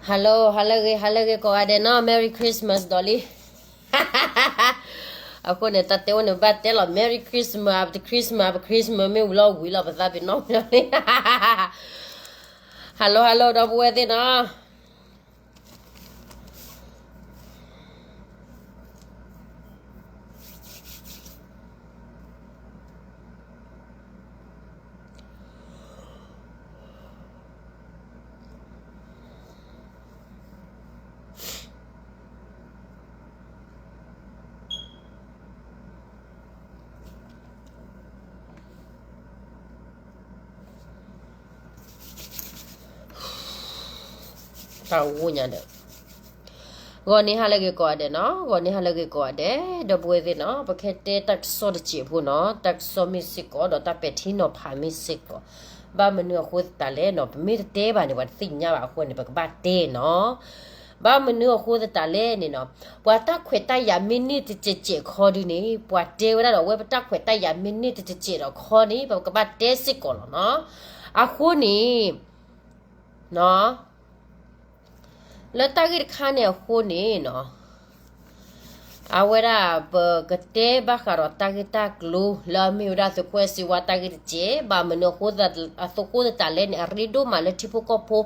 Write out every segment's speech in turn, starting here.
Hello, ဟါလၢအဂ့ၤ ဟါလၢအဂ့ၤကိးဂၤဒဲးနီၤ Merry Christmas ဒီးလံ. အဃိန့ၣ် တၢ်တဲဝဲန့ၣ် ဘၣ်တဲလီၤ Merry Christmas, ပတ Christmas, ပ Christmas မ့ၢ်ဝံၤလီၤဝံၤလီၤ ပသးပ့ၤနီၣ်မ့ၢ်လံ. Hello, hello ဒီပုၢ်ဝဲၢ်သ့ၣ်နီၤ. တၢ်အိၣ်ညါဒီး ဂီၤန့ၣ်ဟါလၢအဂ့ၤကိးဂၤဒဲးနီၤ, ဂီၤန့ၣ်ဟါလၢအဂ့ၤကိးဂၤဒဲး, ဒီပုၢ်ဝဲၢ်သ့ၣ်နီၤ, ပကတဲတၢ်ကစီၣ်တစဲးဖိနီၤ, တၢ်ကစီၣ်မ့ၢ်စ့ၢ်ကီး ဒီးတၢ်ပဲာ်ထံနီၤဖးမ့ၢ်စ့ၢ်ကီး, ဘၣ်မနုၤအဃိသတးလဲၣ်နီၤ, ပမ့ၢ်တတဲဘၣ်န့ၣ် ပှၤတသ့ၣ်ညါဘၣ်အဃိန့ၣ် ပကဘၣ်တဲနီၤ. ဘၣ်မနုၤအဃိသတးလဲၣ်န့ၣ်နီၤ, ပှၤတၢ်ခွဲးတၢ်ယာ်မ့ၢ်န့ၢ်တစဲးစဲးခီဒုန့ၣ် ပှၤတဲဝဲဒၣ်ဒီး အဝဲပတၢ်ခွဲးတၢ်ယာ်မ့ၢ်န့ၢ်တစဲးစဲးဒီးခီန့ၣ် ပကဘၣ်တဲစ့ၢ်ကီးလီၤနီၤ. အဃိန့ၣ် လၢတၢ်ဂ့ၢ်တခါန့ၣ်အဃိန့ၣ်နီၤ, အဝဲဒၣ်ပကတဲဘၣ်ဃးဒီးတၢ်ဂ့ၢ်တၢ်ကျိၤ လၢအမ့ၢ်ဝဲဒၣ်သုးခိၣ်အဲၣ်စ့ဝါတၢ်ဂ့ၢ်တစဲး, ဘၣ်မနုၤအဃိ အဃိသတးလဲၣ်န့ၣ် အရ့ဒိၣ်မးလၢထံဖိကီၢ်ဖိ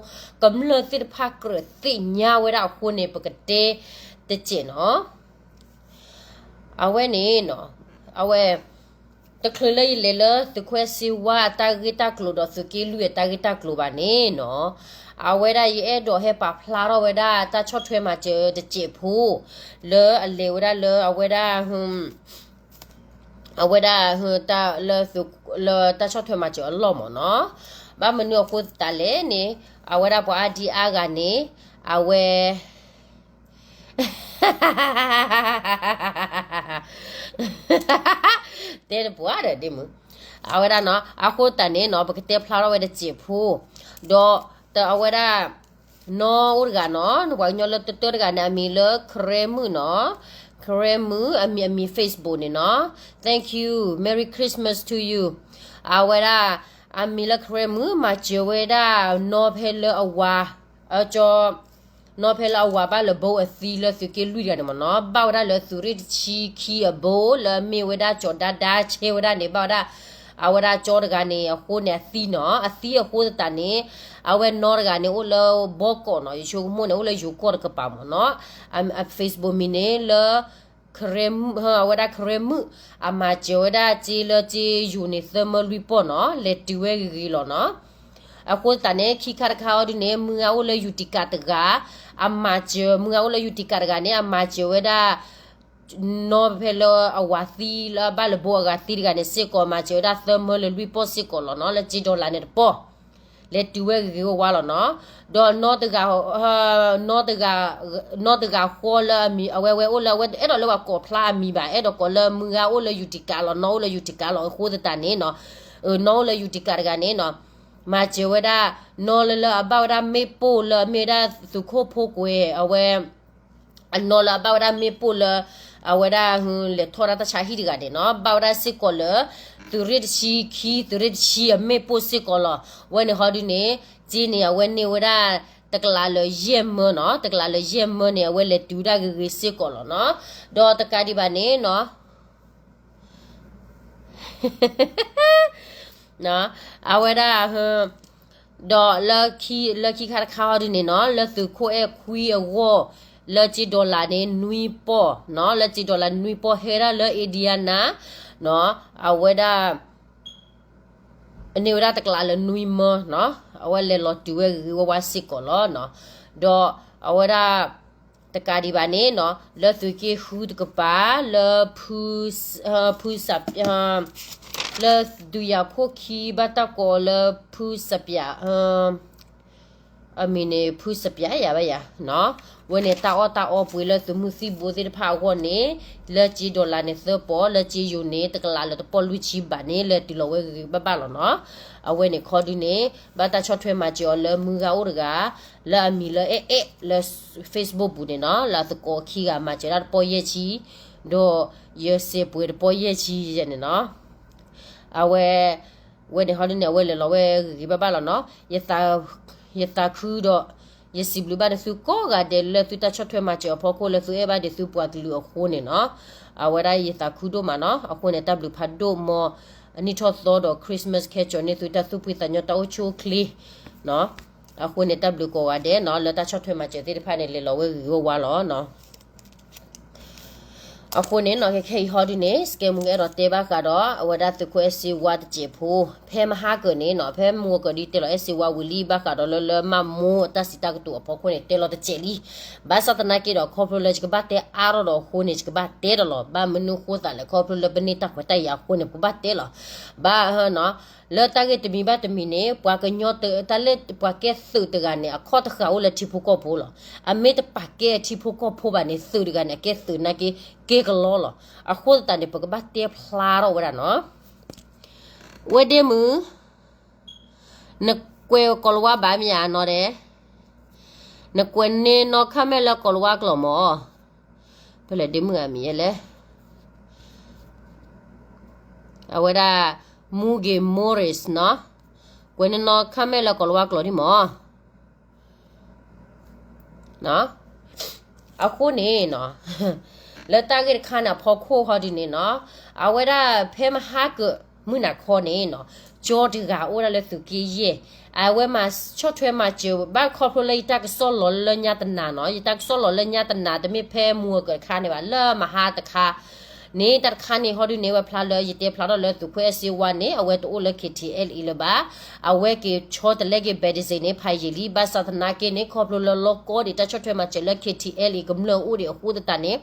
ကမျၢၢ်သ့ၣ်တဖၣ်ကြၢးသ့ၣ်ညါဝဲဒၣ်အဃိန့ၣ် ပကတဲတစဲးနီၤ. အဝဲန့ၣ်နီၤ, အဝဲ တချုးလၢယလဲၤလၢသုးခိၣ်အဲၣ်စ့ဝါအတၢ်ဂ့ၢ်တၢ်ကျိၤဒီးသုးက့လွံၢ်အတၢ်ဂ့ၢ်တၢ်ကျိၤဘၣ်န့ၣ်နီၤ, အဝဲဒၣ်ယအဲၣ်ဒိးဟဲပာ်ဖျါထီၣ်ဝဲဒၣ်တၢ်ဆီၣ်ထွဲမၤစၢၤတစဲးဖိ လၢအလဲၤဝဲဒၣ်လၢအဝဲဒၣ် အဝဲဒၣ် လၢတၢ်ဆီၣ်ထွဲမၤစၢၤအလီၢ်မ့ၢ်နီၤ. ဘၣ်မနုၤအဃိသတးလဲၣ်န့ၣ်, အဝဲဒၣ်ပှၤအါဒံအါဂၤန့ၣ်, အဝဲ တဲတပှၢ်ဒီးဒ့မုၣ်, အဝဲဒၣ်နီၤ, အဃိသတးန့ၣ်နီၤ ပကတဲဖျါထီၣ်ဝဲတစဲးဖိ, ဒီးအဝဲဒၣ် နီၢ်အိၣ်တဂၤနီၤ, ပှၤကညီလၢတၢတၢတဂၤန့ၣ် အမံၤလၢခရဲမုၣ်နီၤ, ခရဲမုၣ် အမံၤ အမံၤ Facebook န့ၣ်နီၤ, Thank you, Merry Christmas to you. အဝဲဒၣ် အမံၤလၢခရဲမုၣ် မၤစၢၤဝဲဒၣ်နီၢ်ဖဲလၢအဝၤ, အကၠီ နီၢ်ဖဲလၢအဝၤဘၣ်လၢဘိအသံလၢသုးက့လွံၢ်တဂၤန့ၣ်မ့ၢ်နီၤ, ဘၣ်ဝဲဒၣ်လၢသုးရ့ၣ်တဆံခံအဘိလၢအမ့ၢ်ဝဲဒၣ်ကၠီၤဒါဒါဆဲဝဲဒၣ်န့ၣ် ဘၣ်ဝဲဒၣ် အဝဲဒၣ်ကၠီတဂၤန့ၣ် အဃိန့ၣ်အသံနီၤ, အသံအဃိသတးန့ၣ် အဝဲနီၢ်တဂၤန့ၣ်အိၣ်လၢဘီကီးနီၤ, ယဆိကမိၣ်န့ၣ် အိၣ်လၢယိၤကီၢ်တကပၤမ့ၢ်နီၤ, အ Facebook မံၤန့ၣ်လၢ ခရဲမုၣ်, အဝဲဒၣ်ခရဲမုၣ် အမၤစၢၤဝဲဒၣ်စ့လၢစ့ယိၤန့ၣ် သၢမၢလွံၢ်ပီၢ်နီၤ, လဲၤတုၤဝဲဂ့ၤဂ့ၤလီၤနီၤ. အဃိသတးန့ၣ် ခံခါတခါအီၤဒုန့ၣ် မုၢ်ဂၤအိၣ်လၢယူၤတံကးတဂၤ, အမၤစၢၤ, မုၢ်ဂၤအိၣ်လၢယူၤတံကးတဂၤန့ၣ် အမၤစၢၤဝဲဒၣ် နီၢ်ဖဲလၢအဝၤသံလၢအဘၣ်လၢဘိအဂၤသံတဂၤန့ၣ်စ့ၢ်ကီး မၤစၢၤဝဲဒၣ်သၢမၢလၢလွံၢ်ပီၢ်စ့ၢ်ကီးလီၤနီၤ, လၢစ့ dollar န့ၣ်တပီၢ်, လဲၤတုၤဝဲဂ့ၤဂ့ၤဝါဝါလီၤနီၤ. ဒီးနီၢ်တဂၤ, နီၢ်တဂၤ, နီၢ်တဂၤဃီလၢအမံၤ အဝဲဝဲအိၣ်လၢ အဝဲအဲၣ်ဒိးလၢပှၤကိးဖျါအမံၤဘၣ်, အဲၣ်ဒိးကိးလၢမုၢ်ဂၤအိၣ်လၢယူၤတံကးလီၤ, နီၢ်အိၣ်လၢယူၤတံကးလီၤ. အဃိသတးန့ၣ်နီၤ, နီၢ်အိၣ်လၢယူၤတံကးတဂၤန့ၣ်နီၤ, မၤစၢၤဝဲဒၣ် နီၢ်လၢလၢအဘၣ်ဝဲဒၣ်မ့ၣ်ပိၢ်လၢအမ့ၢ်ဝဲဒၣ်သုးခိၣ်ဖိကွဲၤ အဝဲ အနီၢ်လၢအဘၣ်ဝဲဒၣ်မ့ၣ်ပိၢ်လၢ အဝဲဒၣ် လဲၤထီၣ်ဒၣ်တၢ်ဆါဟံၣ်တဂၤန့ၣ်နီၤ, ဘၣ်ဝဲဒၣ်စ့ၢ်ကီးလၢ သုးရ့ၣ်တဆံခံ သုးရ့ၣ်တဆံအမ့ၣ်ပိၢ်စ့ၢ်ကီးလီၤ. ဝဲန့ၣ်ဟီဒုန့ၣ် စ့န့ၣ် အဝဲန့ၢ်ဝဲဒၣ် တကလးလၢယဲၢ်မၢနီၤ, တကလးလၢယဲၢ်မၢန့ၣ် အဝဲလဲၤတုၤဒၣ်ဂ့ၤဂ့ၤစ့ၢ်ကီးလီၤနီၤ. ဒီးတကးဒံးဘၣ်န့ၣ်နီၤ အဝဲဒၣ် ဒီးလၢခံခါတခါဟီဒုန့ၣ်နီၤ, လၢသုးခိၣ်အဲၣ်ခွံအဂီၢ်, လၢစ့ dollar န့ၣ် နွံပီၢ်နီၤ, လၢစ့ dollar နွံပီၢ်ဟဲဒၣ်လၢ Indiana နီၤ, အဝဲဒၣ် န့ၢ်ဝဲဒၣ်တကလးလၢနွံမၢနီၤ, အဝဲလဲၤလီၤတုၤဝဲဂ့ၤဂ့ၤဝါဝါစ့ၢ်ကီးလီၤနီၤ. ဒီးအဝဲဒၣ် တကးဒံးဘၣ်န့ၣ်နီၤ, လၢသုးက့ဃုတကပၤ, လၢ ဖုစး, လၢဒုးယၤခိၣ်ခံဘၣ်တၢ်ကိးလၢ ဖုစးပၠး, ဖု အမံၤန့ၣ် ဖုစပျးယၤဘၣ်ယၤနီၤ. ဝဲန့ၣ်တၢ်အီၣ်တၢ်အီပှ့ၤလၢသုးမုၢ်သံၣ်ဘိသ့ၣ်တဖၣ်အဂီၢ်န့ၣ် လၢကၠ့ dollar န့ၣ်သၢပီၢ်, လၢကၠ့ euro န့ၣ် တကလးလၢတပီၢ်လွံၢ်ဆံဘးန့ၣ် လဲၤတုၤလီၤဝဲဂ့ၤဂ့ၤဘၣ်ဘၣ်လီၤနီၤ. အဝဲန့ၣ်ခီဒုန့ၣ် ဘၣ်တၢ်ဆီၣ်ထွဲမၤစၢၤအီၤလၢမုၢ်ဂၤအိၣ်တဂၤ လၢအမံၤလၢအဲၣ်အဲၣ်လၢ Facebook ပူၤန့ၣ်နီၤ, လၢအသကိးခံဂၤမၤစၢၤဒၣ်တပီၢ်ယဲၢ်ဆံ, ဒီးယစဲးပှ့ၤတပီၢ်ယဲၢ်ဆံယဲၢ်န့ၣ်နီၤ. အဝဲ ဝဲန့ၣ်ဟီဒုန့ၣ် အဝဲလဲၤလီၤဝဲဂ့ၤဂ့ၤဘၣ်ဘၣ်လီၤနီၤ. ယသးခုဒီး ယစံးဘျုးဘၣ်န့ၢ်သုကိးဂၤဒဲးလၢသုတၢ်ဆီၣ်ထွဲမၤစၢၤအဖီခိၣ် လၢသုအဲၣ်ဘၣ်ဒံးသုပှၤကလုာ်အဃိန့ၣ်နီၤ. အဝဲဒၣ်ယသးခုဒိၣ်မးနီၤ. အဃိန့ၣ် တၢ်ဘျုးဖးဒိၣ်မး အနံၣ်ထီၣ်သီဒီး Christmas ခဲကၠီၤန့ၢ်သုတၢ်သူၣ်ဖှံသးညီ တၢ်အိၣ်ဆူၣ်အိၣ်ချ့နီၤ. အဃိန့ၣ် တၢ်ဘျုးကိးဂၤဒဲးနီၤ လၢတၢ်ဆီၣ်ထွဲမၤစၢၤသ့ၣ်တဖၣ်န့ၣ် လဲၤလီၤဝဲဂ့ၤဂ့ၤဝါဝါလီၤနီၤ. အဃိန့ၣ်နီၤ ခဲခဲအံၤဟီဒုန့ၣ် စကဲမူကအဲၣ်ဒိးတဲဘၣ်ဃးဒီး အဝဲဒၣ်သုးခိၣ်အဲၣ်စ့ဝါတစဲးဖိ ဖဲမဟါကၢၤန့ၣ်နီၤ, ဖဲမုၢ်ဂီၤကၢၤဒ်တဲလီၤအဲၣ်စ့ဝါဝံၤလံ ဘၣ်ဃးဒီးလၢလၢမးမိၢ်အတၢ်စံးတၢ်ကတိၤအဖီခိၣ်န့ၣ် တဲလီၤတစဲးလံ. ဘၣ်ဆၣ်သနာ်က့ဒီး ခီဖျိလၢယကဘၣ်တဲအါထီၣ်ဒီးအဃိန့ၣ် ယကဘၣ်တဲဒီးလီၤ. ဘၣ်မနုၤအဃိသတးလဲၣ်, ခီဖျိလၢပန့ၢ်တၢ်ခွဲးတၢ်ယာ်အဃိန့ၣ် ပကဘၣ်တဲလီၤ. ဘၣ်ဟၢနီၤ လၢတၢ်ဂ့ၢ်တမံၤဘၣ်တမံၤန့ၣ် ပှၤကညီတၢ်လၢပှၤကဲသုးတဂၤန့ၣ် အခီၣ်တဃာ်အိၣ်လၢထံဖိကီၢ်ဖိလီၤ. အမ့ၢ်တပာ်ကဲထံဖိကီၢ်ဖိဘၣ်န့ၣ် သုးတဂၤန့ၣ် အကဲသုးနာ်က့ ကဲကလီလီၤ. အဃိသတးန့ၣ် ပကဘၣ်တဲဖျါထီၣ်ဝဲဒၣ်နီၤ. ဝဲဒ့မုၣ်, နကွဲးကိၤလၤဝါဘၣ်မ့ၢ်ဧါနီၤဒဲး, နကွဲးန့ၢ်နီၢ်ခါမဲာ်လၢကိၤလၤဝါကျိာ်မၢ်. ဖဲလဲၣ်ဒ့မုၣ်အမံၤလဲၣ်. အဝဲဒၣ် မူဂ့ၤ Morris နီၤ, ကွဲးန့ၢ်နီၢ်ခါမဲာ်လၢကိၤလၤဝါကျိာ်ဒံးမၢ်. အဃိန့ၣ်နီၤ လၢတၢ်ဂ့ၢ်တခါန့ၣ်အဖီခိၣ်ဟီဒုန့ၣ်နီၤ, အဝဲဒၣ်ဖဲမဟါကၢၤမုၢ်နၤခီန့ၣ်နီၤ, ကၠီတဂၤအိၣ်ဒၣ်လၢသုးက့ယဲၢ်, အဝဲမၤဆီၣ်ထွဲမၤစၢၤဘၣ်ခီဖျိလၢယတၢ်ကစီၣ်လီၤလၢညါတနၤနီၤ, ယတၢ်ကစီၣ်လီၤလၢညါတနၤ တမ့ၢ်ဖဲမုၢ်ဂီၤကၢၤတခါန့ၣ်ဘၣ်, လၢမဟါတခါ န့ၣ် တၢ်တခါန့ၣ် ဟီဒုန့ၣ် ဝဲဖျါလၢ ယတဲဖျါထီၣ်လၢသုးခိၣ်အဲၣ်စ့ဝါန့ၣ် အဝဲတအိၣ်လၢ K T L A လၢၤဘၣ်, အဝဲက့ၤဆီတလဲက့ၤ ဘဲးတစ့ၣ်န့ၣ် ဖးယံာ်လံ, ဘၣ်ဆၣ်သနာ်က့န့ၣ် ခီဖျိလၢလီၢ်ကီဒံးတၢ်ဆီၣ်ထွဲမၤစၢၤလၢ K T L A ကမျၢၢ်အိၣ်ဒံးအဃိသတးန့ၣ်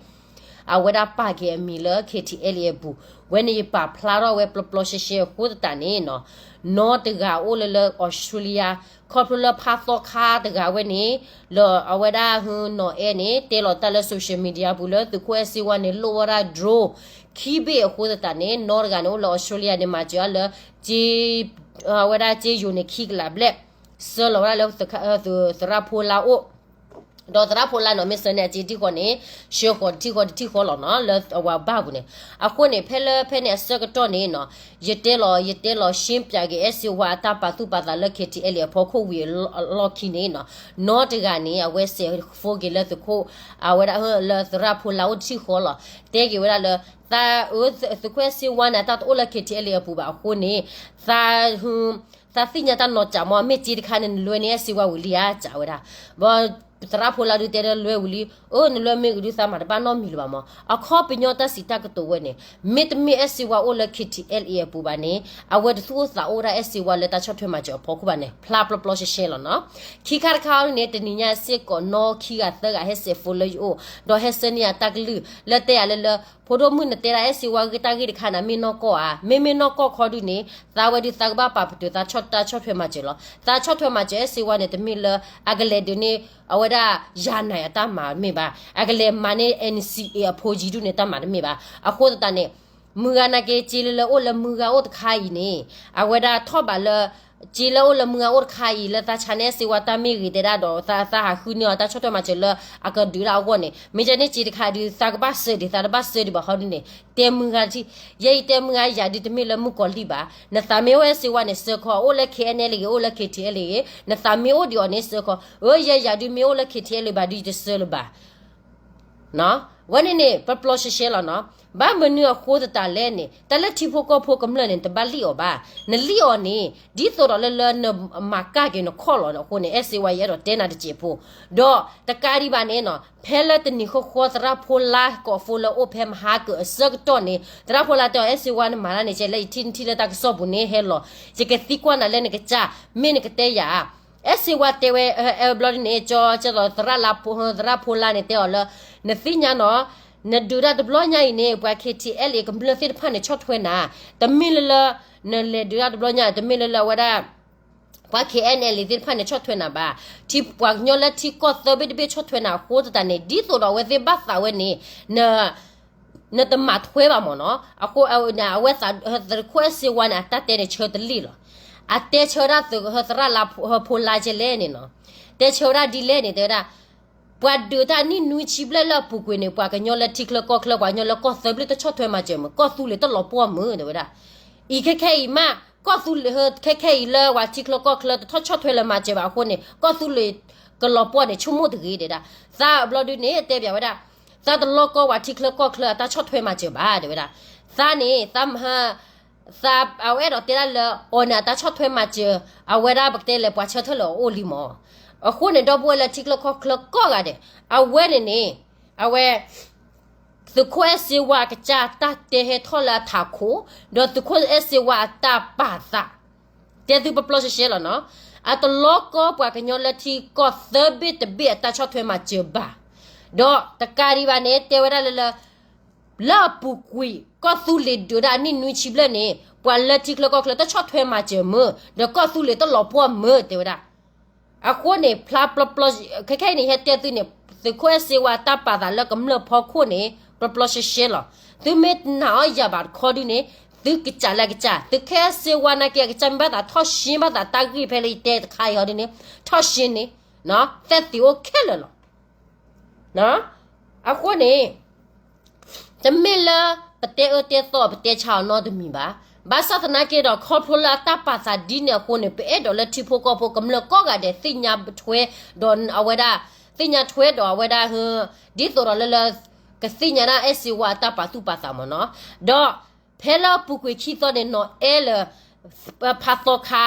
အဝဲဒၣ်ပာ်က့ၤအမံၤလၢ K T L A အပူၤ, ဝဲန့ၣ်ယပာ်ဖျါထီၣ်ဝဲပျီပျီရှဲရှဲအဃိသတးန့ၣ်နီၤ, နီၢ်တဂၤအိၣ်လၢလၢ Australia ခီဖျိလၢဖါသီခါတဂၤဝဲန့ၣ် လၢအဝဲဒၣ်ဟူနီၢ်အဲၣ်န့ၣ် တဲလီၤတၢ်လၢ social media ပူၤလၢသုးခိၣ်အဲၣ်စ့ဝါန့ၣ် လိၣ်ဝဲဒၣ် drone ခံဘ့ၣ်အဃိသတးန့ၣ် နီၢ်တဂၤန့ၣ်အိၣ်လၢ Australia န့ၣ် မၤစၢၤအီၤလၢ က့ အဝဲဒၣ်က့ယိၤန့ၣ် ခံကလးဘျဲၣ် ဆှၢလီၤဝဲဒၣ်လၢ သရၣ်ဖိလါအိၣ်, ဒီးသရၣ်ဖိလါနီၣ် မ့ၢ်ဆှၢန့ၢ်အက့ထံဃီန့ၣ် ဆှၢဃီၤတထံဃီတထံဃီလီၤနီၤ လၢအဝဲဘၣ်ပူၤန့ၣ်. အဃိန့ၣ် ဖဲလၢဖဲန့ၣ်အဆၢကတီၢ်န့ၣ်နီၤ ယတဲလီၤ ယတဲလီၤ ရှင်းပြက့ၤ အဲၣ်စ့ဝါအတၢ်ပာ်သူၣ်ပာ်သးလၢ K T L A အဖီခိၣ်ဝံၤအလီၢ် အလီၢ်ခံန့ၣ်နီၤ နီၢ်တဂၤန့ၣ် အဝဲစဲး phone က့ၤလၢသုးခိၣ် အဝဲဒၣ်လၢသရၣ်ဖိလါအိၣ်တထံဃီလီၤ. တဲက့ၤဝဲဒၣ်လၢ သးအၢ သုးခိၣ်အဲၣ်စ့ဝါန့ၣ် အတၢ်တအိၣ်လၢ K T L A အပူၤဘၣ်အဃိန့ၣ် သး သးသ့ၣ်ညါတၢ်နီၢ်စၢ်မၢ် မ့ၢ်က့တခါန့ၣ် နလွဲန့ၢ်အဲၣ်စ့ဝါဝံၤလံဧါ စံးဝဲဒၣ်. ဘၣ်သရၣ်ဖိလါဒုးတဲလၢလွဲဝံၤလံ, အၢ နလွဲမ့ၢ်ဂ့ၤဒုး သးမၤတဘၣ်နီတမံၤလၢၤဘၣ်မၢ်. အခီပညီတၢ်စံးတၢ်ကတိၤဝဲန့ၣ် မ့တမ့ၢ်အဲၣ်စ့ဝါအိၣ်လၢ K T L A အပူၤဘၣ်န့ၣ် အဝဲတသူၣ်အိၣ်သးအိၣ်ဝဲဒၣ်အဲၣ်စ့ဝါလၢတၢ်ဆီၣ်ထွဲမၤစၢၤအဖီခိၣ်ဘၣ်န့ၣ် ဖျါပျီပျီရှဲရှဲလီၤနီၤ. ခံခါတခါအံၤန့ၣ် တနံၤညါစ့ၢ်ကီး နီၢ်ခံဂၤသၢဂၤဟဲစဲး phone လၢယအိၣ် ဒီးဟဲဆှၢန့ၢ်ယၤတၢ်ကလုၢ် လၢတဲယၤလၢလၢ ဖိဒိၣ်မုၣ် နတဲဒၣ်အဲၣ်စ့ဝါဂ့ၢ်တၢ်ဂ့ၢ်တခါန့ၣ် မ့ၢ်နီၢ်ကီၢ်ဧါ. မ့မ့ၢ်နီၢ်ကီၢ်ခီဒုးန့ၣ် သးဝဲဒုးသးကဘၣ်ပာ်ပတုာ်သးဆီၣ်တၢ်ဆီၣ်ထွဲမၤစၢၤလီၤ. သးဆီၣ်ထွဲမၤစၢၤအဲၣ်စ့ဝါန့ၣ် တမ့ၢ်လၢ အကလဲၤဒုးန့ၢ် အဝဲဒၣ်ယၤနၤအတၢ်မၤတမ့ၢ်ဘၣ်. အကလဲၤမၤန့ၢ် N C A အဖိယံၤဒုးန့ၣ် တၢ်မၤတမ့ၢ်ဘၣ်. အဃိသတးန့ၣ် မုၢ်ဂၤနာ်က့ စ့လၢလၢအိၣ်လၢမုၢ်ဂၤအိၣ်တခါအံၤန့ၣ် အဝဲဒၣ်ထီၣ်ဘးလၢ စ့လၢအိၣ်လၢမုၢ်ဂၤအိၣ်တခါအံၤ လၢသးဆါန့ၢ်အဲၣ်စ့ဝါတၢ်မ့ၢ်ဂ့ၤတဲဒၣ်ဒီး သး သးဟးဃုန့ၢ်အီၤတၢ်ဆီၣ်ထွဲမၤစၢၤလၢအကဒုးဒၣ်အဂီၢ်န့ၣ် မ့ၢ်ကဲန့ၣ်စ့တခါဒုး သးကဘၣ်စၢၤဒံး သးတဘၣ်စၢၤဒံးဘၣ်ခီဒုးန့ၣ် တဲမုၢ်ဂၤတထံၣ် ယဲအံၤတဲမုၢ်ဂၤယၤဒုး တမ့ၢ်လၢမုၣ်ကီၤလံၢ်ဘၣ်. နသးမ့ၢ်အိၣ်အဲၣ်စ့ဝါန့ၣ် စၢၤခီ အိၣ်လၢ K N L ဂ့ၤ အိၣ်လၢ K T L ဂ့ၤ နသးမ့ၢ်အိၣ်ဒံးအီၤန့ၣ် စၢၤခီ အၢ ယဲယၤဒုး မ့ၢ်အိၣ်လၢ K T L ဘၣ်ဒုး ယတစၢၤလၢၤဘၣ် ဝဲန့ၣ်န့ၣ် ပျီပျီရှဲရှဲလီၤနီၤ. ဘၣ်မနုၤအဃိသတးလဲၣ်န့ၣ် တၢ်လၢထံဖိကီၢ်ဖိကမျၢၢ်န့ၣ် တဘၣ်လံၣ်အီၤဘၣ်. နလံၣ်အီၤန့ၣ် ဒ်သိးဒီးလၢလၢနမၤကၢ်က့ၤနခီၣ်လီၤန့ၣ်အဃိန့ၣ် အဲၣ်စ့ဝါ ယအဲၣ်ဒိးတဲနၤတစဲးဖိ ဒီးတကးဒံးဘၣ်န့ၣ်နီၤ ဖဲလၢတနံၤဃီဃီ သရၣ်ဖိလါကိး phone လၢအိၣ်ဖဲမဟါကၢၤအဆၢကတီၢ်န့ၣ် သရၣ်ဖိလါတဲအီၤ အဲၣ်စ့ဝါ နမၤတၢ်န့ၣ် ကဲလၢယထံၣ်နထံၣ်လၢတၢ်ကစီၣ်ပူၤန့ၣ် ဟဲလီၤ ယကသံကွၢ်နၤလၢနကစၢ် မ့ၢ်နကတဲယၤ အဲၣ်စ့ဝါတဲဝဲ အဲၣ်ဘျီဒ်န့ၣ် ကၠီ ကၠီ သရၣ်ဖိလါန့ၣ်တဲအီၤလၢ နသ့ၣ်ညါနီၤ နဒုးတၢ်တဘျီညါအံၤန့ၣ် ပှၤ K T L A ကမျၢၢ်သ့ၣ်တဖၣ်န့ၣ် ဆီၣ်ထွဲနၤ တမ့ၢ်လၢလၢ နလဲၤဒုးတၢ်တဘျီညါ တမ့ၢ်လၢလၢအဝဲဒၣ် ပှၤ K N L A သ့ၣ်တဖၣ်န့ၣ် ဆီၣ်ထွဲနၤဘၣ်. ထံပှၤကညီလၢထံကီၢ်သၢဘ့ၣ်တဘ့ၣ်ဆီၣ်ထွဲနၤအဃိသတးန့ၣ် ဒ်သိးဒီးအဝဲသ့ၣ်ဘၣ်သးဝဲန့ၣ် နတမၤထွဲဘၣ်မၢ်နီၤ. အဃိ အဝဲသး သုးခိၣ်အဲၣ်စ့ဝါန့ၣ် အတၢ်တဲန့ၣ်ဆၢတလံၣ်လီၤ. အတဲဆၢဝဲဒၣ်သရၣ်လါဟၢဖိလါကဲလဲၣ်န့ၣ်နီၤ. တဲဆၢဝဲဒၣ်ဒ်လဲၣ်န့ၣ် တဲဝဲဒၣ် ပှၤဒုးတၢ်နံၣ်နွံဆံဘျဲၣ်လၢအပူၤကွံာ်န့ၣ် ပှၤကညီလၢထံချၢကီၢ်ချၢ ပှၤကညီလၢကီၢ်သၢဘ့ၣ်တဆီၣ်ထွဲမၤစၢၤမး ကီၢ်သူလ့ၤတလီၤပှီၢ်မး တဲဝဲဒၣ်. အံၤခဲခဲအံၤမး ကီၢ်သူလ့ၤ ခဲခဲအံၤလၢပှၤထံချၢကီၢ်ချၢတဆီၣ်ထွဲလၢမၤစၢၤဘၣ်အဃိန့ၣ် ကီၢ်သူလ့ၤကလီၤပှီၢ်န့ၣ် ဆိကမိၣ်တဂ့ၤတဲဒၣ်. သးဘျီဒုန့ၣ် တဲဘၣ်ဝဲဒၣ် သးတလီကီပှၤထံချၢကီၢ်ချၢအတၢ်ဆီၣ်ထွဲမၤစၢၤဘၣ် တဲဝဲဒၣ်. သးန့ၣ် သးမ သးအဝဲအဲၣ်ဒိးတဲဒၣ်လၢ အီၤန့ၣ် အတၢ်ဆီၣ်ထွဲမၤစၢၤ အဝဲဒၣ်ပကတဲလဲၣ် ပှၤဆၢထၢၣ်လၢအအိၣ်လံမး. အဃိန့ၣ် ဒီပုၢ်ဝဲၢ်လၢထံချၢကီၢ်ချၢကိးဂၤဒဲး အဝဲန့ၣ်န့ၣ် အဝဲ သုးခိၣ်အဲၣ်စ့ဝါအကစၢ်တၢ်တဲဟဲထီၣ်လၢအထးခိၣ် ဒီးသုးခိၣ်အဲၣ်စ့ဝါအတၢ်ပာ်သး တဲသုပျီပျီရှဲရှဲလီၤနီၤ. အတလီကီပှၤကညီလၢထံကီၢ်သၢဘ့ၣ်တဘ့ၣ်အတၢ်ဆီၣ်ထွဲမၤစၢၤဘၣ်. ဒီးတကးဒံးဘၣ်န့ၣ် တဲဝဲဒၣ်လၢ လၢအပူၤကွံာ် ကီၢ်သူလ့ၤဒုးဒၣ်အနံၣ်နွံဆံဘျဲၣ်န့ၣ် ပှၤလၢထံချၢကီၢ်ချၢတဆီၣ်ထွဲမၤစၢၤမး ဒီးကီၢ်သူလ့ၤတလီၤပှီၢ်မး တဲဝဲဒၣ်. အဃိန့ၣ် ဖျါပျီပျီ ခဲခဲအံၤန့ၣ် ဟဲတဲသုန့ၣ် သုးခိၣ်အဲၣ်စ့ဝါတၢ်ပာ်သးလၢကမျၢၢ်ဖီခိၣ်န့ၣ် ပျီပျီရှဲရှဲလီၤ. သုမ့ၢ်နာ်အီၤယၤဘၣ်တခီဒုန့ၣ် သုကစၢ်လၢကစၢ် သုးခိၣ်အဲၣ်စ့ဝါနာ်က့အကစၢ်မ့ၢ်ဘၣ်သးထီၣ်ရှ့ ဘၣ်သးတၢ်ဂ့ၢ်ဖဲလၢယတဲတခါအံၤဟီဒုန့ၣ် ထီၣ်ရှ့န့ၣ် သဲသ့ၣ်အိၣ်ခဲလၢာ်လီၤ. အဃိန့ၣ် တမ့ၢ်လၢပတဲအၢတဲသီ ပတဲဆါအီၤနီတမံၤဘၣ်. ဘၣ်ဆၣ်သနာ်က့ဒီး ခီဖျိလၢအတၢ်ပာ်သးဒ်န့ၣ်အဃိန့ၣ် ပအဲၣ်ဒိးလၢထံဖိကီၢ်ဖိကမျၢၢ်ကိးဂၤဒဲး သ့ၣ်ညါထွဲဒီးအဝဲဒၣ် သ့ၣ်ညါထွဲဒီးအဝဲဒၣ် ဒ်သိးဒီးလၢလၢ ကသ့ၣ်ညါဒၣ်အဲၣ်စ့ဝါအတၢ်ပာ်သူၣ်ပာ်သးမ့ၢ်နီၤ. ဒီးဖဲလၢအပူၤကွံာ်ခံသီန့ၣ် နီၢ်အဲၣ်လၢ ဖးသီခါ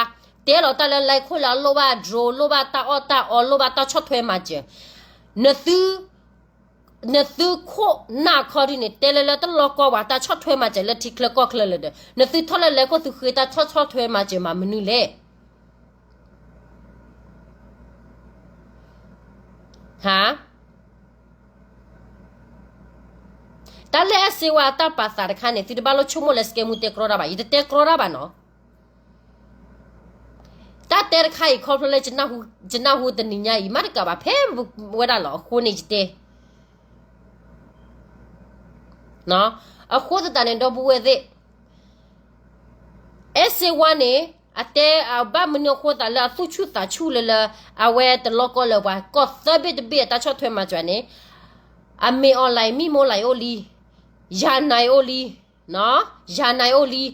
တဲလီၤတၢ်လၢ လဲခိၣ်လၢအလိၣ်ဘၣ် drone လိၣ်ဘၣ်တၢ်အီၣ်တၢ်အီ လိၣ်ဘၣ်တၢ်ဆီၣ်ထွဲမၤစၢၤ နသု နသုခိၣ်နၢ်ခီဒုန့ၣ် တဲလၢလၢတလီကီဝဲတၢ်ဆီၣ်ထွဲမၤစၢၤလၢထံချၢကီၢ်ချၢလၢၤဒီး နသုထီၣ်လၢလဲခိၣ်သုဃ့တၢ်ဆီၣ်ဆီၣ်ထွဲမၤစၢၤမၤမနုၤလဲၣ်. ဟါ တၢ်လၢအဲၣ်စ့ဝါအတၢ်ပာ်သးတခါန့ၣ် သုတဘၣ်လိၣ်ဆိကမိၣ်လၢစကဲမူတဲကြီတၢ်ဘၣ်, ယတတဲကြီတၢ်ဘၣ်နီၤ. တၢ်တဲတခါအံၤခီဖျိလၢ ယနၢ်ဟူတနံၤညါအံၤ မ့ၢ်တကးဘၣ် ဖဲဝဲဒၣ်လီၤ အဃိန့ၣ်ယတဲ အဃိသတးန့ၣ် ဒီပုၢ်ဝဲၢ်သ့ၣ် အဲၣ်စ့ဝါန့ၣ် အတဲအဘၣ်မနုၤအဃိသတးလၢအသူၣ်ဆူၣ်သးဆူၣ်လၢလၢ အဝဲတလီကီလၢၤပှၤ ကီၢ်သၢဘ့ၣ်တဘ့ၣ်အတၢ်ဆီၣ်ထွဲမၤစၢၤန့ၣ် အမ့ၢ်အီၤလၢ မံမီၢ်လၢအိၣ်လံ, ယၤနၤအိၣ်လံ, ယၤနၤအိၣ်လံ, ဒီး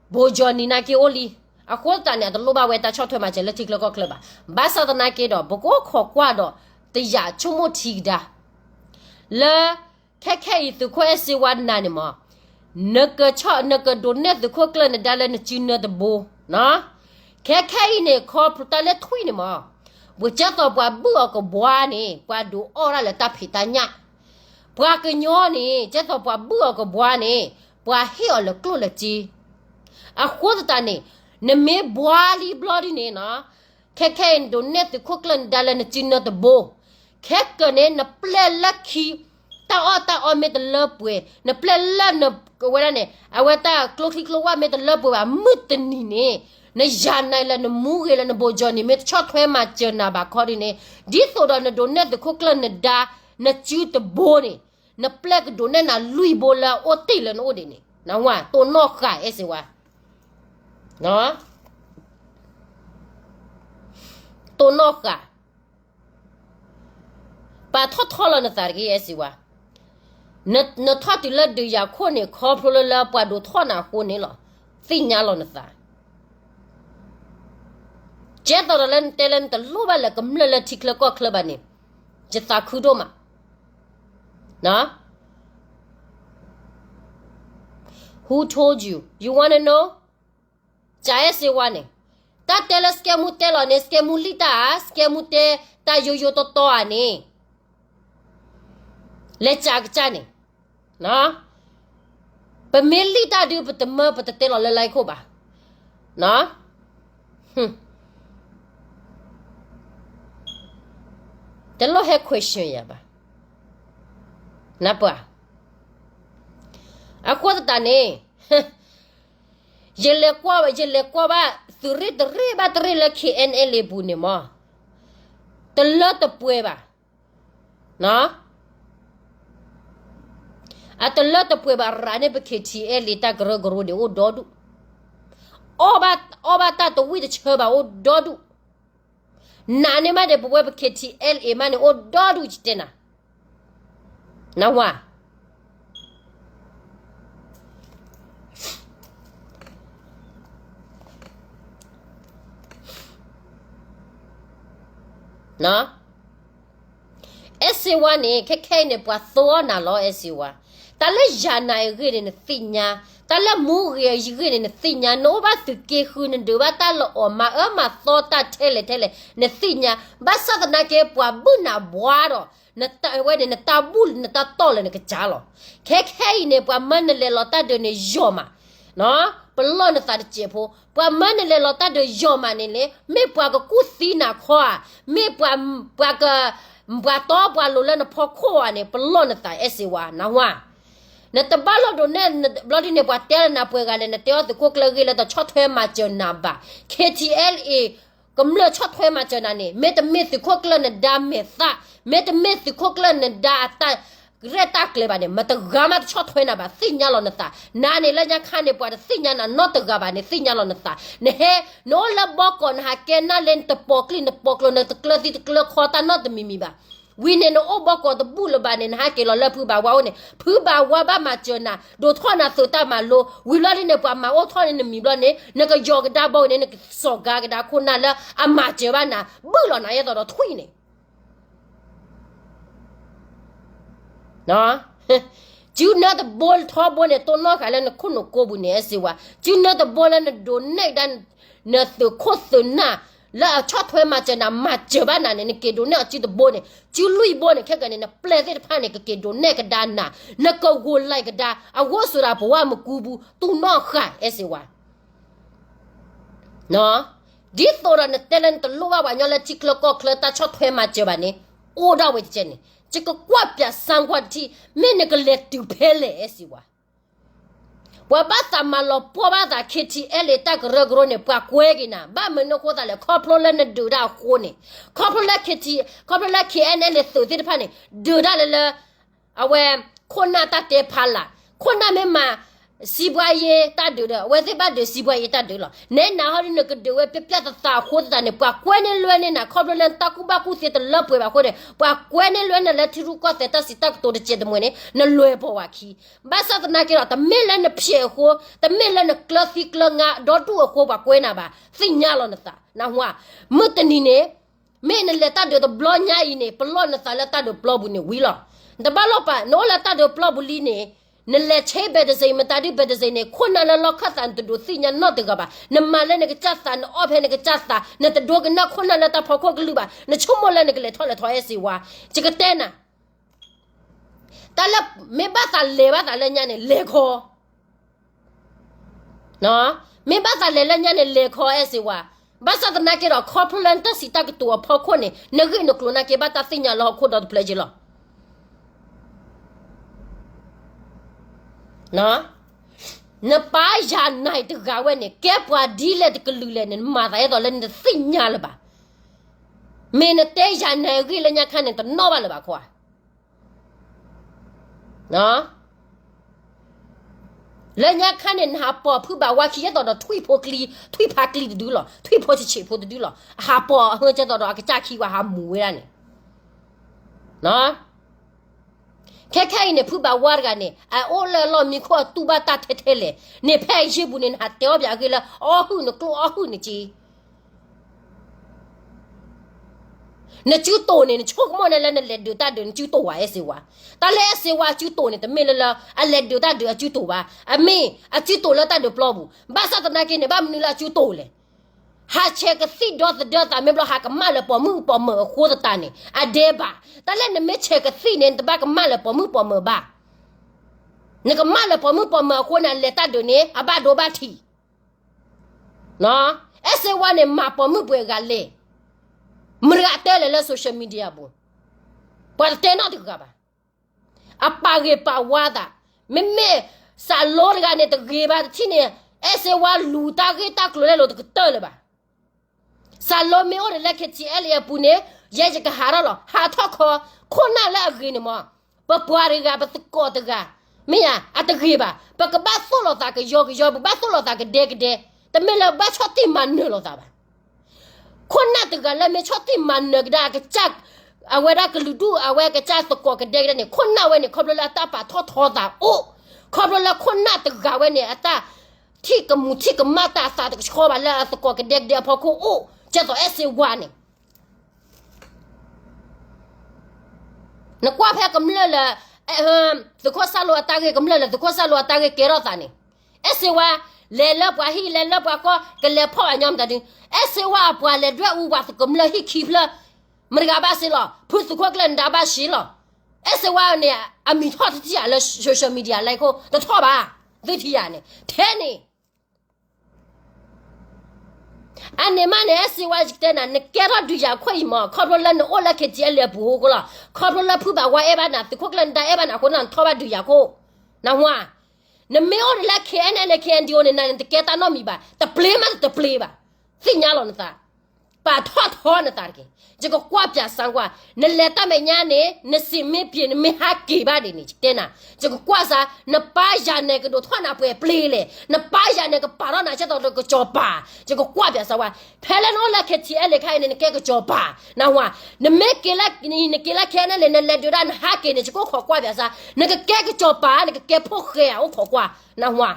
ဘိၣ်ကၠီၣ်နံၤနာ်က့အိၣ်လံ. အဃိသတးန့ၣ် အတလိၣ်ဘၣ်ဝဲတၢ်ဆီၣ်ထွဲမၤစၢၤလၢထံချၢကီၢ်ချၢဘၣ်. ဘၣ်ဆၣ်သနာ်က့ဒီး ပကအိၣ်ခိးကွၢ်ဒီး တယာ်ဆိကမိၣ်ထံကဒါ လၢ ခဲခဲအံၤသုးခိၣ်အဲၣ်စ့ဝါနၤန့ၣ်မး နကဆီၣ် နကဒိးနဲၣ်သုးခိၣ်ကျၢၢ်နဒါလၢနစုနၢတဘိ, ခဲခဲအံၤန့ၣ် ခီဖျိတၢ်လၢထွံၣ်န့ၣ်မး ပကဲသိးပှၤဘုၣ်အီၤကဘှါန့ၣ် ပှၤဒုးအီၣ်ဒၣ်လၢတၢ်ဖံးတၢ်ညၣ်, ပှၤကညီန့ၣ် ကဲသိးပှၤဘုၣ်အီၤကဘှါန့ၣ် ပှၤဟ့ၣ်အီၤလၢကျိၣ်လၢစ့. အဃိသတးန့ၣ် နမ့ၢ်ဘှါလံဘျီဒ်န့ၣ်နီၤ ခဲခဲအံၤနဒိးနဲၣ်သုးခိၣ်ကျၢၢ်နဒါလၢနစုနၢတဘိ, ခဲကၢၢ်န့ၣ် နပျဲၢ်လၢခံ တၢ်အီၣ်တၢ်အီမ့ၢ်တလၢပှဲၤ, နပျဲၢ်လၢန ဝဲဒၣ်န့ၣ် အဝဲတၢ်ကျိချံကျိဝၢ်မ့ၢ်တလၢပှဲၤဘၣ် မုၢ်တနံၤန့ၣ် နယၤနၤလၢနမူဂ့ၤလၢနဘိၣ်ကၠီၣ်နံၤမ့ၢ်တဆီၣ်ထွဲမၤစၢၤနၤဘၣ်ခီဒ်န့ၣ် ဒ်သိးဒီးနဒိးနဲၣ်သုးခိၣ်ကျၢၢ်နဒါ နစုတဘိန့ၣ် နပျဲၢ်ကဒိးနဲၣ်နၤလွံၢ်ဘိလၢအအိၣ်တ့ၢ်လၢနအိၣ်ဒံးန့ၣ် နဝၤ တိၢ်နီၣ်ဃာ်အဲၣ်စ့ဝါ တိၢ်နီၣ်ဃာ် ပာ်ထီၣ်ထီလီၤနသးတက့ၢ် အဲၣ်စ့ဝါ, နထီၣ်တုၤလၢဒုးယၤခိၣ်န့ၣ် ခီဖျိလၢလၢပှၤဒိးထီၣ်နၤအဃိန့ၣ်လီၤ. သ့ၣ်ညါလီၤနသး, ကဲသိးဒီးလၢနတဲလၢနတလိၣ်ဘၣ်လၢကမျၢၢ်လၢထံချၢကီၢ်ချၢဘၣ်န့ၣ် ယသးခုဒိၣ်မး Who told you? You wanna know? ကအဲၣ်စ့ဝါန့ၣ် တၢ်တဲလၢစကဲမူတဲလီၤန့ၣ် စကဲမူလံၣ်တၢ်ဧါ, စကဲမူတဲတၢ်ယိယိတီတီဧါန့ၣ် လဲၤကကစၢ်န့ၣ် ပမ့ၢ်လံၣ်တၢ်ဒုး ပတမၢပတတဲလီၤလၢလၢခိၣ်ဘၣ်. တလိၣ်ဟဲ question ယၤဘၣ်. နပှၤ အဃိသတးန့ၣ် ယလဲၤကွၢ်ဘၣ် ယလဲၤကွၢ်ဘၣ် သုးရ့ၣ်တရ့ၣ်ဘၣ်တရ့ၣ်လၢ K N L A ပူၤန့ၣ်မ့ၢ် တလၢတပှဲၤဘၣ်. အတလၢတပှဲၤဘၣ် ရၤန့ၢ်ပ K T L A တၢ်ကရၢကရိန့ၣ် အိၣ်ဒီဒူၣ်, အီၣ်ဘၣ်တၢ်တဝံၣ်တဆၢဘၣ် အိၣ်ဒီဒူၣ်, နာ်န့ၢ်မးန့ၣ် ပဝဲပ K T L A မးန့ၣ် အိၣ်ဒီဒူၣ် ယတဲနၤ, နၢ်ဟူဧါ. အဲၣ်စ့ဝါန့ၣ် ခဲခဲအံၤန့ၣ် ပှၤသိအီၣ်နၤလီၤ အဲၣ်စ့ဝါ, တၢ်လၢယၤနၤအဂ့ၢ်န့ၣ် နသ့ၣ်ညါ, တၢ်လၢမူဂ့ၤအဂ့ၢ်န့ၣ် နသ့ၣ်ညါ, နအိၣ်ဘၣ်သုးက့ဃု နဒုးဘၣ်တၢ်လၢအီၣ်မၤအၢမၤသီတၢ်ထဲလဲၣ်ထဲလဲၣ် နသ့ၣ်ညါ, ဘၣ်ဆၣ်သနာ်က့ ပှၤဘုၣ်နၤဘှါဒီး ဝဲန့ၣ် နတၢ်ဘူၣ်နတၢ်တီၢ်လၢနကစၢ်လီၤ. ခဲခဲအံၤန့ၣ် ပှၤမၢနလဲၤလီၤတၢ်ဒုးန့ၣ် ယီၤမး, ပလီၢ်နသးတစဲးဖိ, ပှၤမၢနလဲၤလီၤတၢ်ဒုးယီၤမးန့ၣ်န့ၣ် မ့ၢ်ပှၤကကူၣ်သံနၤခီဧါ, မ့ၢ်ပှၤက ပှၤတီပှၤလိၤလၢနဖီခိၣ်ဧါန့ၣ် ပလီၢ်နသး အဲၣ်စ့ဝါ နၢ်ဟူဧါ. နတဘၣ်လီၢ်ဒိးနဲၣ်ဘျီဒ်န့ၣ် ပှၤတဲလၢနၤပှဲၤဂၤလဲၣ်, နတဲအီၣ်သုးခိၣ်ကျၢၢ်ဂ့ၢ်လၢတဆီၣ်ထွဲမၤစၢၤနၤဘၣ်, K T L A ကမျၢၢ်ဆီၣ်ထွဲမၤစၢၤနၤန့ၣ် မ့တမ့ၢ်သုးခိၣ်ကျၢၢ်နဒါမဲာ်သၣ်, မ့တမ့ၢ်သုးခိၣ်ကျၢၢ်နဒါအတၢ်ရဲၣ်တၢ်ကျဲၤဘၣ်န့ၣ် မတဂၤမးတဆီၣ်ထွဲနၤဘၣ်, သ့ၣ်ညါလီၤနသး, နၤန့ၣ်လၢညါခါန့ၣ် ပှၤတသ့ၣ်ညါနၤနီတဂၤဘၣ်န့ၣ် သ့ၣ်ညါလီၤနသး, နဟဲ နအိၣ်လၢဘီကီး နဟးကဲနၢ်လဲ နတပိာ်ကျံၣ်နပိာ်ကျိၤ နတကျၢၤသံတကျၢၤခီတၢ်နီတမံၤမံၤဘၣ်. ဝံၤန့ၣ် နအိၣ်ဘီကီးတဘူၣ်လၢၤဘၣ်န့ၣ် နဟးက့ၤလီၤလၢဖုဘၣ်ဝါအိၣ်န့ၣ် ဖုဘၣ်ဝါဘၣ်မၤစၢၤနၤ ဒိးထီၣ်နၤသုးတၢ်မၤလိ, ဝံၤလီၤဒ်န့ၣ် ပှၤမၤအိၣ်ထီၣ်န့ၣ်နမံၤဘျီန့ၣ် နကယီၤကဒါဘီန့ၣ် နကစီၤကၤကဒါခိၣ်နၢ်လၢအမၤစၢၤဘၣ်နၤ ဘုၣ်လီၤနၤယဲသိးဒီးထွံၣ်န့ၣ် စုနၢတဘိထီဘိန့ၣ် တိၢ်နီၣ်ဃာ်လၢနခိၣ်နူာ်ကိးပူၤန့ၣ် အဲၣ်စ့ဝါ, စုနၢတဘိလၢနဒိးနဲၣ်ကဒါ နသုးခိၣ်သုးနၢ် လၢအဆီၣ်ထွဲမၤစၢၤနၤ မၤစၢၤဘၣ်နၤန့ၣ် နက့ၤဒိးနဲၣ်အီၤစုတဘိန့ၣ်, စုလွံၢ်ဘိန့ၣ် ခဲကနံၣ်န့ၣ် နပျဲၢ်သ့ၣ်တဖၣ်န့ၣ် ကက့ၤဒိးနဲၣ်ကဒါနၤ, နကဂိၤလံကဒါ, အဂိၢ်ဆိးဒၣ်ပဝဲမကူပူၤ တိၢ်နီၣ်ဃာ် အဲၣ်စ့ဝါ ဒ်သိးဒီးနတဲလၢနတလိၣ်ဘၣ်ပှၤကညီလၢထံချၢကီၢ်ချၢတၢ်ဆီၣ်ထွဲမၤစၢၤဘၣ်န့ၣ်, အိၣ်ဒၣ်ဝဲတကဲန့ၣ်, ယကကွၢ်ပၠးစၣ်ကွၢ်တထံၣ်, မ့ၢ်နကလဲၤတုၤဖဲလဲၣ် အဲၣ်စ့ဝါ. ပှၤဘၣ်သးမၤလီၤပှီၢ်ဘၣ်သး K T L A တၢ်ကရၢကရိန့ၣ် ပှၤကွဲက့ၤနၤ, ဘၣ်မနုၤအဃိသတးလဲၣ်, ခီဖျိလၢနဒုးတၢ်အဃိန့ၣ်, ခီဖျိလၢ ခီဖျိလၢ K N L A သုးသ့ၣ်တဖၣ်န့ၣ် ဒုးတၢ်လၢလၢ အဝဲ ခိၣ်နၢ်တၢ်တဲဖးလၢ်, ခိၣ်နၢ်မ့ၢ်မၤ စံးပှၤယ့တၢ်ဒုးဒီး အဝဲသ့ၣ်ဘၣ်ဒုးစံးပှၤယ့တၢ်ဒုးလီၤ. နဲနၤဟီဒ်နကဒုးဝဲပျၢ်ပျၢ်သးသးအဃိသတးန့ၣ် ပှၤကွဲန့ၢ်လွဲန့ၢ်နၤ, ခီဖျိလၢနတၢ်ကူၣ်ဘၣ်ကူၣ်သ့တလၢပှဲၤဘၣ်အဃိန့ၣ် ပှၤကွဲန့ၢ်လွဲနၤလၢထံရူၢ်ကီၢ်သဲးတၢ်စံးတၢ်ကတိၤတစဲးတမှဲၤန့ၣ် နလွဲၢ်ပီၢ်ဝဲခံ, ဘၣ်ဆၣ်သနာ်က့ဒီး တမ့ၢ်လၢနဖျဲးအဃိ, တမ့ၢ်လၢနကျၢၤသံကျၢၤငါဒီဒူၣ်အဃိ ပှၤကွဲနၤဘၣ်, သ့ၣ်ညါလီၤနသး, နၢ်ဟူဧါ. မုၢ်တနံၤန့ၣ် မ့ၢ်နလဲၤတၢ်ဒုးတဘျီညါအံၤန့ၣ် ပလီၢ်နသးလၢတၢ်ဒုးပျီပူၤန့ၣ်ဝံၤလီၤ. နတဘၣ်လီၤပာ်, နအိၣ်လၢတၢ်ဒုးပျီပူၤလံန့ၣ်, နလဲၤဆ့ ဘဲးတစ့ မတၤဒု ဘဲးတစ့န့ၣ် ခိၣ်နၢ်လၢလီၢ်ခၢၣ်သး နတဒိးသ့ၣ်ညါနီတဂၤဘၣ်. နမၤလၢနကစၢ်သး, နအီၣ်ဖဲနကစၢ်သး, နတဒိကနၣ်ခိၣ်နၢ်လၢတၢ်ဖီခိၣ်ကလုၢ်ဘၣ်. နဆိကမိၣ်လၢနကလဲၤထီၣ်လဲၤထီ အဲၣ်စ့ဝါ, ယကတဲနၤ တၢ်လၢမ့ၢ်ဘၣ်သးလဲၤဘၣ်သးလၢညါန့ၣ် လဲၤခီ, မ့ၢ်ဘၣ်သးလဲၤလၢညါန့ၣ် လဲၤခီ အဲၣ်စ့ဝါ. ဘၣ်ဆၣ်သနာ်က့ဒီး ခီဖျိလၢနတၢ်စံးတၢ်ကတိၤအဖီခိၣ်န့ၣ် နဂ့ၢ်နကျိၤနာ်က့ ဘၣ်တၢ်သ့ၣ်ညါလၢဟီၣ်ခိၣ်ဒီတဖျၢၣ်က့လီၤ. နပၢ်ယၤနၤအံၤတဂၤဝဲန့ၣ် ကဲပှၤဒ်လဲၣ်တကလုာ်လဲၣ်န့ၣ် နမၤသးအဲၣ်ဒိးလၢနတသ့ၣ်ညါလၢၤဘၣ်. မ့ၢ်နတဲယၤနၤအဂ့ၢ်လၢညါခါန့ၣ် တနီၣ်ဘၣ်လၢၤဘၣ်ခွါ လၢညါခါန့ၣ် နဟးပိာ်ဖုဘၣ်ဝါခံ ယဲသိးဒီးထွံၣ်ဖိကျံ, ထွံၣ်ဖးကျံတဒုလီၤ, ထွံၣ်ဖိဆံးဆံးဖိတဒုလီၤ. ဟးပိာ်အဟၢကဲသိးဒီးအကစၢ်ခံဝဲဟးမူၤဝဲဒၣ်န့ၣ်. ခဲခဲအံၤန့ၣ် ဖုဘၣ်ဝါတဂၤန့ၣ် အအိၣ်လၢအလီၢ်မံခိၣ် အတူၢ်ဘၣ်တၢ်ထဲထဲလဲၣ်န့ၣ် ဖဲအယ့ၢ်ပူၤန့ၣ် နဟးတဲအီၣ်ပၠးအဂ့ၢ်လၢ အီၣ်ဟုၣ်နကျိၣ်အီၣ်ဟုၣ်န့ၣ်က့ နစုတိာ်န့ၣ် နဆိကမိၣ်န့ၣ်လၢနလဲၤဒုးတၢ်ဒုး နစုတိာ်ဝဲ အဲၣ်စ့ဝါ. တၢ်လၢအဲၣ်စ့ဝါအစုတိာ်န့ၣ် တမ့ၢ်လၢလၢ အလဲၤဒုးတၢ်ဒုးအစုတိာ်ဘၣ်. အမ့ၢ်အစုတိာ်လၢတၢ်ဒုးပျီပူၤ. ဘၣ်ဆၣ်သနာ်က့န့ၣ် ဘၣ်မနုၤလၢအစုတိာ်လဲၣ်. ဟးဆဲးကသံၣ်ဒီသဒၢသး မ့ၢ်ဘျီဟးကမၣ်လၢပိာ်မုၣ်ပိာ်မၢၤအဃိသတးန့ၣ် အဒဲဘၣ်. တၢ်လၢနမ့ၢ်ဆဲးကသံၣ်န့ၣ် နတဘၣ်ကမၣ်လၢပိာ်မုၣ်ပိာ်မၢၤဘၣ်. နကမၣ်လၢပိာ်မုၣ်ပိာ်မၢၤအဃိန့ၣ် အလဲၤတၢ်ဒုးန့ၣ် အဘၣ်ဒိဘၣ်ထံး အဲၣ်စ့ဝါန့ၣ် မၤပိာ်မုၣ်ပှဲၤဂၤလဲၣ်. မတၤတဂၤတဲလဲၣ်လၢ social media ပူၤ, ပှၤတတဲနီတဂၤဘၣ်. အပာ်ဂ့ၤပာ်ဝါသး, မ့မ့ၢ်စးလိတဂၤန့ၣ် တဂ့ၤဘၣ်တထံၣ်န့ၣ် အဲၣ်စ့ဝါလူၤတၢ်ဂ့ၢ်တၢ်ကျိၤလဲလိာ်တကတၢၢ်လၢၤဘၣ်. စးလိမ့ၢ်အိၣ်ဒံးလၢ KTLA အပူၤန့ၣ် ယဲယကဟးထီၣ်လီၤ. ဟးထီၣ်ခီ, ခိၣ်နၢ်လၢအဂ့ၤန့ၣ်မး, ပပှၤတဂၤ ပသကိးတဂၤ, မ့ၢ်ဧါ, အတဂ့ၤဘၣ်. ပကဘၣ်သိၣ်လိာ်သးကယီကယီ, ပဘၣ်သိၣ်လိာ်သးကဒဲကဒဲ, တမ့ၢ်လၢဘၣ်ဆီၣ်တံၢ်မၤနၢၤလိာ်သးဘၣ်. ခိၣ်နၢ်တဂၤလၢမ့ၢ်ဆီၣ်တံၢ်မၤနၢၤကဒါ အဝဲဒၣ်ကလုာ်ဒူၣ် အဝဲကစၢ်သကိးကဒဲကဒဲန့ၣ် ခိၣ်နၢ်ဝဲန့ၣ် ခီဖျိလၢအတၢ်ပာ်ထီၣ်ထီသးအိၣ်, ခီဖျိလၢခိၣ်နၢ်တဂၤဝဲန့ၣ် အတၢ်ထံၣ်ကမူးထံၣ်ကမၣ်တၢ်အသးတကဆှီဘၣ်လၢအသကိးကဒဲကဒဲအဖီခိၣ်အိၣ်, ကဲသိးအဲၣ်စ့ဝါန့ၣ် နကွၢ်ဖဲကမျၢၢ်လၢ သုးခိၣ်စၢ်လိအတၢ်ဂ့ၢ် ကမျၢၢ်လၢသုးခိၣ်စၢ်လိအတၢ်ဂ့ၢ်ကဲထီၣ်သးန့ၣ်, အဲၣ်စ့ဝါ လဲၤလၢပှၤဟံၣ် လဲၤလၢပှၤဃီ ကလဲၤဖီၣ်အညီမတၤဒု, အဲၣ်စ့ဝါအပှၤလဲၤဒွဲၣ်အူ ပှၤသုးကမျၢၢ်ဟံၣ်ခံဖျၢၣ်, မတၤတဂၤဘၣ်စ့လီၤ, ဖုသုးခိၣ်ကျၢၢ်နဒါဘၣ်စ့လီၤ. အဲၣ်စ့ဝါန့ၣ် အမံၤထီၣ်တထံၣ်ဧါလၢ social media လၢခိၣ် တထီၣ်ဘၣ်, သုထံၣ်ဧါန့ၣ် ထဲန့ၣ် အန့ၣ်မးန့ၣ် အဲၣ်စ့ဝါ ယကတဲနၤ နကဲထီၣ်ဒုးယၤခိၣ်အံၤမး ခီဖျိလၢနအိၣ်လၢ KTLA အပူၤအဃိလီၤ. ခီဖျိလၢဖုဘၣ်ဝါအဲၣ်ဘၣ်နၤ သုးခိၣ်ကျၢၢ်နဒါအဲၣ်ဘၣ်နၤအဃိ နထီၣ်ဘၣ်ဒုးယၤခိၣ်, နဝါ, နမ့ၢ်အိၣ်ဒံးလၢ KNLA KNDO န့ၣ် နၤန့ၣ် တကဲတၢ်နီတမံၤဘၣ်, တပျ့ၤမးတပျ့ၤဘၣ်, သ့ၣ်ညါလီၤနသး ပာ်ထီၣ်ထီနသးတက့ၢ်. ယကကွၢ်ပၠးစၢကွၢ်, နလဲၤတၢ်မဲာ်ညါန့ၣ် နစံးမ့ၢ်ပျ့ၤ နမ့ၢ်ဟးက့ၤဘၣ်ဒ်န့ၣ် ယတဲနၤ, ယကကွၢ်စၢ် နပၢ်ယၤနဲၣ်ကဒိးထီၣ်နၤပှဲၤပျ့ၤလဲၣ်, နပၢ်ယၤနဲၣ်ကပာ်ထီၣ်နၤကဲသိးဒီးကစီၤပၤ, ယကကွၢ်ပၠးစၢကွၢ်, ဖဲလၢနအိၣ်လၢ KTLA ခါအံၤန့ၣ် နကဲကစီၤပၤ, နဝါ, နမ့ၢ်က့ၤလၢ နက့ၤလၢ KNLA နလဲၤဒုးဒၣ်နဟးက့ၤန့ၣ် ယကအိၣ်ခိးကွၢ်ပၠးစၢ်, နကကဲကစီၤပၤ နကကဲဖိၣ်ဃဲဧါ အိၣ်ခိးကွၢ်, နဝါ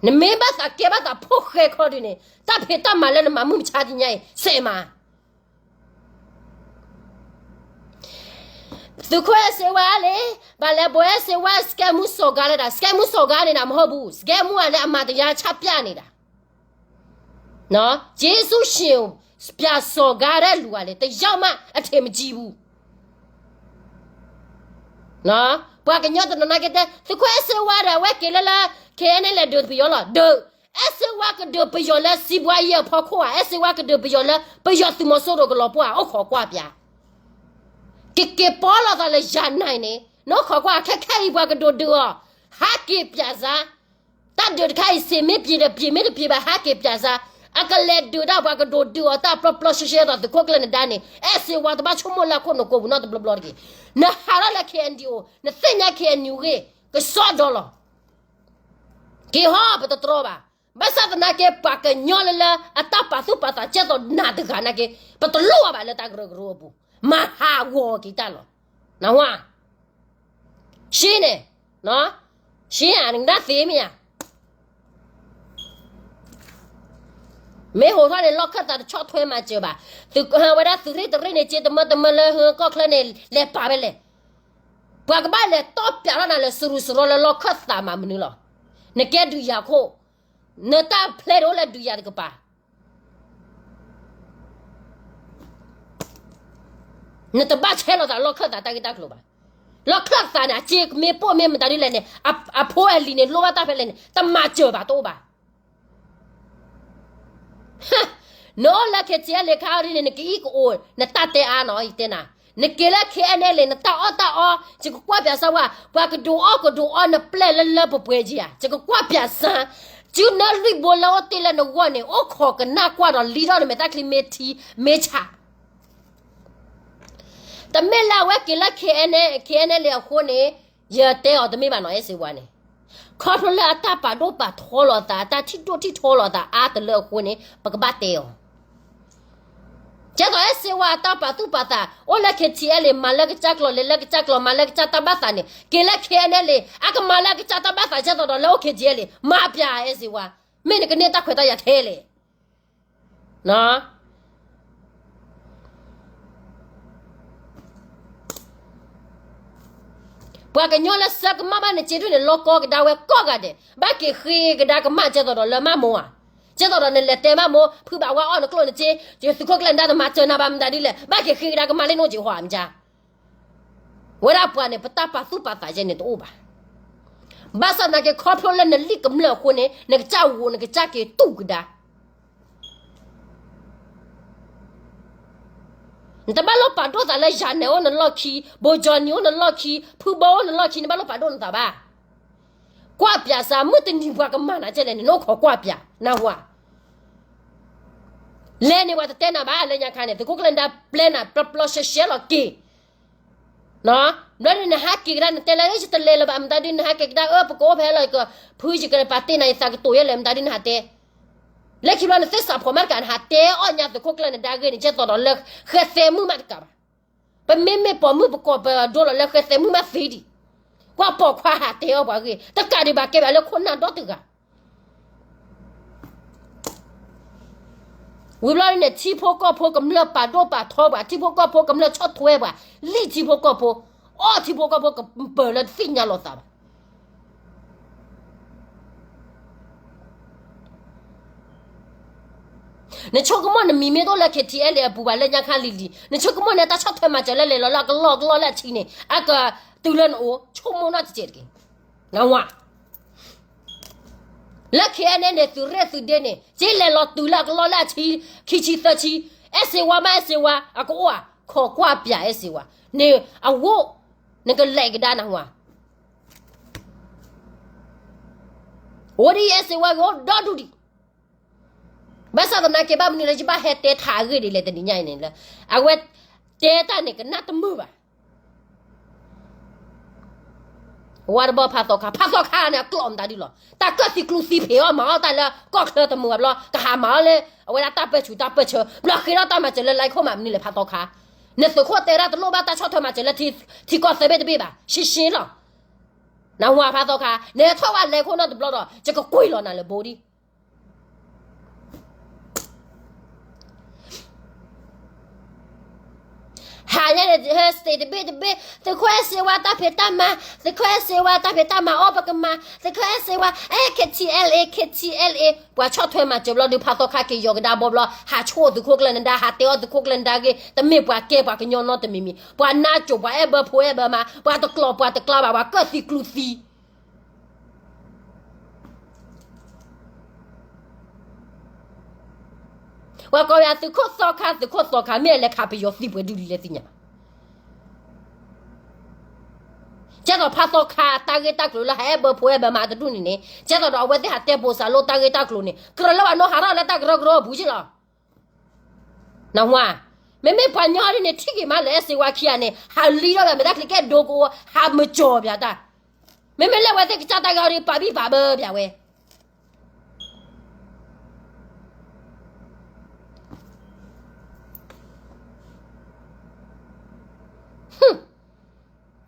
နမ့ၢ်ဘၣ်သးကဲဘၣ်သးဖိၣ်ဃဲခီဒုန့ၣ် တၢ်ဖံးတၢ်မၤလၢနမၤမုၢ်မဆါတနံၤညါအံၤ စဲးမး, သုးခိၣ်အဲၣ်စ့ဝါလံ, ဘၣ်လဲၤဘိးအဲၣ်စ့ဝါ စကဲမူစီၤဂါလၢဒၣ်, စကဲမူစီၤဂါန့ၣ်ဒၣ်မဟီၣ်ဘူး, စကဲမူအလဲအမၤတယါဆၣ်ပၠၣ်န့ၣ်ဒၣ် ကျေးဇူးရှင် ပၠးစီၤဂါရဲၣ်လူၤဂၤလံ, တယောက်မှအထင်မကြီးဘူး. ပှၤကညီတနီၤနာ်က့တဲ သုးခိၣ်အဲၣ်စ့ဝါဒီး အဝဲက့ၤလၢလၢ KNLA ဒုးပယီၤလီၤ, ဒုး, အဲၣ်စ့ဝါကဒုးပယီၤလၢ စံးဘှါယဲၢ်အဖီခိၣ်ဧါ, အဲၣ်စ့ဝါကဒုးပယီၤလၢ ပယီၤသုးမီၤစိရိၤကလီၤပှၢ် အိၣ်ခိးကွၢ်ပၠး, ကက့ၤပီလီၤသးလၢယၤနၤန့ၣ်, နအိၣ်ခိးကွၢ် ခဲခဲအံၤပှၤကဒုးဒုးအီၤ, ဟးက့ၤပၠးစၢ် တၢ်ဒုးတခါအံၤ စ့မ့ၢ်ပျ့ၤဒီး ပျ့ၤမ့ၢ်တပျ့ၤဘၣ် ဟးက့ၤပၠးစၢ်, အကလဲၤဒုးဒၣ်ပှၤကဒိးဒုးအီၤတၢ်ပျီပျီရှဲရှဲဒီး သုးခိၣ်ကျၢၢ်နဒါန့ၣ် အဲၣ်စ့ဝါတဘၣ်ဆိကမိၣ်လၢအခိၣ်နူာ်ကိးပူၤနီတဘျီဘျီတဂ့ၤ. နဟးထီၣ်လၢ KNDO နသ့ၣ်ညါ KNU ဂ့ၢ် ကစီဒီလီၤ. က့ၤဟီၣ်ပတတြီဘၣ်. ဘၣ်ဆၣ်သနာ်က့ ပှၤကညီလၢလၢအတၢ်ပာ်သူၣ်ပာ်သးကဲသိးနၤတဂၤနာ်က့ ပတလိၣ်ဘၣ်လၢတၢ်ကရၢကရိအပူၤ မၤဟးဂီၤက့ၤတၢ်လီၤ. နဝါ ရှ့န့ၣ်, ရှ့ဧါ နကနၣ်သ့မ့ၢ်ဧါ. မ့ၢ်ဟိးထီၣ်န့ၣ် လီၢ်ခၢၣ်သးတဆီၣ်ထွဲမၤစၢၤဘၣ်. သုးဝဲဒၣ်သုးရ့ၣ်တရ့ၣ်န့ၣ် စ့တမၢတမၢလၢဟၢကီၢ်ချၢန့ၣ် လဲၤပာ်ဝဲလဲၣ်. ပှၤကဘၣ်လဲၤတီပၠးထီၣ်နၤလၢစရူးစရီလၢလီၢ်ခၢၣ်သးမးမနုၤလီၤ. နကဲဒုးယၤခိၣ်, နတၢ်ဖျဲးတအိၣ်လၢဒုးယၤတကပၤ နတဘၣ်ဆဲးလီၤသးလၢလီၢ်ခၢၣ်သးတၢ်ဂ့ၢ်တၢ်ကျိၤဘၣ်. လီၢ်ခၢၣ်သးန့ၣ် အစ့မ့ၢ်ပိၢ်မ့ၢ်မတၤဒ်လဲၣ်န့ၣ် အဖိအလံၤန့ၣ် လိၣ်ဘၣ်တၢ်ဖဲလဲၣ်န့ၣ် တမၤစၢၤဘၣ်တအိၣ်ဘၣ်. နအိၣ်လၢ KTLA ခါအံၤန့ၣ် နကအံၣ်ကအိၣ် နတၢ်တဲအါနီၤ ယတဲနၤ, နက့ၤလၢ KNLA န့ၣ် နတၢ်အီၣ်တၢ်အီ ယကကွၢ်ပၠးစၢဝဲ ပှၤကဒုးအီၣ်ကဒုးအီနပျဲၢ်လၢလၢပှဲၤပှဲၤက့ၤဧါ, ယကကွၢ်ပၠးစၢ, စုနၢလွံၢ်ဘိလၢအိၣ်တ့ၢ်လၢနဂီၢ်န့ၣ် အိၣ်ခိးကနၣ်ကွၢ်ဒီးလံထီၣ်နမဲာ်တၢ်ချံမ့ၢ်ထံမ့ၢ်ဆး တမ့ၢ်လၢအဝဲက့ၤလၢ KNLA အဃိန့ၣ် ယတဲအီၤတမ့ၢ်ဘၣ်နီၤ အဲၣ်စ့ဝါန့ၣ်, ခီဖျိလၢအတၢ်ပာ်ဒိၣ်ပာ်ထီလိာ်သး အတၢ်ထံၣ်ဒိၣ်ထံၣ်ထီလိာ်သးအါတလၢအဃိန့ၣ် ပကဘၣ်တဲအီၤ. ကဲသိးအဲၣ်စ့ဝါအတၢ်ပာ်သူၣ်ပာ်သး အိၣ်လၢ KTLA မၤလၢကစၢ်ကျိာ် လဲၤလၢကစၢ်ကျိာ် မၤလၢကစၢ်တၢ်ဘၣ်သးန့ၣ် က့ၤလၢ KNLA အကမၤလၢကစၢ်တၢ်ဘၣ်သး ကဲသိးဒီးလၢအိၣ် KTLA မၤပၠး အဲၣ်စ့ဝါ, မ့ၢ်နကန့ၢ်တၢ်ခွဲးတၢ်ယာ်ထဲလဲၣ် ပှၤကညီလၢဆၢကမၣ်ဘၣ်နစ့ဒုၣ်န့ၣ် လီၤကီကဒါဝဲကိးဂၤဒဲး, ဘၣ်က့ၤဃ့ကဒါကမၣ် ကဲသိးဒီးလၢမၢ်မိၢ်ဧါ, ကဲသိးဒီးနလဲၤတဲမၢ်မိၢ် ဖုဘၣ်ဝါအီၣ်နကျိၣ်နစ့, သုးခိၣ်ကျၢၢ်နဒါတမၤစၢၤနၤဘၣ်မတၤဒ်လဲၣ်, ဘၣ်က့ၤဃ့ကဒါကမၣ်လၢနအိၣ်က့ၤဟီဧါမ့ၢ်ကါ ဝဲဒၣ်ပှၤန့ၣ် ပတၢ်ပာ်သူၣ်ပာ်သးယဲန့ၣ်တအိၣ်ဘၣ်. ဘၣ်ဆၣ်သနာ်က့ ခီဖျိလၢနလံၣ်ကမျၢၢ်အဃိန့ၣ် နကစၢ်ဂိၤ နကစၢ်က့ၤတူၢ်ကဒါ နတဘၣ်လိၣ်ပာ်ဒိၣ်သးလၢယၤနဲၣ်အိၣ်နလီၢ်ခံ, ဘိကၠီနံၤအိၣ်နလီၢ်ခံ, ဖုဘီအိၣ်နလီၢ်ခံ နဘၣ်လိၣ်ပာ်ဒိၣ်နသးဘၣ်. ကွၢ်ပၠးစး မုၢ်တနံၤပှၤကမၤနၤကဲလဲၣ်န့ၣ် နအိၣ်ခိးကွၢ်ပၠး နၢ်ဟူဧါ. လဲၤန့ၣ်ပှၤတတဲနၤဘၣ် လၢညါခါန့ၣ် သုးခိၣ်ကျၢၢ်နဒါပျဲနၤ ပျီပျီရှဲရှဲလီၤက့ၤ ဘျီဒ်နဟးက့ၤကဒါ နတဲလၢယတလဲၤလၢၤဘၣ် မတၤဒ်နဟးက့ၤကဒါ အၢ ပကအိၣ်ဖဲလီၤ ဖုယကပာ်တ့ၢ်နၤ ယသးကတိၤယဲလဲၣ် မတၤဒ်နဟးတဲ လၢခံဘျီနသ့ၣ်စးဖှိၣ်မးတကး နဟးတဲအီၣ်ညါသုးခိၣ်ကျၢၢ်နဒါဂ့ၢ်န့ၣ် ကဲသိးဒီးလၢ ဃဲသဲမုၣ်မးတကးဘၣ်. ပမ့မ့ၢ်ပိာ်မုၣ်ပကိးပဒိလီၤလၢဃဲသဲမုၣ်မးသ့ဒံး, ကွၢ်ပိာ်ခွါဟးတဲအီၣ်ပှၤဂ့ၢ် တကးဒံးဘၣ်ကဲဘၣ်လၢခိၣ်နၢ်ဒီတဂၤ ဝံၤဘျီန့ၣ် ထံဖိကီၢ်ဖိကမျၢၢ်ပာ်ဒိၣ်ပာ်ထီပှၤ, ထံဖိကီၢ်ဖိကမျၢၢ်ဆီၣ်ထွဲပှၤ, လံၣ်ထံဖိကီၢ်ဖိ, အီၣ်ထံဖိကီၢ်ဖိကပၢၤလၢတသ့ၣ်ညါလီၤသးဘၣ်. နဆိကမိၣ်နမံၤမ့ၢ်တအိၣ်လၢ KTLA အပူၤဘၣ် လၢညါခါလံၤလံၤ, နဆိကမိၣ်န့ၣ် တၢ်ဆီၣ်ထွဲမၤစၢၤလၢလဲၤလီၤလၢအကလီကလီလၢအဆံန့ၣ် အကတုၤလၢနအိၣ် ဆိကမိၣ်နီၢ်တစဲးတက့ၢ်. နဝၤ လၢ KNA န့ၣ် သုးရ့ၣ်သုးဒ့န့ၣ် က့လဲၤလီၤတုၤလၢအကလီလၢအဆံ, ခံဆံသၢဆံ, အဲၣ်စ့ဝါမး အဲၣ်စ့ဝါ အကအိၣ်ဧါ, ခိးကွၢ်ပၠးအဲၣ်စ့ဝါ, န့ၣ်အဝိ နကလဲၤကဒါနဝၤ, အိၣ်ဒ်အဲၣ်စ့ဝါဂ့ၤအိၣ်ဒီဒူၣ်ဒံး ဘၣ်ဆၣ်သနာ်က့ ဘၣ်မနုၤလၢယဘၣ်ဟဲတဲထးအဂ့ၢ်ဒ်လဲၣ်တနံၤညါအံၤန့ၣ်လၢ အဝဲတဲတၢ်န့ၣ်ကနၣ်တမုာ်ဘၣ်. ဝါတဘီဖးသီခါ, ဖးသီခါန့ၣ် အကျိာ်မတၤဒုလီၤ. တၢ်ကၢၣ်သံကျူသံဖံးအီၣ်မၤအီၣ်တၢ်လၢကီၢ်ချၢတမုာ်ဘၣ်ဘျီ ကဟးမၤအီၣ်လၢ အဝဲဒၣ်တၢ်ပၢၢ်ဆူးတၢ်ပၢၢ်ဆၢ ဘျီဃ့ထီၣ်တၢ်မၤစၢၤလၢ လဲခိၣ်မးမနုၤလဲၣ် ဖးသီခါ. နသုးခိၣ်တဲဒၣ်တလိၣ်ဘၣ်တၢ်ဆီၣ်ထွဲမၤစၢၤလၢ ထံကီၢ်သၢဘ့ၣ်တဘ့ၣ်ဘၣ် ရှင်းရှင်းလီၤ. နဝၤဖးသီခါ နထီၣ်ဝဲလဲခိၣ်နီတဘျီဒီး ယကကွံာ်လီၤနၤလၢဘိဒံး ဟးညါန့ၣ် state တဘ့ၣ်တဘ့ၣ် သုးခိၣ်အဲၣ်စ့ဝါတၢ်ဖံးတၢ်မၤ, သုးခိၣ်အဲၣ်စ့ဝါတၢ်ဖံးတၢ်မၤအီၣ်ပကမၤ, သုးခိၣ်အဲၣ်စ့ဝါ အဲ KTLA KTLA ပှၤဆီၣ်ထွဲမၤစၢၤဘျီဒုး ဖးသီခါက့ၤယီၤကဒါဘီဘျီ ဟးဆိၣ်သုးခိၣ်ကျၢၢ်နဒါ ဟးတဲအီၣ်သုးခိၣ်ကျၢၢ်နဒါဂ့ၢ် တမ့ၢ်ပှၤကဲပှၤကညီနီတမံၤမံၤ ပှၤနါစိၤ ပှၤအဲၣ်ဘၢဖိအဲၣ်ဘၢမါ ပှၤတကျိာ်ပှၤတကျါဘၣ် ပှၤကၢၣ်သံကျူသံ ပှၤကိးယၤသုးခိၣ်သီခါ သုးခိၣ်သီခါ မ့ၢ်အလဲၤခးပယီၤသံပှဲၤဒုလံလဲၣ်သ့ၣ်ညါဘၣ်. ကဲသိးဖးသီခါ တၢ်ဂ့ၢ်တၢ်ကျိၤလၢဟးအဲၣ်ဘၢဖိအဲၣ်ဘၢမါတဒူၣ်န့ၣ်န့ၣ် ကဲသိးဒီးအဝဲသ့ၣ်ဟးတဲပိာ်စးလိတၢ်ဂ့ၢ်တၢ်ကျိၤန့ၣ် ကြၢးလၢပှၤနီၣ်ဟးထီၣ်လၢတၢ်ကရၢကရိအပူၤက့လီၤ. နဝၤ မ့မ့ၢ်ပှၤညီဒ်န့ၣ် ထံၣ်က့ၤမးလၢအဲၣ်စ့ဝါခံဂၤန့ၣ် ဟးလံထီၣ်ဘၣ် မ့ၢ်တၢ်ချံကဲဒိကအိ ဟးမုၢ်ကၠီၤဘၣ်တၢ် မ့မ့ၢ်လၢအဝဲသ့ၣ်ကစၢ်တၢ်ဂ့ၢ်အီၤဒီး ပာ်ဘံၣ်ပာ်ဘၢဘၣ်ဝဲ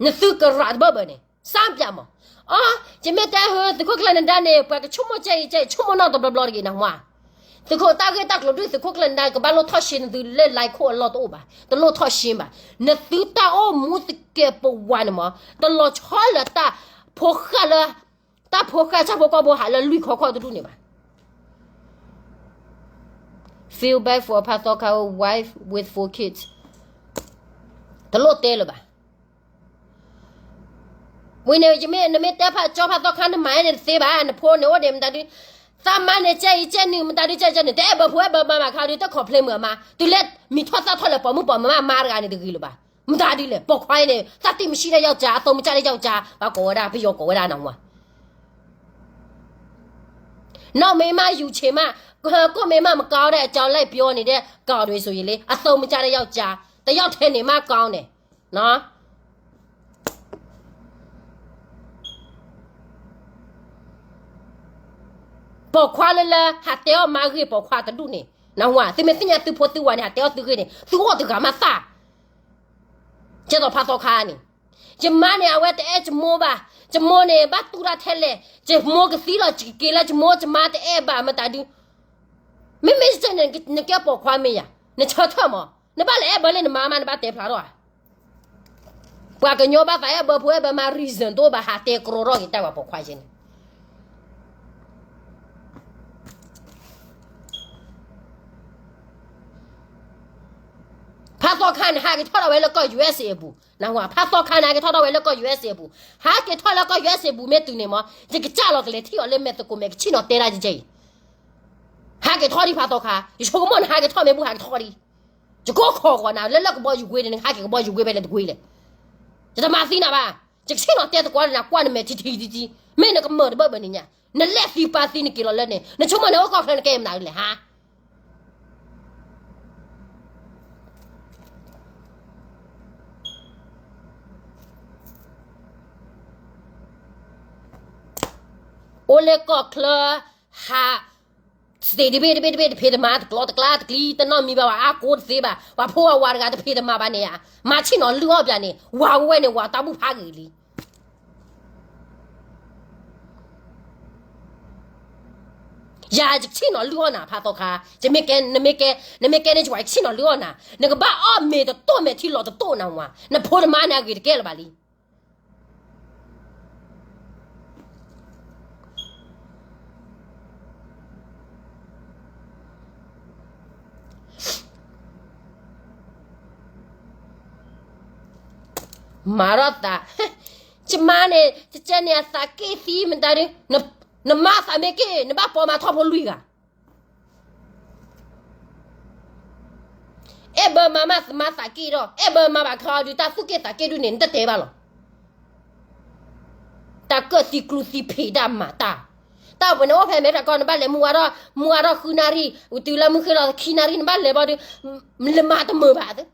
နသုကရၣ်တဘၢဘၢန့ၣ် စၢ်ပၠးမး, အီ ယမ့ၢ်တဲဟၢ သုးခိၣ်ကျၢၢ်နဒါန့ၣ် ပှၤကဆိကမိၣ်ကဲအံၤကဲအံၤ ဆိကမိၣ်နီၣ်တဘျီဘျီတဂ့ၤ နဝၤ. သုးခိၣ်တၢ်ဂ့ၢ်တၢ်ကျိၤဒုး သုးခိၣ်ကျၢၢ်နဒါ ကဘၣ်လိၣ်ထီၣ်ရှဲ နသုလၢ လဲခိၣ်အလီၢ်တအိၣ်ဘၣ်, တလိၣ်ထီၣ်ရှဲဘၣ်. နသုတၢ်အိၣ်မူသကဲးပဝးန့ၣ်မး တလီၤဆီလၢတၢ်ဖိဃၢ်လၢ တၢ်ဖိဃၢ်ဆၣ်ဖိကီၢ်ဖိဟးလၢလွံၢ်ခီခီၣ်တဒူၣ်န့ၣ်ဘၣ်. Feel bad for ဖးသီခါ wife with four kids တလိၣ်တဲလၢၤဘၣ်. ဝံၤန့ၣ် နမ့ၢ်တဲဖးကၠီဖးသီခါ နမၤန့ၣ်တသ့ဘၣ်, နဖိန့ၣ်အိၣ်ဒံးမတၤဒုး, သးမါန့ၣ်ကဲအံၤကဲနုၤ မတၤဒုးကဲကဲန့ၣ် တအဲၣ်ဘၢဖိအဲၣ်ဘၢမါဘၣ်ခါဒုး တခီၣ်ဖျဲးမုာ်အမါ, တုၤလၢမံၤထီၣ်သၣ်ထီၣ်လၢပိာ်မုၣ်ပိာ်မၢၤမါတဂၤန့ၣ်တဂ့ၤလၢၤဘၣ်. မတၤဒ်လဲၣ် ပိာ်ခွါအံၤန့ၣ် သးတံၢ်မံၤဆံးလၢယီၢ်ကၠါ အသိးမံၤကၠါလၢယီၢ်ကၠါ ဘၣ်ကိးဝဲဒၣ် ပယီၤကိးဝဲဒၣ်နဝၤ နီၢ်မ့ၢ်မးယူၤဆံးမး, ကိၣ်မ့ၢ်မးမကါအီၤဒဲး အကၠီလၢပျီန့ၣ်ဒဲး ကါအီၤဒ်ဆိယ့လံ အသိးမံၤကၠါလၢယီၢ်ကၠါ, တယီၢ်ထဲန့ၣ်မးကါအီၤန့ၣ်, ပိာ်ခွါလၢလၢ ဟးတဲအီၣ်မါဂ့ၢ်ပိာ်ခွါတဒူၣ်န့ၣ်, နဝၤ သုမ့ၢ်သ့ၣ်ညါသုဖိသုဝၤန့ၣ် ဟးတဲအီၣ်သုဂ့ၢ်န့ၣ် သုအိၣ်တဂၤမးသၣ် ကဲသိးဖးသီခါန့ၣ်, ယမါန့ၣ် အဝဲတအဲၣ်ယမိၢ်ဘၣ်, ယမိၢ်န့ၣ် ဘၣ်တူၢ်တၢ်ထဲလဲၣ်, ယမိၢ်ကသံလီၤ ယက့ၤလၢယမိၢ် ယမါတအဲၣ်ဘၣ်မတၤဒုး, မ့မ့ၢ်ယတဲန့ၣ် နကဲပိာ်ခွါမ့ၢ်ယၤ, နဆၢထၢၣ်မး, နဘၣ်လဲၤအဲၣ်ဘၢလၢနမါမး နဘၣ်တဲဖျါထီၣ်ဧါ. ပှၤကညီဘၣ်သးအဲၣ်ဘၢဖိအဲၣ်ဘၢမါ reason တအိၣ်ဘၣ် ဟးတဲကရီထီၣ်က့ၤတၢ်ပှၤပိာ်ခွါယဲန့ၣ် ဖးသီခါန့ၣ် ဟးက့ၤထီၣ်ဒၣ်ဝဲလၢကီၢ် USA အပူၤ, နဝၤ ဖးသီခါန့ၣ် ဟးက့ၤထီၣ်ဒၣ်ဝဲလၢကီၢ် USA အပူၤ, ဟးက့ၤထီၣ်လၢကီၢ် USA အပူၤမ့ၢ်တုၤန့ၣ်မး ယကစၢ်လီၤကလဲၤထံၣ်အီၤလၢမဲာ်သကိးမဲာ် ကဆ့ၣ်နီၤတဲဒၣ်ယဲအံၤ, ဟးက့ၤထီၣ်ဒံးဖးသီခါ, ယဆိကမိၣ်နဟးက့ၤထီၣ်မ့ၢ်ဘူၣ် ဟးက့ၤထီၣ်ဒံး ယကိးခိးဂီၤနၤ လၢလၢကဘီယူၤကွ့န့ၣ် နကဟးက့ၤကဘီယူၤကွ့ဖဲလဲၣ်တကွ့လဲၣ်. ယတမၤသံနၤဘၣ်. ယကဆ့ၣ်နီၤတဲသကိးနၤ ကွၢ်နမဲာ်ထံထံထံထံ, မ့ၢ်နကမၢၢ်တဘၢၣ်ဘၢၣ်န့ၣ်ညါ, နလဲၤသံပာ်သံနက့ၤလီၤလၢန့ၣ် နဆိကမိၣ်န့ၣ်အိၣ်ကီၢ်ချၢနကဲမနုၤလဲၣ်ဟါ. အိၣ်လၢကီၢ်ချၢ ဟး စ့တဘ့ၣ်တဘ့ၣ်တဘ့ၣ် တဖံးတမၤ တကျီတကျါတကျံ တနီၣ်မံၤဘၣ်ဝဲအါကိးတသ့ဘၣ် ပှၤဖိဝဲဝၤတဂၤတဖံးတမၤဘၣ်န့ၣ်ဧါ, မၤဆ့ၣ်နီၤလုၢ်အီၣ်ပၠးန့ၣ် ဝၤဝဲန့ၣ် ဝၤတၢ်ဘူၣ်ဖးဂ့ၤလံ. ယၤယကဆ့ၣ်နီၤလုၢ်အီၣ်နၤ ဖးသီခါ, ယမ့ၢ်ကဲ နမ့ၢ်ကဲ နမ့ၢ်ကဲန့ၣ် ယဝၤယကဆ့ၣ်နီၤလုၢ်အီၣ်နၤ, နကဘၣ်အီၣ်မ့ၤတတိၢ်မဲာ်ထံလီၤတတိၢ်နၤဝၤ, နဖိတမါန့ၣ်အဂ့ၤတကဲလၢၤဘၣ်လံ. မၤထီၣ်သး, ယမါန့ၣ် ကကဲန့ၣ်အသးက့ၣ်သံမတၤဒု, နမါသးမ့ၢ်က့ၣ် နဘၣ်ပိာ်မၤထီၣ်ဖိလွံၢ်ဂၤ အဲၣ်ဘၢမါမး မါသးက့ၣ်ဒီး အဲၣ်ဘၢမါဘၣ်ခီဒုး တၢ်သူၣ်က့ၣ်သးက့ၣ်ဒုးန့ၣ် နတတဲဘၣ်လီၤ. တၢ်ကၢၣ်သံကျူသံဖံးတၢ်မၤတၢ်, တၢ်ဝဲန့ၣ်အိၣ်ဖဲမဲာ်တၢ်ကီ နဘၣ်လဲၤမူဝါထီၣ် မူဝါထီၣ်ဃုနၣ်ရံၣ် တုၤလၢမုၢ်ဃ့လီၤခံနၣ်ရံၣ် နဘၣ်လဲၤဘီဒုး လၢမၤတမုာ်ဘၣ်သ့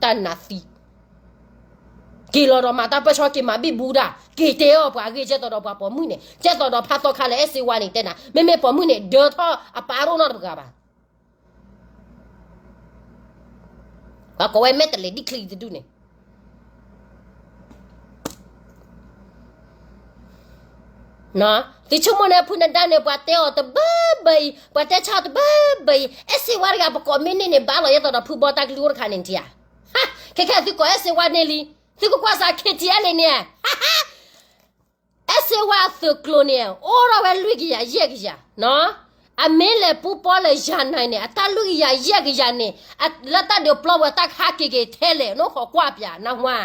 တၢ်နးသံ က့ၤလီၤဒီးမၤတၢ်ပၢၢ်ဆၢ က့ၤမၤဘံၣ်ဘူတၢ် က့ၤတဲအီၣ်ပှၤအဂ့ၢ် ကဲသိးဒီးပှၤပိာ်မုၣ်န့ၣ် ကဲသိးဒီးဖးသီခါလၢအဲၣ်စ့ဝါန့ၣ်တဲနၤ မ့မ့ၢ်ပိာ်မုၣ်န့ၣ် ဒၢထီၣ်အပၢ်ရိၣ်နီတပှၤဘၣ်. ပှၤကိးဝဲမဲာ်တလဲၤဒံၣ်ချံတဒူၣ်န့ၣ် သုဆိကမိၣ်န့ၣ် ဖုနဒါန့ၣ် ပှၤတဲအီၤတဘၢဘၢအံၤ ပှၤတဲဆၣ်တဘၢဘၢအံၤ အဲၣ်စ့ဝါတဂၤ ပကိးမ့ၢ်န့ၢ်န့ၣ် ဘၣ်လီၤယဲသိးဒီးဖုဘီတၢ်ကလုၢ်အိၣ်တခါန့ၣ်ထံဧါ. ခဲခဲသုကိးအဲၣ်စ့ဝါန့ၢ်လံ သုကကွၢ်စး ခ့ထံအဲၣ်လံန့ၣ် အဲၣ်စ့ဝါအသုးကျိၤန့ၣ် အိၣ်ထီၣ်ဝဲလွံၢ်ကယၤယဲၢ်ကယၤ, အမ့ၢ်လဲၤပူၤပီၣ်လၢယၤနၤန့ၣ် အတၢ်လွံၢ်ကယၤယဲၢ်ကယၤန့ၣ် လၢတၢ်ဒုးပျီဝဲတၢ်ကဟးက့ၤက့ၤထဲလဲၣ် နအိၣ်ခိးကွၢ်ပၠးနဟါ,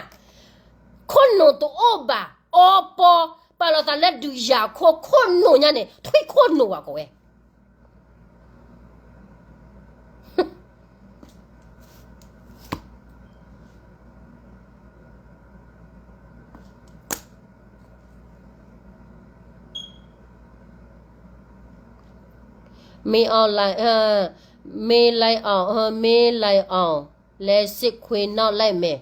ခိၣ်နူာ်တအိၣ်ဘၣ် အီပီ ပာ်လီၤသးလၢဒုးယၤခိၣ် ခိၣ်နူာ်ညါန့ၣ် ထွံၣ်ခိၣ်နူာ်ဝဲကိးဝဲ မ့ၢ်အီၤ, မ့ၢ်လၢအီၤ, မ့ၢ်လၢအီၤ, လဲၤစ့ၣ်ခွ့နီၣ်လဲၣ်မဲာ်,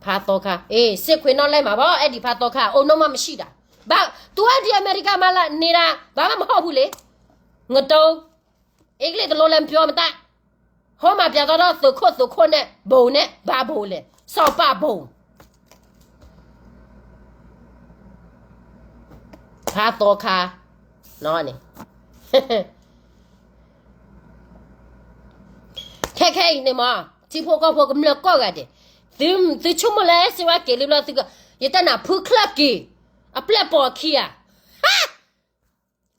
ဖးသီခါ, အ့ စ့ၣ်ခွ့နီၣ်လဲၣ်မးဘၣ် အဲၣ်ဒိးဖးသီခါ အိၣ်နီၢ်မးမဆံးဒၣ်, ဘၣ်တူၢ်ဝဲဒ်အမဲရကၤမးလၢန့ၣ်ဒၣ် ဘၣ်မဟီၣ်ဖူလံ, ငတိ အ့ကလံးတလိလၢပျီမတၢ်, ဟိမၤပျးသီထီၣ်သုးခိၣ်သုးခိၣ်န့ၣ် ဘိန့ၣ် ဘၣ်ဘိလဲၣ် စီၤပၢ်ဘိ ဖးသီခါန့ၣ်, ခဲခဲအံၤန့ၣ်မး ထံဖိကီၢ်ဖိကမျၢၢ်ကိးဂၤဒဲး, သုဆိကမိၣ်လၢအဲၣ်စ့ဝါက့ၤလံဘျီသု, ယတဲနၤဖုချၢၣ်က့ၤ, အပျဲၢ်ပိာ်ခံဂၤ, ဟါ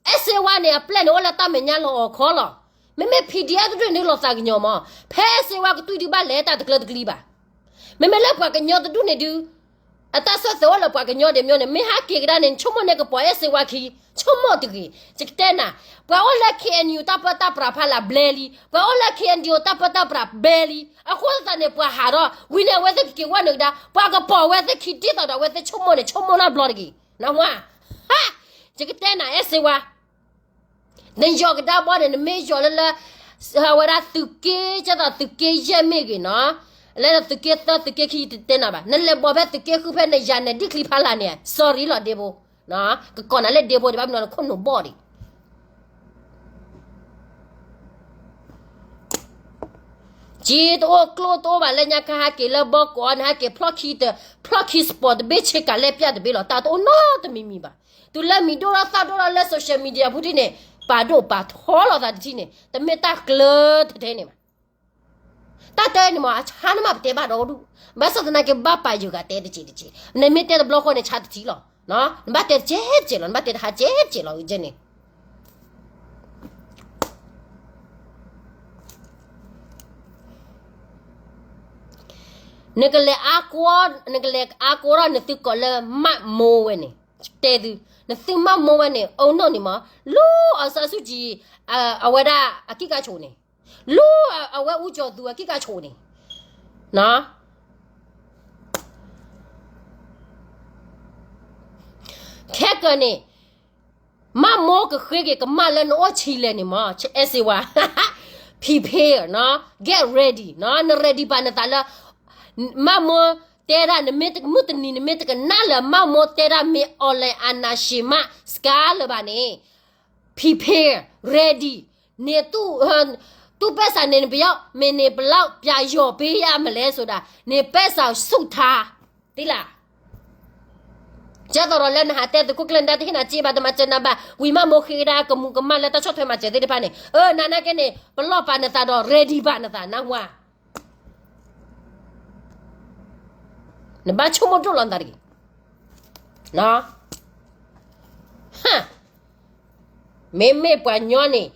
အဲၣ်စ့ဝါန့ၣ် အပျဲၢ်န့ၣ်အိၣ်လၢတၢ်မဲာ်ညါလီၤအီၤခီလီၤ, မ့မ့ၢ် ဖံဒံအၣ် တဒူၣ်န့ၣ်ဒုးလီၤသးကညီၤမး, ဖဲအဲၣ်စ့ဝါကတွံၢ်ဒုးဘၣ်လဲၤတၢ်တကျၢတကျံဘၣ်, မ့မ့ၢ်လၢပှၤကညီတဒူၣ်န့ၣ်ဒုး, အတၢ်စၢၢ်သွဲၣ်အိၣ်လၢပှၤကညီဒဲးမညီန့ၣ် မ့ၢ်ဟးက့ၤကဒါန့ၣ် ဆိကမိၣ်န့ၢ်ကပီၤအဲၣ်စ့ဝါခံ, ဆိကမိၣ်တဂ့ၤ, ယကတဲနၤ, ပှၤအိၣ်လၢ KNU တၢ်ပၢတၢ်ပြးဖးလၢဘျဲလံ, ပှၤအိၣ်လၢ KNDO တၢ်ပၢတၢ်ပြးဘျဲလံ, အဃိသတးန့ၣ် ပှၤဟးထီၣ်, ဝံၤန့ၣ်အဝဲသ့ၣ်ကက့ၤဝဲနုာ်ကဒါ, ပှၤကပီၤဝဲသ့ၣ်ခံဒ်သိးဒီးအဝဲသ့ၣ်ဆိကမိၣ်န့ၣ် ဆိကမိၣ်နီတဘျီတဂ့ၤ, နဝါ, ဟါ, ယကတဲနၤအဲၣ်စ့ဝါ နယီၤကဒါဘီန့ၣ် နမ့ၢ်ယီၤလၢလၢ, အဝဲဒၣ်သုးက့, ကဲသိးသုးက့ယဲၢ်မ့ၢ်ဂ့ၤနီၤ, လၢသုးက့သၢသုးက့ခံယတတဲနၤဘၣ်, နလဲၤဘီဖဲသုးက့ဃုဖဲနယၤနဲၣ်ဒံၣ်ချံဖးလၢ်န့ၣ် sorry လီၤဒ့ဖိ, ကကိးနၤလၢဒ့ဖိဒံး ဘၣ်မနုၤနခိၣ်နူာ်ဘီၣ်ဒံး က့တအိၣ်ကျိၣ်တအိၣ်ဘၣ်လၢညါ ကဟဲက့ၤလၢဘီကီး နဟဲက့ၤဖျီၣ်ခံတ, ဖျီၣ်ခံ sport တဘ့ၣ် ဆ့ကၤလဲၣ်ပျၢ်တဘ့ၣ်လီၤ. တၢ်တအိၣ်နီတမံၤမံၤဘၣ်. တုၤလၢမံၤဒိၣ်ထီၣ်သၣ်ဒိၣ်ထီၣ်လၢ social media ပူၤထံၣ်န့ၣ် ပာ်ဒိၣ်ပာ်ထီလီၤသးတထံၣ်န့ၣ် တမ့ၢ်တၢ်ကျၢၤထဲထဲန့ၣ်ဘၣ်. တၢ်တဲန့ၣ်မ့ၢ် အဆါန့ၣ်မး ပတဲဘၣ်ဒီဒူၣ်, ဘၣ်ဆၣ်သနာ်က့ ဘၣ်ပာ်ယုာ်ဂၤတဲတစဲးတစဲး, နမ့ၢ်တဲတဘျီဃီန့ၣ် ဆါတထံၣ်လီၤ. နဘၣ်တဲတစဲးတစဲးလီၤ, နဘၣ်တဲတဟါစဲးတစဲးလီၤ, ကဲန့ၣ် နကလဲၤအါကိး, နကလဲၤအါကိးထီၣ်နသုကိးလၢမးမိၢ်ဝဲန့ၣ်, တဲသု, နသုမးမိၢ်ဝဲန့ၣ် အနီၢ်န့ၣ်မး, လၢအီၣ်စၢ်ဆူၣ်ကံ, အဝဲဒၣ်အကံၢ်ကါဆိးန့ၣ် လူၤအဝဲအူကၠီၤသူအကံၢ်ကါဆိးန့ၣ်, ခဲကၢန့ၣ် မၢ်မိၢ်ကဃ့က့ၤကမၣ်လၢနအိၣ်ဆံးလဲၣ်န့ၣ်မး, အဲၣ်စ့ဝါ, prepare, get ready, န ready ဘၣ်နသးလၢ မၢ်မိၢ်တဲဒၣ် နမ့ၢ်တကမုၢ်တနံၤ နမ့ၢ်တကနၣ်လၢမၢ်မိၢ်တဲဒၣ် မ့ၢ်အီၤလဲၣ် အနၢ်ရှံးမး စကါလၢၤဘၣ်န့ၣ် prepare, ready, န့ၣ် သူၣ်ပဲစၢ်န့ၣ် နပယီၤ မ့ၢ်န့ၣ် ဘယ်လောက် ပြန်လျော်ပေးရမလဲဆိုတာ န့ၣ်ပဲစၢ်ဆူၣ်ထါ သ့လၢ် ကဲသိးဒီးလၢနဟးတဲသုးခိၣ်ကျၢၢ်နဒါ တဟ့ၣ်နၤစ့ဘၣ် တမၤစၢၤနၤဘၣ် ဝံၤမၢ်မိၢ်ဃ့ကဒါကမူၤကမၣ်လၢတၢ်ဆီၣ်ထွဲမၤစၢၤသ့ၣ်တဖၣ်န့ၣ် အၢ နၤနာ်က့န့ၣ် ပလီၢ်ပာ်နသးဒီး ready ဘၣ်နသး နၢ်ဟူဧါ နဘၣ်ဆိကမိၣ်ဒိၣ်လီၤနသးတဂ့ၤ မ့မ့ၢ်ပှၤညီန့ၣ်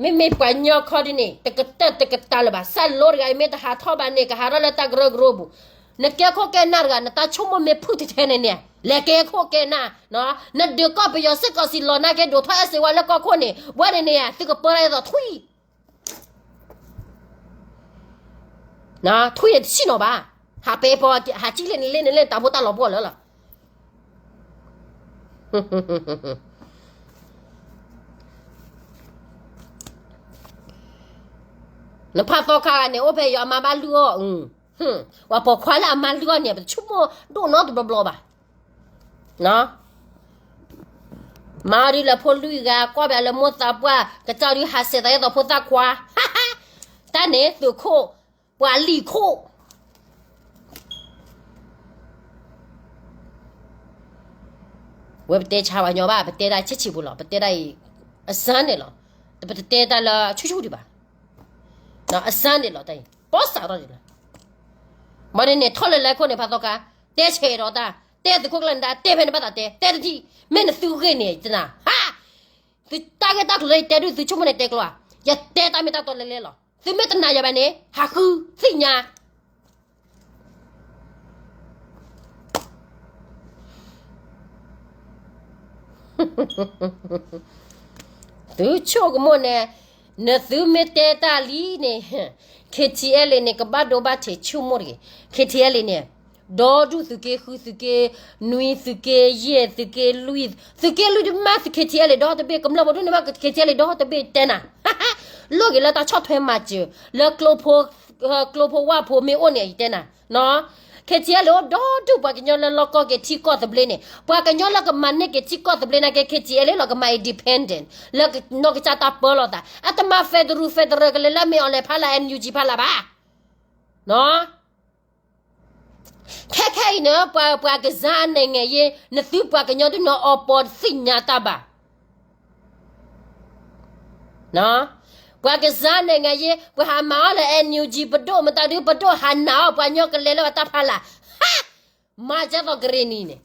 မ့မ့ၢ်ပှၤညီခီဒ်န့ၣ် တကတၢၢ်တကတၢၢ်လၢၤဘၣ် စၢ်လိတဂၤအံၤ မ့ၢ်တဟးထီၣ်ဘၣ်န့ၣ် ကဟးထီၣ်လၢတၢ်ကရၢကရိပူၤ နကဲခိၣ်ကဲနၢ်တဂၤ နတၢ်ဆိကမိၣ်မ့ၢ်ဖုၣ်ထဲထဲန့ၣ်န့ၣ် လဲၤကဲခိၣ်ကဲနၢ် နဒုးကီၢ်ပယီၤစ့ၢ်ကီးစံးလီၤနာ်က့ ဒိးထီၣ်အဲၣ်စ့ဝါလၢကီၢ်ခိၣ်န့ၣ် ဘၣ်န့ၣ်န့ၣ် သုကပၢတၢ်အသိးထွံၣ် ထွံၣ်န့ၣ်တဆံၣ်နီၤဘၣ် ဟးပဲပီ ဟးကံၣ်လၢနလ့နလ့တၢ်ဖိတၢ်လီၤပှီၢ်လၢလီၤ နဖးသီခါဂၤန့ၣ် အိၣ်ဖဲယွၤအမါဘၣ်လုၢ်အီၣ်, ပှၤပိာ်ခွါလၢအမါလုၢ်အီၣ်န့ၣ် ပတဆိကမိၣ်ဒိၣ်နီတဘျီဘျီဘၣ်. မၤအီၤဒ်လၢဖိလွံၢ်ဂၤ ကွၢ်ဘၣ်လၢမိၢ်သးပှၢ် ကစၢ်ဒုးဟးဆဲးသးအသိးဖိသၣ်ခွါ, တၢ်န့ၣ်သုးခိၣ်, ပှၤလံၤခိၣ် ဝဲပတဲဆါပှၤညီဘၣ် ပတဲဒၣ်ဆံးဆံးဖိလီၤ ပတဲဒၣ်အံၤ အစၢ်န့ၣ်လီၤ ပတတဲတၢ်လၢဆူၣ်ဆူၣ်ဒံးဘၣ် အစၢ်န့ၣ်လီၤတၢ်အံၤ ပီစးထီၣ်ဒံးလီၤ ဘၣ်န့ၣ်န့ၣ် ထီၣ်လၢလဲၤခိၣ်န့ၣ် ဖးသီခါ တဲဆဲးဒီးတၢ် တဲသုးခိၣ်ကျၢၢ်နဒါ တဲဖဲန့ၣ်ဘၣ်သးတဲ တဲတထံၣ် မ့ၢ်နသုဂ့ၢ်န့ၣ် ယတနၤ ဟါ သုတၢ်ဂ့ၢ်တၢ်ကျိၤလၢယတဲဒုးသုဆိကမိၣ်န့ၣ်တဲကျိၤဧါ ယတဲတၢ်မ့ၢ်တၢ်တီလဲၤလဲၤလီၤ သုမ့ၢ်တနာ်ယၤဘၣ်န့ၣ် ဟးဃုသ့ၣ်ညါ သုဆိကမိၣ်န့ၣ် နသုမ့ၢ်တဲတၢ်လံန့ၣ် KTLA န့ၣ် ကဘၣ်ဒိဘၣ်ထံးဆိကမိၣ်တဂ့ၤ KTLA န့ၣ် ဒီဒူၣ်သုးက့ဃု သုးက့နွံ သုးက့ယဲၢ် သုးက့လွံၢ် သုးက့လွံၢ်တမ့ၢ် KTLA ဒီတဘ့ၣ် ကမျၢၢ်ပဒိၣ်န့ၣ်မ့ၢ် KTLA ဒီတဘ့ၣ်တဲနၤ လိၣ်က့ၤလၢတၢ်ဆီၣ်ထွဲမၤစၢၤ လၢကျိဖိ ကျိဖိဝၣ်ဖိမ့ၢ်အိၣ်န့ၣ် ယတဲနၤ KTLA အိၣ်ဒီဒူၣ်ပှၤကညီလၢလီၢ်ကီၢ်က့ၤထံကီၢ်သဘျ့န့ၣ် ပှၤကညီလၢကမၤန့ၢ်က့ၤထံကီၢ်သဘျ့နာ်က့ KTLA လီၤကမၤ independent လၢနီၢ်ကစၢ်တၢ်ပၢလီၤသး အတမၤ federal federal ကလဲၤလၢမ့ၢ်အီၤလဲၤဖးလၢ NUG ဖးလၢဘၣ် ခဲခဲအံၤန့ၣ် ပှၤ ပှၤကစၢ်အနဲၣ်ငဲၤယ့ နသုပှၤကညီဒုးနီၢ်အီပီတသ့ၣ်ညါတၢ်ဘၣ် ပှၤကစၢ်နဲၣ်ငါယ့ ပှၤဟးမၤအီၤလၢ NUG ပဒိၣ်မတၤဒု ပဒိၣ်ဟးနာ်အီၤ ပှၤကညီကလဲၤလၢပတၢ်ဖးလၢ် ဟါ မၤကဲသိးကရ့ၣ်နံၤန့ၣ်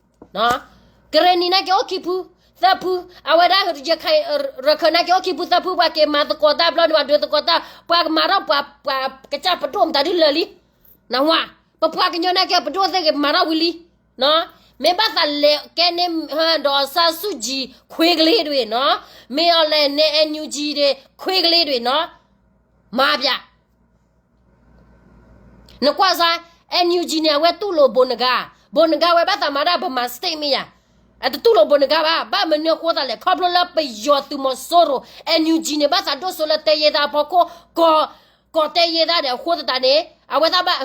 ကရ့ၣ်နံၤနာ်က့အိၣ်ခံဖု သၢဖု အဝဲဒၣ် ရခၢၣ် ရခၢၣ်နာ်က့အိၣ်ခံဖုသၢဖု ပှၤက့ၤမၤသကိးတၢ်ဘျီန့ၣ် ပှၤဒုးသကိးတၢ် ပှၤကမၤထီၣ်ပှၤ ပှၤကစၢ်ပဒိၣ်မတၤဒုလၢာ်လံ နဝါ ပပှၤကညီနာ်က့ပဒိၣ်သ့ၣ်ဂ့ၤမၤထီၣ်ဝံၤလံ မ့ၢ်ဘၣ်သးလဲၤကဲန့ၣ် ဒီးစၢ်ဆူၣ်ကၠံခွ့ကလ့ဒွံၣ်နီၤ မ့ၢ်အီၤလဲၣ်န့ၣ် NUG ဒ့ခွ့ကလ့ဒွံၣ်နီၤ မၤပၠး နကွၢ်စၢ် NUG န့ၣ် အဝဲတူၢ်လိာ်ဘိးနဂါ ဘိးနဂါဝဲဘၣ်သးမၤတၢ် ဗမာ state မ့ၢ်ယၤ အတတူၢ်လိာ်ဘိးနဂါဘၣ် ဘၣ်မနုၤအဃိသးလဲၣ် ခီဖျိလၢပယီၤသုးမီၤစိရိၤ NUG န့ၣ် ဘၣ်သးဒိၣ်စိလၢတဲယဲၢ်သးအဖီခိၣ် ကီၢ် ကီၢ်တဲယဲၢ်သးဒဲးအဃိသတးန့ၣ် အဝဲသးဘၣ်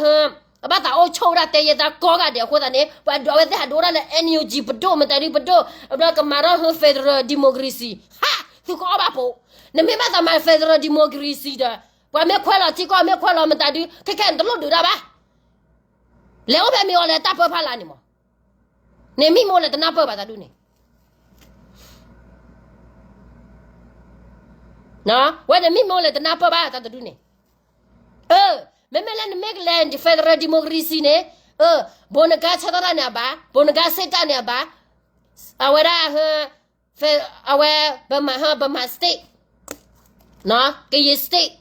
ဘၣ်သးအိၣ်ဆိၣ်ဝဲဒၣ်တဲယဲၢ်သးကီၢ်ဂၤဒဲးအဃိသတးန့ၣ် ပှၤဒိးဝဲသ့ၣ်ဟးဒိးဝဲဒၣ်လၢ NUG ပဒိၣ်မတၤဒုပဒိၣ် ဘျီကမၤထီၣ်ဟၢ federal democracy ဟး သုကအီၣ်ဘၣ်ဖိ နမ့ၢ်ဘၣ်သးမၤ federal democracy ဒီး ပှၤမ့ၢ်ခွဲးလီၤထံကီၢ် မ့ၢ်ခွဲးလီၤမတၤဒု ခဲခဲနတလိၣ်ဒုးတၢ်ဘၣ် လဲၤအိၣ်ဖဲမ့ၢ်အီၤလဲၤတၢ်ပၢဖးလၢ်န့ၣ်မး နမံမ့ၢ်လဲၤတနၢ်ပၢၢ်ဘၣ်တၢ်ဒုးန့ၣ် ဝဲနမံမ့ၢ်လဲၤတနၢ်ပၢၢ်ဘၣ်တၢ်တဒုးန့ၣ် မ့မ့ၢ်လၢနမ့ၢ်ကလဲၤ federal democracy န့ၣ် ဘိးနဂါဆၢထၢၣ်တၢ်န့ၣ်အဘၣ် ဘိးနဂါစ့ၢ်တၢ်န့ၣ်အဘၣ် အဝဲဒၣ် အဝဲ ဗမာ ဟၢ ဗမာ state ကရင် state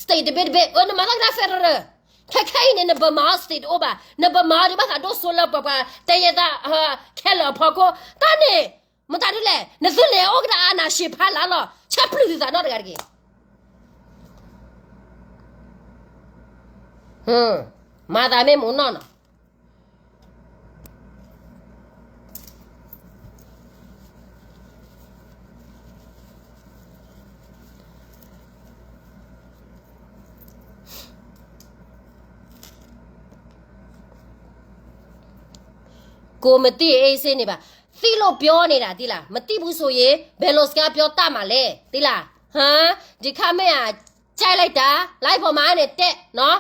state တဘ့ၣ်တဘ့ၣ် အၢ နမၤတၢ်ကဒါ federal ခဲခဲအံၤန့ၣ် နဗမာ state တအိၣ်ဘၣ် နဗမာဒုးဘၣ်သးဒိၣ်စိလၢပှၤပှၤတဲယဲၢ်သး ခဲလၢာ်အဖီခိၣ် တၢ်န့ၣ် မတၤဒုလဲၣ် နသုလဲၤအိၣ်ကဒါအနၢ်ရှံးဖးလၢ်လီၤ ဆၢပျုၢ်သုသးနီတဂၤတဂ့ၤ မၤသးမ့ၢ်မိၢ်နီၢ်နီၤ ကိုမသိအေးဆေးနေပါ သိလို့ပြောနေတာ သိလား မသိဘူးဆိုရင် ဘယ်လိုစကားပြောတတ်မှာလဲ သိလား ဟမ် ဒီခါမ့ၢ်อ่ะ ကြိုက်လိုက်တာ လိုက်ပေါ်မှာနဲ့ တက်နော်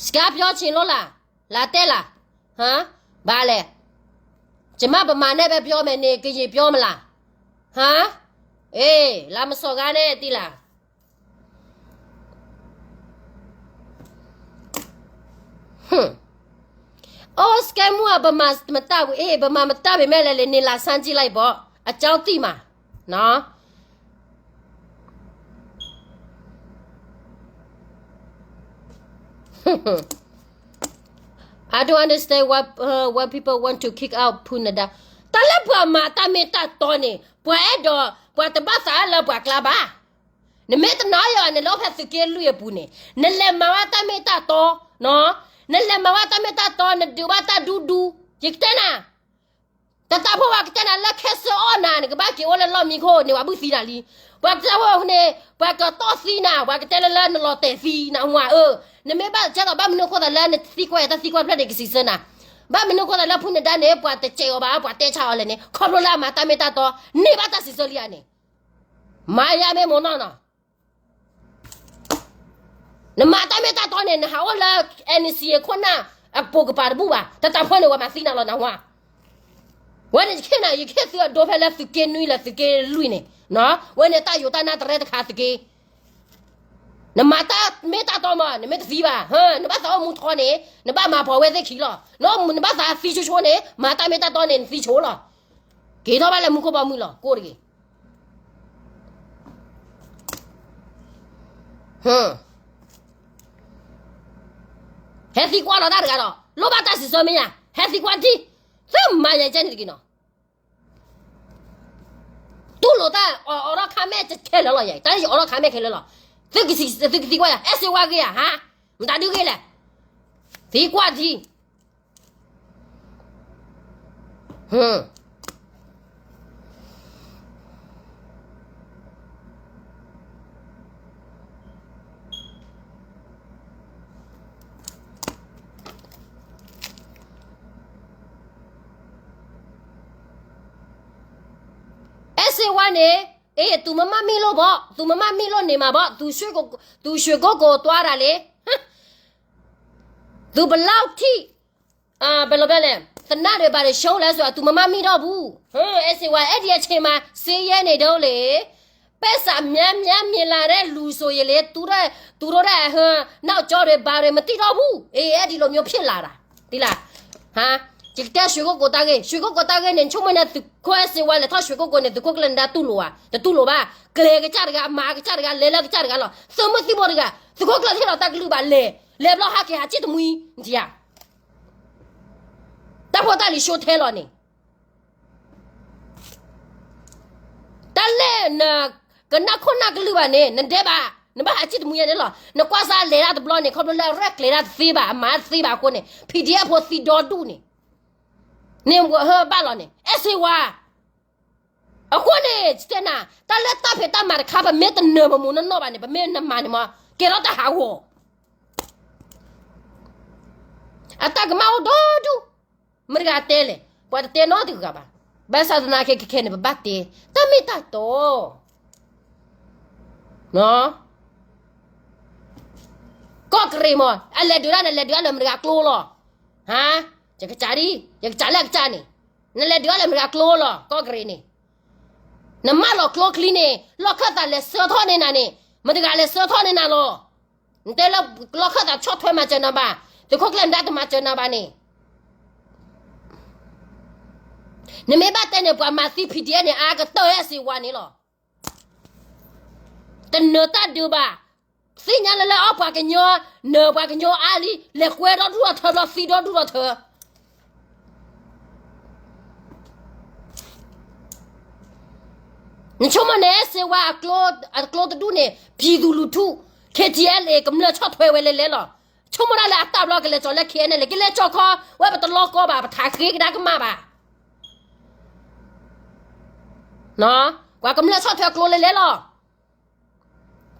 စကားပြောချင်လို့လား လာတက်လား ဟမ် ဘာလဲ ကျမဗမာနဲ့ပဲပြောမယ်နေ ကရင်ပြောမလား ဟမ် အေး လာမစော်ကားနဲ့ သိလား ဟွန်း အိုး စကဲမူက ဗမာမတတ်ဘူး အေး ဗမာမတတ်ပေမဲ့လည်း နေလာစမ်းကြည့်လိုက်ပေါ့ အကြောင်းသိမှာ နော် I don't understand why uh, why people want to kick out ဖုနဒါ တၢ်လၢပှၤမၤတၢ်မ့ၢ်တၢ်တီန့ၣ် ပှၤအဲၣ်ဒိး ပှၤတဘၣ်သးလၢပှၤကျါဘၣ် နမ့ၢ်တနာ်ယွၤန့ၣ် လၢဖဲသုးက့လွံၢ်အပူၤန့ၣ် နလဲၤမၤဝဲတၢ်မ့ၢ်တၢ်တီ နလဲၤမၤဝဲတၢ်မ့ၢ်တၢ်တီ နဒုးဘၣ်တၢ်ဒူဒူ ယကတဲနၤ တၢ်တၢ်ဖိဝဲကတဲနၤလၢခဲစၢအီၣ်နၤ နကဘၣ်က့ၤအိၣ်လၢလီၢ်မံခိၣ်န့ၣ် ဝဲဘုၣ်သံနၤလံ ပှၤကတဲဖိန့ၣ် ပှၤကတီၢ်သံနၤ ပှၤကတဲလၢလၢနလီၤတဲာ်သံနဟူဧါ နမ့ၢ်ဘၣ်ကဲသိးဘၣ်မနုၤအဃိသးလၢနသံကွၢ်အံၤတၢ်သံကွၢ်ဖျၢၣ်န့ၣ် ကစံးဆၢနၤ ဘၣ်မနုၤအဃိသးလၢဖုနဒါန့ၣ် ပှၤတစဲးအီၤဘၣ် ပှၤတဲဆါအီၤလဲၣ်န့ၣ် ခီဖျိလၢအမၤတၢ်မ့ၢ်တၢ်တီ န့ၢ်ဘၣ်တၢ်စံးဆၢလံဧါန့ၣ် မၤယါမ့ၢ်မိၢ်နီၢ်နီၤ နမၤတၢ်မ့ၢ်တၢ်တီန့ၣ် နဟးအိၣ်လၢ N C A ခိၣ်နၢ် အပိာ်ကပၤတဘူၣ်ဘၣ် တၢ်တၢ်ဖီန့ၣ် ဝဲမၤသံနၤလီၤနဟူဧါ ဝဲန့ၣ်ယခ့နၤ ယခ့သုအဒိဖဲလၢသုးက့နွံလၢသုးက့လွံၢ်န့ၣ် ဝဲန့ၣ်တၢ်ယိးတၢ်နၢ်တရဲတခါသုးက့ နမၤတၢ်မ့ၢ်တၢ်တီမး နမ့ၢ်တသံဘၣ် နဘၣ်သးအိၣ်မူထီန့ၣ် နဘၣ်မၤပိာ်ဝဲသ့ၣ်ခံလီၤ နဘၣ်သးသံဆိဆိန့ၣ် မၤတၢ်မ့ၢ်တၢ်တီန့ၣ် နသံဆိလီၤ က့ၤထီၣ်ဘၣ်လၢမူခိၣ်ဘီမုၢ်လီၤ ကိၢ်တဂ့ၤ ဟဲသံကွၢ်လီၤတၢ်တဂၤဒီး လိၣ်ဘၣ်တၢ်စံးဆၢမ့ၢ်ဧါ ဟဲသံကွၢ်ထံ သုမၤယၤကဲန့ၣ်တက့ၢ်နီၤ တူၢ်လိာ်တၢ်အီၣ်ထီၣ်ခါမဲာ်ခဲလၢာ်လီၤယၤ တၢ်လၢယအီၣ်ထီၣ်ခါမဲာ်ခဲလၢာ်လီၤ သုကသံကွၢ်ယၤ အဲၣ်စ့ဝါဂ့ၤဧါ ဟါ မတၤဒုဂ့ၤလဲၣ် သံကွၢ်ထံ အဲၣ်စ့ဝါန့ၣ် အ့ သူမမၢ်မံလိၣ်ဘီ သူမမၢ်မံလိၣ်န့ၣ်မးဘီ သူရွှေကုက္ကိုသွားတာလေ သူဘယ်လောက်ထိ ဘယ်လိုပြောလဲ သနတ်တွေဘာတွေရှုံးလဲဆိုတော့ သူမမၢ်မံတော့ဘူး အဲၣ်စ့ဝါ အဲ့ဒီအချိန်မှာ စစ်ရဲနေတုန်းလေ ပက်ဆာများများမြင်လာတဲ့လူဆိုရင်လေ သူတို့သူတို့တဲ့ဟိုနောက်ကျောတွေဘာတွေမသိတော့ဘူး အေး အဲ့ဒီလိုမျိုးဖြစ်လာတာ သိလား ဟမ် ယကတဲ ရွှေကုက္ကိုတၢ်ဂ့ၢ် ရွှေကုက္ကိုတၢ်ဂ့ၢ်န့ၣ် ဆိကမိၣ်န့ၣ် သုးခိၣ်အဲၣ်စ့ဝါလဲၤထီၣ် ရွှေကုက္ကိုန့ၣ် သုးခိၣ်ကျၢၢ်နဒါတူၢ်လိာ်ဧါ တတူၢ်လိာ်ဘၣ် ကျဲၤကစၢ်တဂၤ မၤကစၢ်တဂၤ လဲၤလၢကစၢ်တဂၤလီၤ သုးမုၢ်သံၣ်ဘိတဂၤ သုးခိၣ်ကျၢၢ်ဟ့ၣ်လီၤတၢ်ကလုၢ်ဘၣ်လဲၤ လဲၤဘျီဟးက့ၤဟးစံၣ်တမှံ နထံၣ်ဧါ တၢ်ဖိတၢ်လံၤ ရှုံးထဲလီၤန့ၣ် တၢ်လၢနကနၣ်ခိၣ်နၢ်ကလုၢ်ဘၣ်န့ၣ် နဒဲးဘၣ် နဘၣ်ဟးစံၣ်တမှံယဲန့ၣ်လီၤ နကွၢ်စၢ်လဲၤတၢ်တဘျီန့ၣ် ခီဖျိလၢအရဲၣ်ကျဲၤတၢ်တသ့ဘၣ် အမၤတသ့ဘၣ်အဃိန့ၣ် PDF ဖိသံဒီဒူၣ်န့ၣ် န့ၣ်ဟၢဘၣ်လီၤန့ၣ် အဲၣ်စ့ဝါ အဃိန့ၣ် တဲနၤ တၢ်လၢတၢ်ဖံးတၢ်မၤတခါ ပမ့ၢ်တနၢၤပမူးနီၢ်နီၢ်ဘၣ်န့ၣ် ပမ့ၢ်နမၤန့ၣ်မး ကဲထီၣ်တၢ်ဟးဂီၤ အတၢ်ကမၣ်အိၣ်ဒီဒူၣ် မတၤတဂၤတဲလဲၣ် ပှၤတတဲနီတဂၤဘၣ် ဘၣ်ဆၣ်သနာ်က့ခဲခဲန့ၣ် ပဘၣ်တဲ တၢ်မ့ၢ်တၢ်တီ ကီၢ်ကရ့ၣ်မး အလဲၤဒုးတၢ်န့ၣ် လဲၤဒုးတၢ်လၢမတၤတဂၤကျိလီၤ ဟါ ယကစးဒ် ယကစးလၢအကစၢ်န့ၣ် နလဲၤဒုးတၢ်လၢမတၤတဂၤကျိလီၤ ကီၢ်ကရ့ၣ်န့ၣ် နမၢလီၤကျိချံန့ၣ် လီၢ်ခၢၣ်သးလဲၤဆၢထီၣ်န့ၢ်နၤန့ၣ် မတၤတဂၤလဲၤဆၢထီၣ်န့ၢ်နၤလီၤ နတဲလၢ လီၢ်ခၢၣ်သးဆီၣ်ထွဲမၤစၢၤနၤဘၣ် သုးခိၣ်ကျၢၢ်နဒါတမၤစၢၤနၤဘၣ်န့ၣ် နမ့ၢ်ဘၣ်တဲန့ၣ် ပှၤမၤသံ PDF န့ၣ် အါကတၢၢ်ဟဲစ့ဝါန့ၣ်လီၤ တနၢၤတၢ်ဒုးဘၣ် သ့ၣ်ညါလၢလၢအီၣ်ပှၤကညီ နၢၤပှၤကညီအါလံ လဲၤကွဲဒီဒူၣ်ဒီထၢဘျီ သံဒီဒူၣ်ဒီထၢ နဆိကမိၣ်န့ၣ် စ့ဝါအကျိ အကျိတဒူၣ်န့ၣ် ပြည်သူလူထု KTLA ကမျၢၢ်ဆီၣ်ထွဲဝဲလဲၤလဲၤလီၤ. ဆိကမိၣ်ဒၣ်လၢအတၢ်ဘျီကလဲၤကၠီၤလၢ KNLA ကလဲၤကၠီၤခီဝဲ ပတလီကီဘၣ် ပထးဃ့ကဒါကမၣ်ဘၣ်. ပှၤကမျၢၢ်ဆီၣ်ထွဲကျိလဲၤလဲၤလီၤ.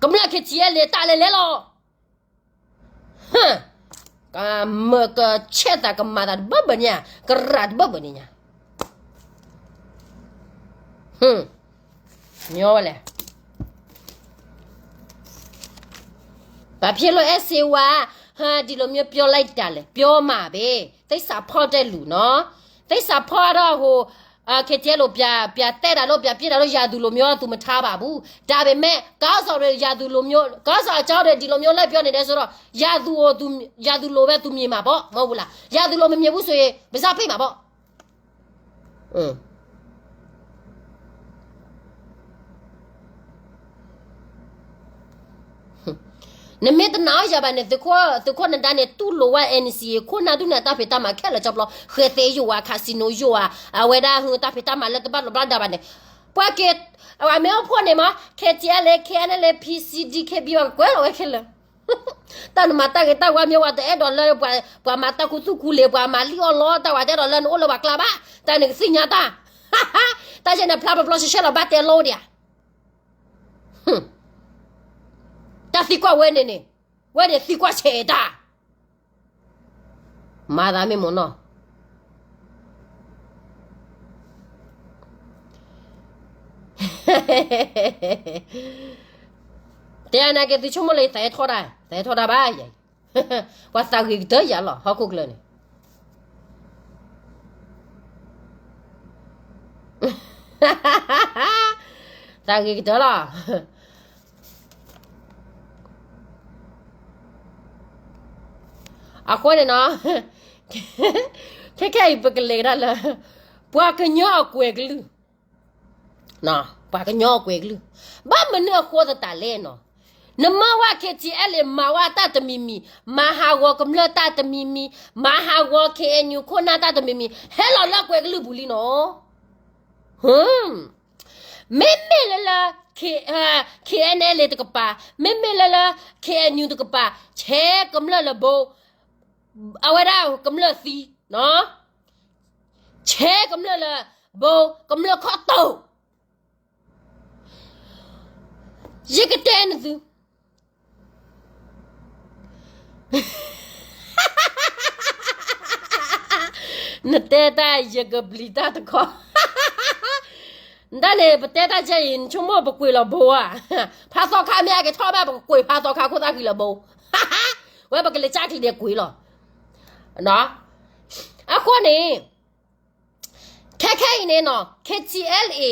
ကမျၢၢ် KTLA တၢ်လဲၤလဲၤလီၤ. ကမၢကဆဲးသးကမၤသးတဘၢဘၢန့ၣ်ညါ, ကရၢတဘၢဘၢန့ၣ်ညါ, ညီဝဲလဲၣ်. ဘာဖြစ်လို့ အဲၣ်စ့ဝါ ဒီလိုမျိုးပြောလိုက်တာလဲ, ပြောမှာပဲ, သစ္စာဖောက်တဲ့လူနော်, သစ္စာဖောက်တော့ ဟို KTLA ပြပြတဲတာလို့ ပြပြတာလို့ ရာသူလိုမျိုးသူမထားပါဘူး, ဒါပေမဲ့ ခေါင်းဆောင်တွေ ရာသူလိုမျိုး ခေါင်းဆောင်အကြောင်းတွေ ဒီလိုမျိုးလိုက်ပြောနေတယ်ဆိုတော့ ရာသူကိုသူ ရာသူလိုပဲသူမြင်မှာပေါ့ မဟုတ်ဘူးလား, ရာသူလိုမမြင်ဘူးဆိုရင် ပါးစပ်ပိတ်မှာပေါ့. နမ့ၢ်တနာ်အီၤယၤဘၣ်န့ၣ် သုးခိၣ်နဒါန့ၣ် တူၢ်လိာ်ဝဲ NCA ခိၣ်နၢ်ဒုးန့ၣ် တၢ်ဖံးတၢ်မၤခဲလၢာ်ကၠီပျီ ဃဲသ့ယိာ်ဧါ casino ယိာ်ဧါ, အဝဲဒၣ်ဟုတၢ်ဖံးတၢ်မၤလၢတဘၣ်လိာ်ဘၣ်ဒါဘၣ်န့ၣ်, ပှၤက့ၤ အဝဲမ့ၢ်အိၣ်ဖှိၣ်န့ၣ်မး KTLA KNLA PC DKB ဘၣ်ကွဲးလီၤဝဲခဲလၢာ် တၢ်နမၤတၢ်ဂ့ၤတၢ်ဝါမ့ၢ်ဝဲတအဲၣ်ဒိးလၢ ပှၤမၤတၢ်ခူသူၣ်ခူလ့ၤ ပှၤမၤလံၣ်အီၣ်လီတၢ်ဝဲတအဲၣ်ဒိးလၢနအိၣ်လၢပှၤကျါဘၣ်, တၢ်န့ၣ်ကသ့ၣ်ညါတၢ်, တၢ်ယဲန့ၣ်ဖျါပျီပျီရှဲရှဲလီၤ ဘၣ်တဲလိဒံးဧါ, တၢ်သံကွၢ်ဝဲန့ၣ်န့ၣ်, ဝဲန့ၣ်သံကွၢ်ဆဲးတၢ် မၤသးမ့ၢ်မ့ၢ်နီၤ တဲနာ်က့ သုဆိကမိၣ်လၢယသးဟဲထီၣ်တၢ်, သးဟဲထီၣ်တၢ်ဘၣ်ယၤ, ပှၤသးဂ့ၤကတၢၢ်ယၤလီၤ ဟီၣ်ခိၣ်ချၢန့ၣ်, သးဂ့ၤကတၢၢ်လီၤ. အဃိန့ၣ်နီၤ, ခဲခဲအံၤပကလဲၤကဒါလၢ ပှၤကညီအကွဲးကလုၢ်, ပှၤကညီအကွဲးကလုၢ်, ဘၣ်မနုၤအဃိသတးလဲၣ်နီၤ, နမၤဝဲ KTLA မၤဝဲတၢ်တမံၤမံၤ, မၤဟးဂီၤကမျၢၢ်တၢ်တမံၤမံၤ, မၤဟးဂီၤ KNU ခိၣ်နၢ်တၢ်တမံၤမံၤ, ဟဲလီၤလၢအကွဲးကလုၢ်ပူၤလံနီၤ. မ့မ့ၢ်လၢလၢ KNLA တကပၤ, မ့မ့ၢ်လၢလၢ KNU တကပၤ, ဆဲးကမျၢၢ်လၢဘိ, အဝဲဒၣ်ကမျၢၢ်သံ, ဆဲးကမျၢၢ်လၢဘိ, ကမျၢၢ်ခီၣ်တိာ်, ယကတဲနသု နတဲတၢ်ယကပျံၤတၢ်တခီ, နတၢ်န့ၣ် ပတဲတၢ်ကဲအံၤ နဆိကမိၣ်ပကွံာ်လီၤဘိဧါ, ဖးသီခါမ့ၢ်အကထီၣ်ဘၣ် ပကကွံာ်ဖးသီခါခိၣ်သၣ်ဃံလီၤဘိ, ဝဲပကလဲၤကၢ်ချံဒဲးကွံာ်လီၤ. အဃိန့ၣ် ခဲခဲအံၤန့ၣ်နီၤ KTLA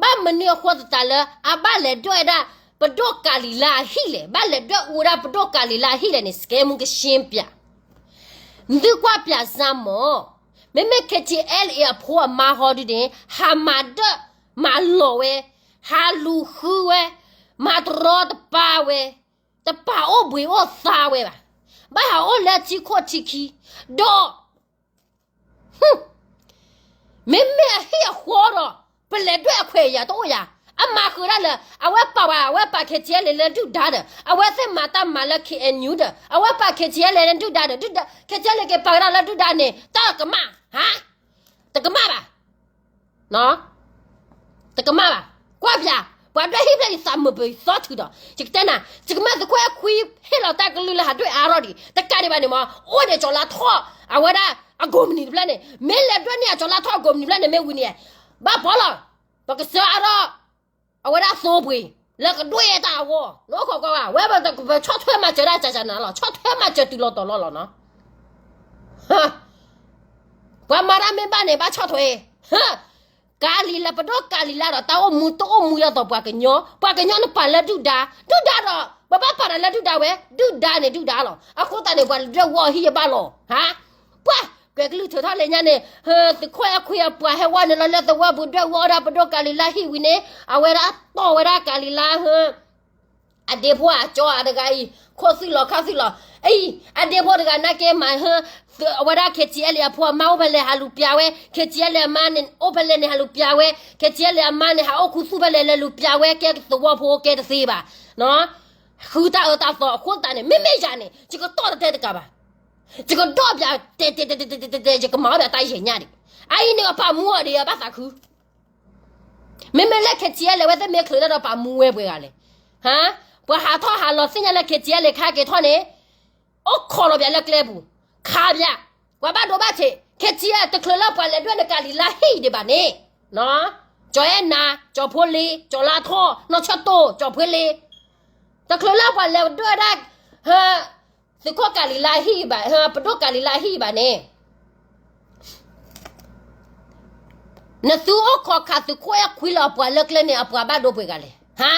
ဘၣ်မနုၤအဃိသတးလၢ အဘၣ်လဲၤဒွဲၣ်ဒၣ် ပဒိၣ်ကၤလံၤလါအဟံၣ်လဲၣ်, ဘၣ်လဲၤဒွဲၣ်အူဒၣ်ပဒိၣ်ကၤလံၤလါအဟံၣ်လဲၣ်န့ၣ် စကဲမူကရှ့ပၠး, သုကွၢ်ပၠးစၢ်မီၢ်, မ့မ့ၢ် KTLA အဖိအမါဟီဒုန့ၣ် ဟးမၤဒၢၣ်မၤလီၤဝဲ, ဟးလူၤဃုဝဲ, မၤတရီတပါဝဲ, တပာ်အိၣ်ဘှံးအိၣ်သါဝဲဘၣ်, ဘၣ်ဟးအိၣ်လၢထံခိၣ်ထံခံ, ဒီး မ့မ့ၢ်အဟံၣ်အဃီဒီး ပလဲၤဒွဲၣ်အခွဲးအယာ်တအိၣ်ယၤ, အမၤဃုာ်ဒၣ်လၢ အဝဲပာ်ဝဲ အဝဲပာ် KTLA လၢဒုၣ်ဒါဒီး အဝဲသ့ၣ်မၤတၢ်မၤလၢ KNU ဒီး အဝဲပာ် KTLA လၢဒုၣ်ဒါဒီး ဒုၣ်ဒါ KTLA က့ၤပာ်ဝဲဒၣ်လၢဒုၣ်ဒါန့ၣ် တၢ်ကမၣ်, ဟါ, တကမၣ်ဘၣ် တကမၣ်ဘၣ်, ကွၢ်ပၠး, ပှၤဒွဲၣ်ဟံၣ်ဖျဲၣ်ယသးမုာ်ပသီထုးဒီး ယကတဲနၤ, ယကမၢသုးခိၣ်အဲၣ်ခွံဟ့ၣ်လီၤတၢ်ကလုၢ်လၢဟးဒွဲၣ်အါထီၣ်ဒံး တကးဒံးဘၣ်န့ၣ်မး, အိၣ်ဒီးကၠီၤလါထီၣ် အဝဲဒၣ်အကိးမုၢ်နံၤတဖျၢၣ်န့ၣ်, မ့ၢ်လဲၤဒွဲၣ်န့ၢ်အကၠီၤလါထီၣ်အကိးမုၢ်နံၤတဖျၢၣ်န့ၣ် မ့ၢ်ဝံၤန့ၣ်, ဘၣ်ဘီလီၤ, ပကစၢအါထီၣ် အဝဲဒၣ်သိပှ့ၤ လၢကဒွဲၣ်တၢ်အဂီၢ်, နအိၣ်ခိးကွၢ်ဘၣ်, ဝဲပဆီၣ်ထွဲမၤစၢၤဒၣ်ကကနၤလီၤ, ဆီၣ်ထွဲမၤစၢၤတုၤလီၤတီၤလီၤလီၤနီၤ ပှၤမၤတၢ်မ့ၢ်ဘၣ်န့ၣ် ဘၣ်ဆီၣ်ထွဲ, ကၤလံၤလါ ပဒိၣ်ကၤလံၤလါဒီး တၢ်အိၣ်မူတအိၣ်မူအသိး ပှၤကညီ, ပှၤကညီနပာ်လၢဒုၣ်ဒါ, ဒုၣ်ဒါဒီး ပဘၣ်ပာ်တၢ်လၢဒုၣ်ဒါဝဲ, ဒုၣ်ဒါန့ၣ်ဒုၣ်ဒါလီၤ, အဃိသတးန့ၣ် ပှၤလဲၤဒွဲၣ်ဝီအဟံၣ်ယဘၣ်လီၤ, ဟါ, ပှၤ, ကွဲးကလုၢ်ထုးထီၣ်လၢညါန့ၣ်, သုးခိၣ်အဲၣ်ခွံအပှၤဟဲဝဲန့ၣ်လီၤ လၢသဝီပူၤဒွဲၣ်ဝီဒၣ်ပဒိၣ်ကၤလံၤလါဟံၣ်ဝံၤန့ၣ် အဝဲဒၣ်တီၢ်ဝဲဒၣ်ကၤလံၤလါ အဒ့ဖိအကၠီအတဂၤအံၤ ခိၣ်သုၣ်လီၤခါသုၣ်လီၤ, အံၤ အဒ့ဖိတဂၤနာ်က့မး, အဝဲဒၣ် KTLA အဖိအမါအိၣ်ဖဲလဲၣ် ဟးလူၤပျးဝဲ, KTLA အမါန့ၣ် အိၣ်ဖဲလဲၣ်န့ၣ် ဟးလူၤပျးဝဲ, KTLA အမါန့ၣ် ဟးအိၣ်ခူသူၣ်ဖဲလဲၣ် လဲၤလူၤပျးဝဲ, ကဲသဝီဖိကဲတသ့ဘၣ်, နီၤ ဃုတၢ်အၢတၢ်သီအဃိသတးန့ၣ် မ့မ့ၢ်ယၤန့ၣ် ယကတီၢ်တတဲတကးဘၣ်. ယကဒီးပၠးတဲတဲတဲတဲတဲတဲ ယကမၤအီၣ်ပၠးတၢ်ယဲၢ်ညါဒံး. အအံၤန့ၣ် အပာ်မူအီၤဒီးအဘၣ်သးခု. မ့မ့ၢ်လၢ KTLA ဝဲသ့ၣ်မ့ၢ်ချုးတၢ်ဒီးပာ်မူဝဲပှဲၤဂၤလဲၣ်. ဟါ, ပှၤဟးထီၣ်ဟးလီၤသ့ၣ်ညါလၢ KTLA ခါက့ၤထီၣ်န့ၣ် အိၣ်ခိးလီၤပၠးလၢကျဲပူၤ, ခးပၠး, ပှၤဘၣ်ဒိဘၣ်ထံး, KTLA တချုးလၢပှၤလဲၤဒွဲၣ်နကၤလံၤလါဟံၣ်ဒံးဘၣ်န့ၣ်, ကၠီၤအဲၣ်နၤ, ကၠီၤဖိလ့, ကၠီၤလါထီၣ်, နီၢ်ဆၢတိၢ်, ကၠီၤဖှ့လ့, တချုးလၢပှၤလဲၤဒွဲၣ်ဒၣ် သုးခိၣ်ကၤလံၤလါဟံၣ်ဘၣ်, ပဒိၣ်ကၤလံၤလါဟံၣ်ဘၣ်န့ၣ် နသုအိၣ်ခိးခးသုးခိၣ်အဲၣ်ခွံလၢအပှၤလၢကျဲန့ၣ် အပှၤဘၣ်ဒိပှဲၤဂၤလဲၣ်. ဟါ,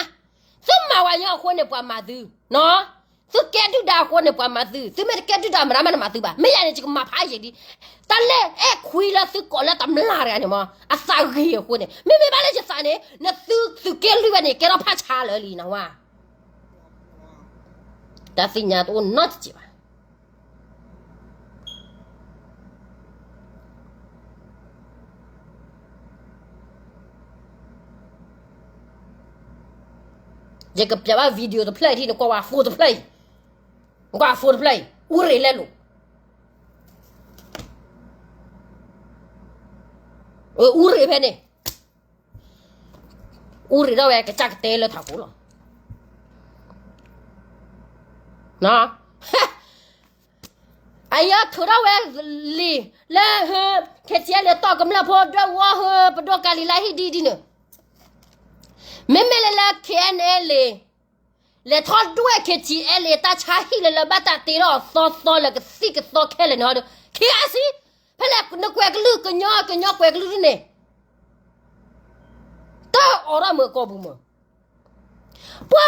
သုမၤဝဲညီအဃိန့ၣ် ပှၤမၤသု, နီၢ်, သုကဲဒုၣ်ဒါအဃိန့ၣ် ပှၤမၤသု, သုမ့ၢ်တကဲဒုၣ်ဒါမတၤမးနမၤသုဘၣ်. မ့ၢ်ယၤန့ၣ် ယကမၤဖးယံာ်ဒံး, တၢ်လၢအဲၣ်ခွံလၢသုကိးလၢတမျၢ်တဂၤန့ၣ်မး အသးဂ့ၤအဃိန့ၣ်, မ့မ့ၢ်ဘၣ်လၢယသးန့ၣ် နသုသုးက့လွံၢ်ဝဲန့ၣ် ကဲထီၣ်ဖးဆါလၢာ်လံနဝဲ တၢ်သ့ၣ်ညါတအိၣ်နီတစဲးဘၣ်. ယကပျးဘၣ် video တဖျၢၣ်အံၤ နကွၢ်ဝဲ phone တဖျၢၣ်အံၤ, နကွၢ် phone တဖျၢၣ်အံၤ အူရ့းလဲလိာ်, အူရ့းဖဲန့ၣ် အူရ့းထီၣ်ဝဲကစၢ်ကတဲလၢထးခိၣ်လီၤ. အယီၤထုးထီၣ်ဝဲလံာ်လၢ KTLA တီၢ်ကမျၢၢ်ဖိဒွဲၣ်ဝီဟၢ ပဒိၣ်ကၤလံၤလါဟံၣ်ဒ်ဒ်န့ၣ်, မ့မ့ၢ်လၢလၢ KNLA လဲၤထီၣ်ဒွဲၣ် KTLA တၢ်ဆါဟံၣ်လၢလၢဘၣ်တၢ်တ့ထီၣ်သီသီလၢကသံၣ်ကသီခဲလၢာ်န့ၣ် ဟီဒီး KIC ဖဲလဲၣ်နကွဲးကလုၢ် ကညီကညီကွဲးကလုၢ်ဒ်န့ၣ် တၢ်အိးထီၣ်မုာ်ကိာ်ပူၤမုာ်, ပှၤ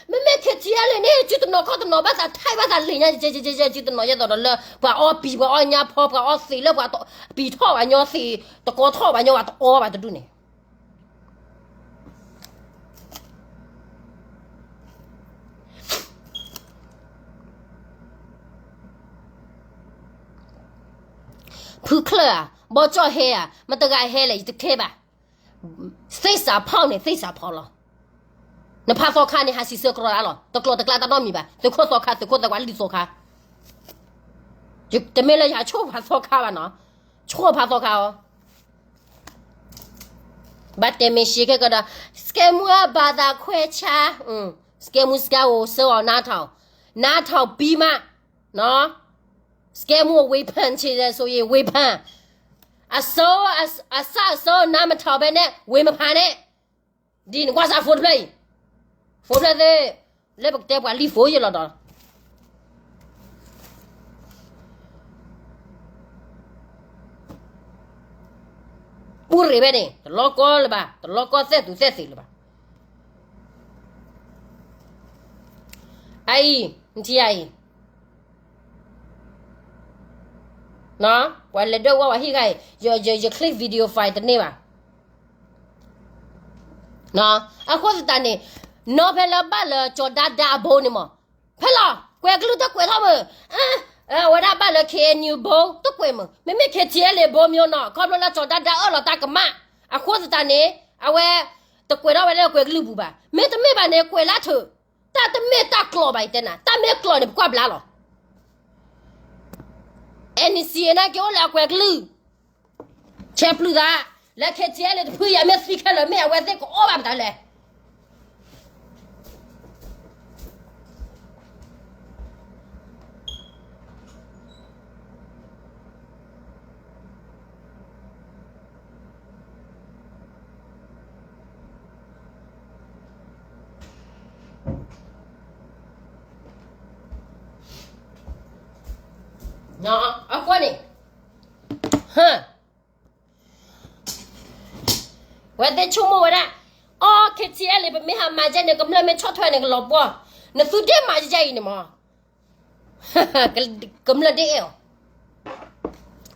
မ့မ့ၢ် KTLA န့ၣ် စုတနီၤခီၣ်တနီၤဘၣ်သးထဲးဘၣ်သးလံာ်ညါ စုတနီၤယဲသိးဒီးလၢ ပှၤအီပံၤ ပှၤအီညါဖီ ပှၤအီသံးလၢပှၤပံၤထီၣ်ဘၣ်ညီသံး တကီထီၣ်ဘၣ်ညီ ပှၤတအီဘၣ်တဒူၣ်န့ၣ် ဖုချၢၣ်ဧါ, ဘီကၠီၣ်ဟဲဧါ, မတဂၤဟဲလဲၣ် ယတခဲဘၣ်. သ့ၣ်စးဖီၣ်န့ၣ် သ့ၣ်စးဖီၣ်လီၤ. နဖးသီခါန့ၣ် ဟးစံးဆၢကရီလၢလီၤ. တကျိၤတကျါတၢ်နီတမံၤဘၣ်. သုးခိၣ်သီခါ သုးခိၣ်သဲးဝါလံာ်သီခါ. တမ့ၢ်လၢယဆိၣ်ဖးသီခါဘၣ်နီၤ. ဆိၣ်ဖးသီခါအီၤ ဘၣ်တဲမ့ၢ်ရှ့ခဲကဒီး စကဲမူဘၣ်သးခွဲးဆါ, စကဲမူစကဲအိၣ်စၢအီၤနါထီၣ်, နါထီၣ်ပံမး, စကဲမူ ဝ့ဖၢၣ်ဆ့လဲၣ်ဆိအံၤ ဝ့ဖၢၣ်, အစၢ အစၢအစၢနါမထီၣ်ဖဲန့ၣ် ဝ့မဖးန့ၣ်, ဒ်နကွၢ်စၢ်ဖိတဖျၢၣ်အံၤ, ဖိတဖျၢၣ်သ့ၣ်, လၢပကတဲပှၤလံာ်ဖိယလီၤဒီး ပူၤရ့ၣ်ဖဲန့ၣ် တလီၤကီလၢၤဘၣ်, တလီၤကီသဲၣ်သူးသဲၣ်သ့းလၢၤဘၣ်. အအံၤ, နထံၣ်အအံၤ, ပှၤလဲၤဒွဲၣ်ဝီဝဲဟံၣ်ဂၤအံၤ, ယ click video file တန့ၢ်ဘၣ်. အဃိသတးန့ၣ်, နီၢ်ဖဲလၢဘၣ်လၢကၠီၤဒါဒါအဘိန့ၣ်မး, ဖဲလီၤ, ကွဲးကလုၢ်တကွဲးထီၣ်မး, အဝဲဒၣ်ဘၣ်လၢ KNU ဘိ တကွဲးမး, မ့မ့ၢ် KTLA ဘိ မ့ၢ်နီၤ, ခီဖျိလၢကၠီၤဒါဒါအၢၣ်လီၤတၢ်ကမၣ်, အဃိသတးန့ၣ်, အဝဲ, တကွဲးထီၣ်ဝဲလၢကွဲးကလုၢ်ပူၤဘၣ်, မ့တမ့ၢ်ဘၣ်န့ၣ် ကွဲးလၢထၢၣ်, တၢ်တမ့ၢ်တၢ်ကျိာ်ဘၣ်အံၤတဲနၤ, တၢ်မ့ၢ်ကျိာ်န့ၣ် ပကွၢ်ဘျါလီၤ. NCA နာ်က့အိၣ်လၢအကွဲးကလုၢ်, ဆဲးပျုၢ်သး, လၢ KTLA တဖုယၤမ့ၢ်သံခဲလၢာ် မ့ၢ်အဝဲသ့ၣ်ကအိၣ်ဘၣ်မတၤလဲၣ်. အဃိန့ၣ်, ဝဲသ့ၣ်ဆိကမိၣ်ဝဲဒၣ်, အီ KTLA ပမ့ၢ်ဟးမၤကဲန့ၣ် ကမျၢၢ်မ့ၢ်ဆီၣ်ထွဲန့ၣ် ကလီၤပှီၢ်, နသုဒ့ၣ်မၤကဲအံၤန့ၣ်မး, ကမျၢၢ်ဒ့ၣ်အဲၣ်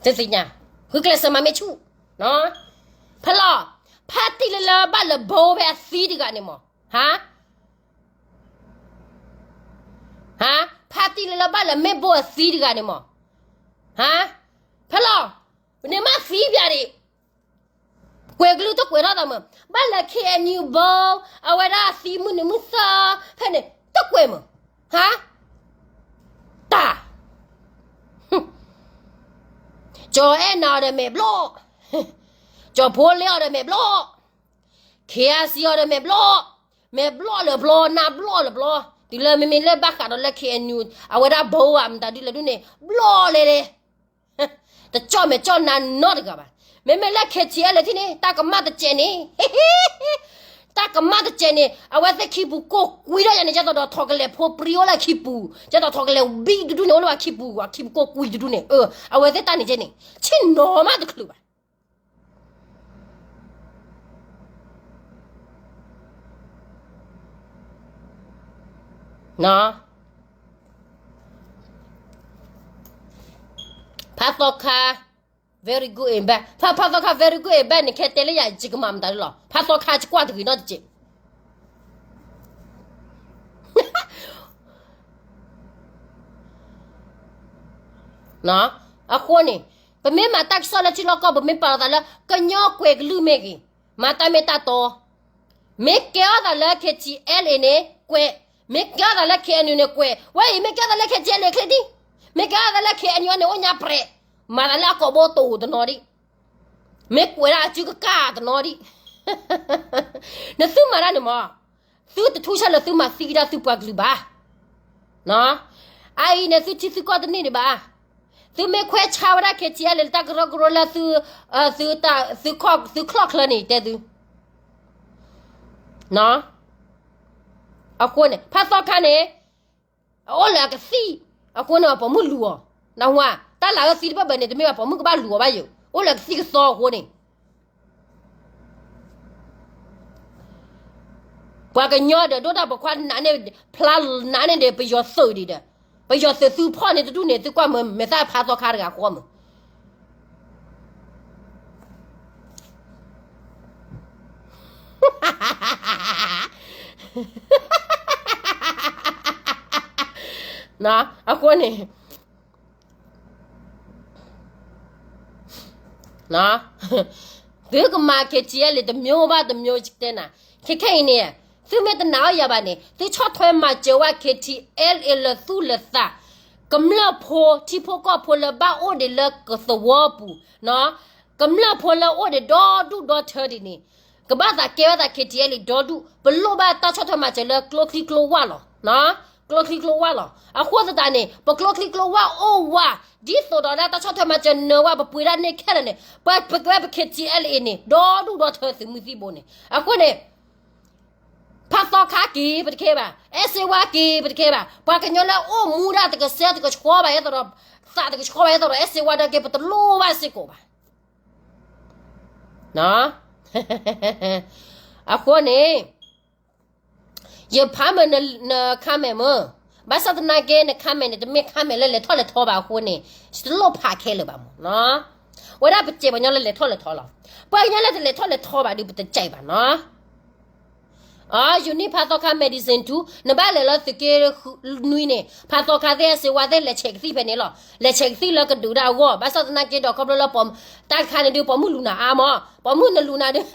အီၤ, တသ့ၣ်ညါ, ဃုကျဲးစၢးမၤမ့ၢ်ဆူၣ်, ဖဲလီၤ, ဖါတံၢ်လၢလၢဘၣ်လၢဘိဖဲအသံတဂၤန့ၣ်မး, ဟါ ဟါ, ဖါတံၢ်လၢလၢဘၣ်လၢမ့ၢ်ဘိအသံတဂၤန့ၣ်မး, ဟါ, ဖဲလီၤ, ပန့ၣ်မ့ၢ်သံပၠးဒံး, ကွဲးကလုၢ်တကွဲးထီၣ်သးမး, ဘၣ်လၢ KNU ဘိ, အဝဲဒၣ်အသံမုၢ်နံၤမုၢ်သၢ, ဖဲန့ၣ်, တကွဲးမး, ဟါ, တၢ်, ကၠီၤအဲၣ်နၤအီၤဒီးမဲာ်ဘျီၣ်, ကၠီၤဖိလ့အီၤဒီးမဲာ်ဘျီၣ်, ခ့အါစံအီၤဒီးမဲာ်ဘျီၣ်, မဲာ်ဘျီၣ်လၢဘျီ နၢ်ဘျီၣ်လၢဘျီ, တုၤလၢမ့မ့ၢ်လၢဘၣ်ဃးဒီးလၢ ခ့အဲၣ်ယူၣ် အဝဲဒၣ်ဘိးဘၣ် မတၤဒုလဲၣ်ဒုန့ၣ် ဘျီၣ်လဲၣ်လဲၣ် တကၠီၣ်မဲာ်ကၠီၣ်နါနီတဂၤဘၣ်. မ့မ့ၢ်လၢ ခ့ၣ်ထံၣ်အဲၣ်လၢထံၣ်န့ၣ် တၢ်ကမၣ်တစဲးန့ၣ်, တၢ်ကမၣ်တစဲးန့ၣ် အဝဲသ့ၣ်ခံပူၤကိၢ်ကွံဒၣ်ယၤန့ၣ် ကဲသိးဒီးထိးကလဲာ်ဖိပြံအိၣ်လၢခံပူၤ, ကဲသိးထိးကလဲာ်ဘံတဒူၣ်န့ၣ် အိၣ်လၢခံပူၤ ခံပူၤကိၢ်ကွံတဒူၣ်န့ၣ်, အဝဲသ့ၣ်တၢ်န့ၣ်ကဲန့ၣ် ဆ့ၣ်နီၤမးတချုးဘၣ် ဖးသီခါ very good and bad, ဖးသီခါ very good and bad န့ၣ် ခဲတဲလၢယၤ ယကမၤမတၤဒ်လီၤ. ဖးသီခါ ယကွၢ်တဂ့ၤနီတစဲး အဃိန့ၣ် ပမ့ၢ်မၤတၢ်ကစီၣ်လၢထံလီၢ်ကီၢ် ပမ့ၢ်ပာ်လီၤသးလၢ ကညီကွဲၤကလုၢ်မ့ၢ်ဂ့ၤ, မၤတၢ်မ့ၢ်တၢ်တီ, မ့ၢ်ကဲထီၣ်သးလၢ ခ့ၣ်ထံၣ်အဲၣ်လၢန့ၣ် ကွဲး, မ့ၢ်ကဲထီၣ်သးလၢ ခ့ၣ်အဲၣ်ယူၣ် န့ၣ်ကွဲး, ဝဲအံၤမ့ၢ်ကဲထီၣ်သးလၢ ခ့ၣ်ထံၣ်အဲၣ်လၢန့ၣ် ချ့ဒံ, မ့ၢ်ကဲထီၣ်သးလၢ ခ့ၣ်အဲၣ်ယူၣ် န့ၣ် အိၣ်ညါပြဲး, မၤသးလၢအကိာ်ဘိတအိၣ်တနီၤဒံး, မ့ၢ်ကွဲးဒၣ်အစုကကၢ်တနီၤဒံး, နသုမၤတၢ်န့ၣ်မး သုတထူၣ်ဆၢလၢသုမၤသံကဒါသုပှၤကလုာ်ဘၣ်. အအံၤန့ၣ် သုထံသုကီၢ်တန့ၢ်ဒံးဘၣ်. သုမ့ၢ်ခွဲးဆါဝဲဒၣ် ခ့ၣ်ထံၣ်အဲၣ်လၢ တၢ်ကရၢကရိလၢသု, သုချီၣ်ချၢန့ၣ် တဲသု, အဃိန့ၣ် ဖးသီခါန့ၣ် အအိၣ်လၢအကသံၣ်, အဃိန့ၣ် ပှၤပိာ်မုၣ်လူၤအီၤ, နၢ်ဟူဧါ, တၢ်လၢအကသံၣ်တဖၣ်ဘၣ်န့ၣ် တမ့ၢ်ဘၣ်ပိာ်မုၣ်ကဘၣ်လူၤအီၤဘၣ်ယိာ်, အိၣ်လၢကသံၣ်ကသီအဃိန့ၣ် ပှၤကညီဒီး ဒိၣ်တၢ်ပိာ်ခွါနးန့ၣ်, ဖျါနးန့ၣ်ဒီး ပယီၤသုးဒံးဒီး, ပယီၤသုးသုဖီၣ်န့ၢ်တဒူၣ်န့ၣ် သုကွၢ်မ့ၢ်မဲာ်သၣ်ဖးသီခါတဂၤဃီမ့ၢ် အဃိန့ၣ် သုကမၤ ခ့ၣ်ထံၣ်အဲၣ်လၢ တမျိုးဘၣ်တမျိုးတဲနၤ, ခဲခဲအံၤန့ၣ် သုမ့ၢ်တနာ်အီၤယၤဘၣ်န့ၣ် သုဆီၣ်ထွဲမၤစၢၤဝဲ ခ့ၣ်ထံၣ်အဲၣ်လၢ လၢသူၣ်လၢသး, ကမျၢၢ်ဖိ ထံဖိကီၢ်ဖိလၢဘၣ်အိၣ်ဒံးလၢကသဝီပူၤ, ကမျၢၢ်ဖိလၢအိၣ်ဒံးဒီဒူၣ်ဒီထၢဒံးန့ၣ် ကဘၣ်သးကဲဘၣ်သး ခ့ၣ်ထံၣ်အဲၣ်လၢ ဒီဒူၣ်, ပလိၣ်ဘၣ်တၢ်ဆီၣ်ထွဲမၤစၢၤလၢကျိချံကျိဝၣ်လီၤ. ကျိချံကျိဝၣ်လီၤ. အဃိသတးန့ၣ် ပကျိချံကျိဝၣ်အိၣ်ဝး ဒ်သိးဒီးဒၣ်တၢ်ဆီၣ်ထွဲမၤစၢၤနၢၤဝဲ ပပှ့ၤဒၣ်န့ၢ်ခဲလၢာ်န့ၣ် ပကဲဝဲပ ခ့ၣ်ထံၣ်အဲၣ်လၢန့ၣ် ဒီဒူၣ်ဒီထၢသုးမုၢ်သံၣ်ဘိန့ၣ်. အဃိန့ၣ် ဖးသီခါက့ၤပတကဲဘၣ်, အဲၣ်စ့ဝါက့ၤ ပတကဲဘၣ်, ပှၤကညီလၢအိၣ်မူဒၣ်တကစဲတကဆှီဘၣ် အဲၣ်သိးဒီး သးတကဆှီဘၣ် အဲၣ်သိးဒီး အဲၣ်စ့ဝါဒီးက့ၤ ပတလိၣ်ဘၣ်စ့ၢ်ကီးဘၣ်. အဃိန့ၣ် ယဖးမ့ၢ်န comment မ့ၢ်, ဘၣ်ဆၣ်သနာ်က့ န comment န့ၣ် တမ့ၢ် comment လၢလဲၤထီၣ်လဲၤထီဘၣ်အဃိန့ၣ် ယတလိၣ်ဖးခဲလၢာ်ဘၣ်မ့ၢ်နီၤ. ဝဲဒၣ်ပစဲးပှၤကညီလၢလဲၤထီၣ်လဲၤထီလီၤ. ပှၤကညီလၢတလဲၤထီၣ်လဲၤထီဘၣ်ဒီး ပတစဲးဘၣ်နီၤ. အ ယူနံၣ် ဖးသီခါ medicine two နဘၣ်လဲၤလၢသုးက့နွံန့ၣ် ဖးသီခါသ့ၣ် စ့ဝါသ့ၣ် လဲၤဆဲးကသံၣ်ဖဲန့ၣ်လီၤ. လဲၤဆဲးကသံၣ်လၢကဒုးဒၣ်အဂီၢ် ဘၣ်ဆၣ်သနာ်က့ဒီး ခီဖျိလၢ တၢ်တခါန့ၣ်ဒုး ပိာ်မုၣ်လူၤနၤအါမး, ပိာ်မုၣ်နလူၤနၤဒုး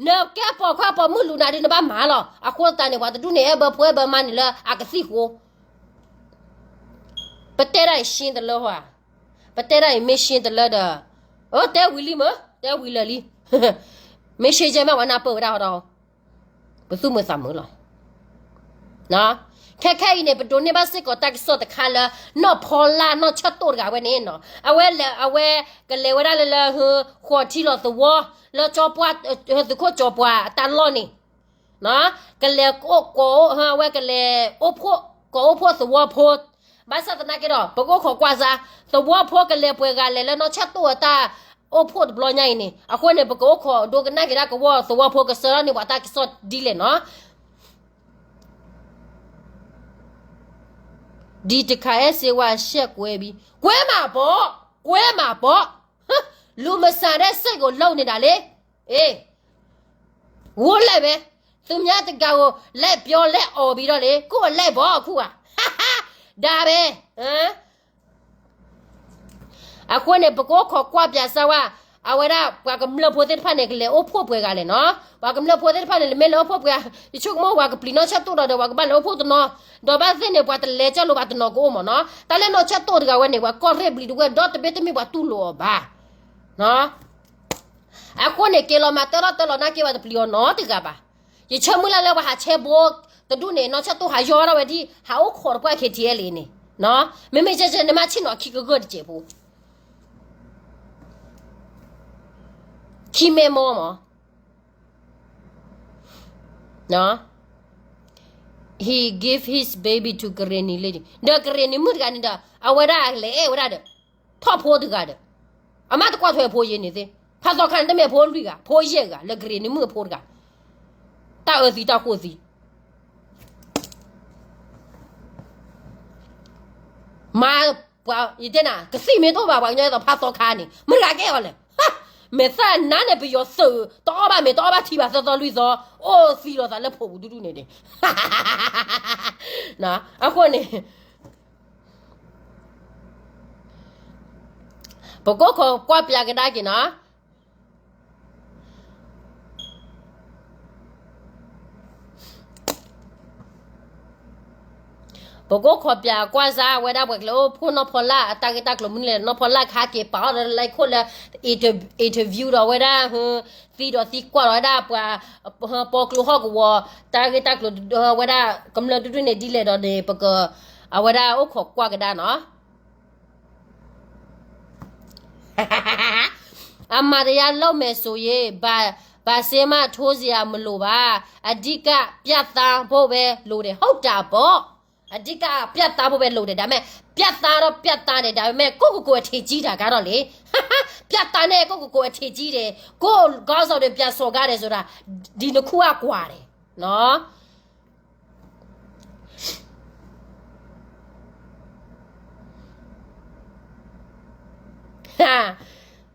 နကဲပိာ်ခွါပိာ်မုၣ်လူၤနၤဒုး နဘၣ်မၤလီၤ. အဃိသတးန့ၣ် ပှၤတဒူၣ်န့ၣ် အဲၣ်ဘၢဖိအဲၣ်ဘၢမါန့ၣ်လၢအကသံၣ်ဃိ ပတဲဒၣ်အံၤရှင်းတလၢဟီဧါ, ပတဲဒၣ်အံၤမ့ၢ်ရှင်းတလၢဒီး, အၢ တဲဝံၤလံမ့ၢ်, တဲဝံၤလၢာ်လံ, မ့ၢ်ရှင်းကဲမ့ၢ်ဝဲနၢ်ပၢၢ်ဝဲဒၣ်ဟီဒီး ပသူၣ်မုာ်သးမုာ်လီၤ. ခဲခဲအံၤန့ၣ် ပဒိးန့ၢ်ဘၣ်စ့ၢ်ကီးတၢ်ကစီၣ်တခါလၢ နီၢ်ဖီလာ်နီၢ်ဆၢၣ်တိၣ်တဂၤဝဲန့ၣ်နီၤ, အဝဲလဲၤ, အဝဲကလဲၤဝဲဒၣ်လၢလၢ ဃိးထံလီၤသဝီ လၢကၠီပှၢ်, သုးခိၣ်ကၠီပှၢ်အတၢ်လီၢ်န့ၣ် ကလဲၤအိၣ်ကိး, အဝဲကလဲၤအိၣ်ဖှိၣ်, ကိးအိၣ်ဖှိၣ်သဝီဖိ, ဘၣ်ဆၣ်သနာ်က့ဒီး ပကအိၣ်ခိးကွၢ်စါ, သဝီဖိကလဲၤပှဲၤဂၤလဲၤလၢနီၢ်ဆၢၣ်တိၣ်အတၢ်အိၣ်ဖှိၣ်တဘျီညါအံၤန့ၣ်, အဃိန့ၣ် ပကအိၣ်ခိးဒိကနၣ်က့ၤဒၣ်ကဝီၤသဝီဖိကစၢ်ထီၣ်န့ၢ်ပှၤတၢ်ကစီၣ်ဒ်လဲၣ်နီၤ. ဒီတခါ အဲၣ်စ့ဝါရှဲၣ်ကွဲဘံ, ကွဲမးဘီ, ကွဲမးဘီ, လူၤမစးဒဲးစ့ၢ်ကီးလိၣ်န့ၣ်ဒၣ်လံ, အ့ ဂိၢ်လဲၣ်ဝဲ, သုမ့ၢ်တဂၤဧိၤ လဲၤပျီလဲၤအီၣ်ဘံဒီးလံ ကိၣ်လဲၣ်ဘီခူၣ်ဧါ, ဒၣ်ဝဲ, အဃိန့ၣ် ပကအိၣ်ခိးကွၢ်ပၠးစၢ်ဝဲ, အဝဲဒၣ်ပှၤကမျၢၢ်ဖိသ့ၣ်တဖၣ်န့ၣ် ကလဲၤအိၣ်ဖှိၣ်ပှဲၤဂၤလဲၣ်နီၤ. ပှၤကမျၢၢ်ဖိသ့ၣ်တဖၣ်န့ၣ် လၢမ့ၢ်လဲၤအိၣ်ဖှိၣ်ပှဲၤ, ယဆိကမိၣ်ပှၤကပျံၤနီၢ်ဆၢၣ်တိၣ်ဒီး ဒီးပှၤကဘၣ်လဲၤအိၣ်ဖှိၣ်တနီၤ, ဒီးဘၣ်သ့ၣ်န့ၣ် ပှၤတလဲၤကၢၢ်လိာ်ဘၣ်တနီၤကအိၣ်မ့ၢ်နီၤ. တၢ်လၢနီၢ်ဆၢၣ်တိၣ်တဂၤဝဲန့ၣ် ပှၤကီၢ်ရ့ၣ်ဘျံးတဝဲၢ်ဒီတဘ့ၣ်တမ့ၢ်ပှၤတူၢ်လိာ်အီၤဘၣ်. အဃိန့ၣ် က့ၤလီၤမၤတၢ်ထီၣ်တၢ်လီၤနာ်က့ ပှၤတပျံၤအီၤနီတဂၤဘၣ်. ယဆၢမုၢ်လၢ်လၢပှၤဟးဆဲဘိတဒူၣ်န့ၣ် နီၢ်ဆၢၣ်တိၣ်ဟးယီၤထီၣ်ဝဲဒ် ဟးအိၣ်ခိးတပှၢ် K T L A န့ၣ်, မ့မ့ၢ်ကဲကဲန့ၣ် မ့ၢ်ဆ့ၣ်နီၤခံကဂၢၢ်တစဲးဖိ ခံမ့ၢ်မီၢ်မး, he give his baby to ကရ့ၣ်နံၤလံ, ဒီးကရ့ၣ်နံၤမုၣ်တဂၤန့ၣ်ဒီး အဝဲဒၣ်လဲၤအဲၣ်ဝဲဒၣ်ဒီး ထီၣ်ဖိတဂၤဒီး, အမ့ၢ်တကွၢ်ထွဲအဖိယဲန့ၣ်သ့, ဖးသီခါန့ၣ် တမ့ၢ်အဖိလွံၢ်ဂၤ, ဖိယဲၢ်ဂၤ လၢကရ့ၣ်နံၤမုၣ်အဖိတဂၤ, တၢ်အၢသံတၢ်ဃိၣ်သံ မၤပှၤ ယတဲနၤ ကသံၣ်မ့ၢ်တအိၣ်ဘၣ် ပှၤကညီသိးဖးသီခါန့ၣ် မတၤကဲအီၤလဲၣ်. မဲာ်သၣ်နါန့ၣ် ပယီၤသုး တအီၣ်ဘၣ်မ့ၤ တအီၣ်ဘၣ်ထံဘၣ် သၢသီလွံၢ်သီ အိၣ်သံလိာ်သးလၢဖိပူၤဒူဒူန့ၣ်န့ၣ်, အဃိန့ၣ် ပကအိၣ်ခိးကွၢ်ပျးကဒါက့ၤနီၤ. ပကအိၣ်ခိးပျးကွၢ်စၢ် အဝဲဒၣ်ပှၤကလဲၤအိၣ်ဖှိၣ်နီၢ်ဖီလာ်အတၢ်ဂ့ၢ်တၢ်ကျိၤမနုၤလဲၣ်, နီၢ်ဖီလာ်ကဟးက့ၤပာ်အီၤဒီးလၢခိၣ်လၢ interview ဒီးဝဲဒၣ် သံဒီးသံကွၢ်ဒီးဝဲဒၣ်ပှၤ ပီကျိဟီၣ်ကဝီၤ တၢ်ဂ့ၢ်တၢ်ကျိၤ ဝဲဒၣ်ကမျၢၢ်ဒူဒူန့ၣ်ဒ်လဲၣ်ဒီးန့ၣ် ပက အဝဲဒၣ်အိၣ်ခိးကွၢ်ကဒါနီၤ. အမၤတယါလိၣ်မဲာ်ဆိးယ့ၣ် ဘၣ်စ့မးထိစယၤမလိၤဘၣ်, အဓိကပြသန်းဖို့ပဲလိုတယ် ဟုတ်တာပေါ့, အဓိကပြသန်းဖို့ပဲလိုတယ် ဒါပေမဲ့ပြသန်းတော့ပြသန်းတယ် ဒါပေမဲ့ကိုယ့်ကိုယ်ကိုယ်အထင်ကြီးတာကတော့လေ ပြသန်းနဲ့ကိုယ့်ကိုယ်ကိုယ်အထင်ကြီးတယ် ကိုယ့်ခေါင်းဆောင်တွေပြန်စော်ကားတယ်ဆိုတာ ဒီနှစ်ခုကကွာတယ်နော်.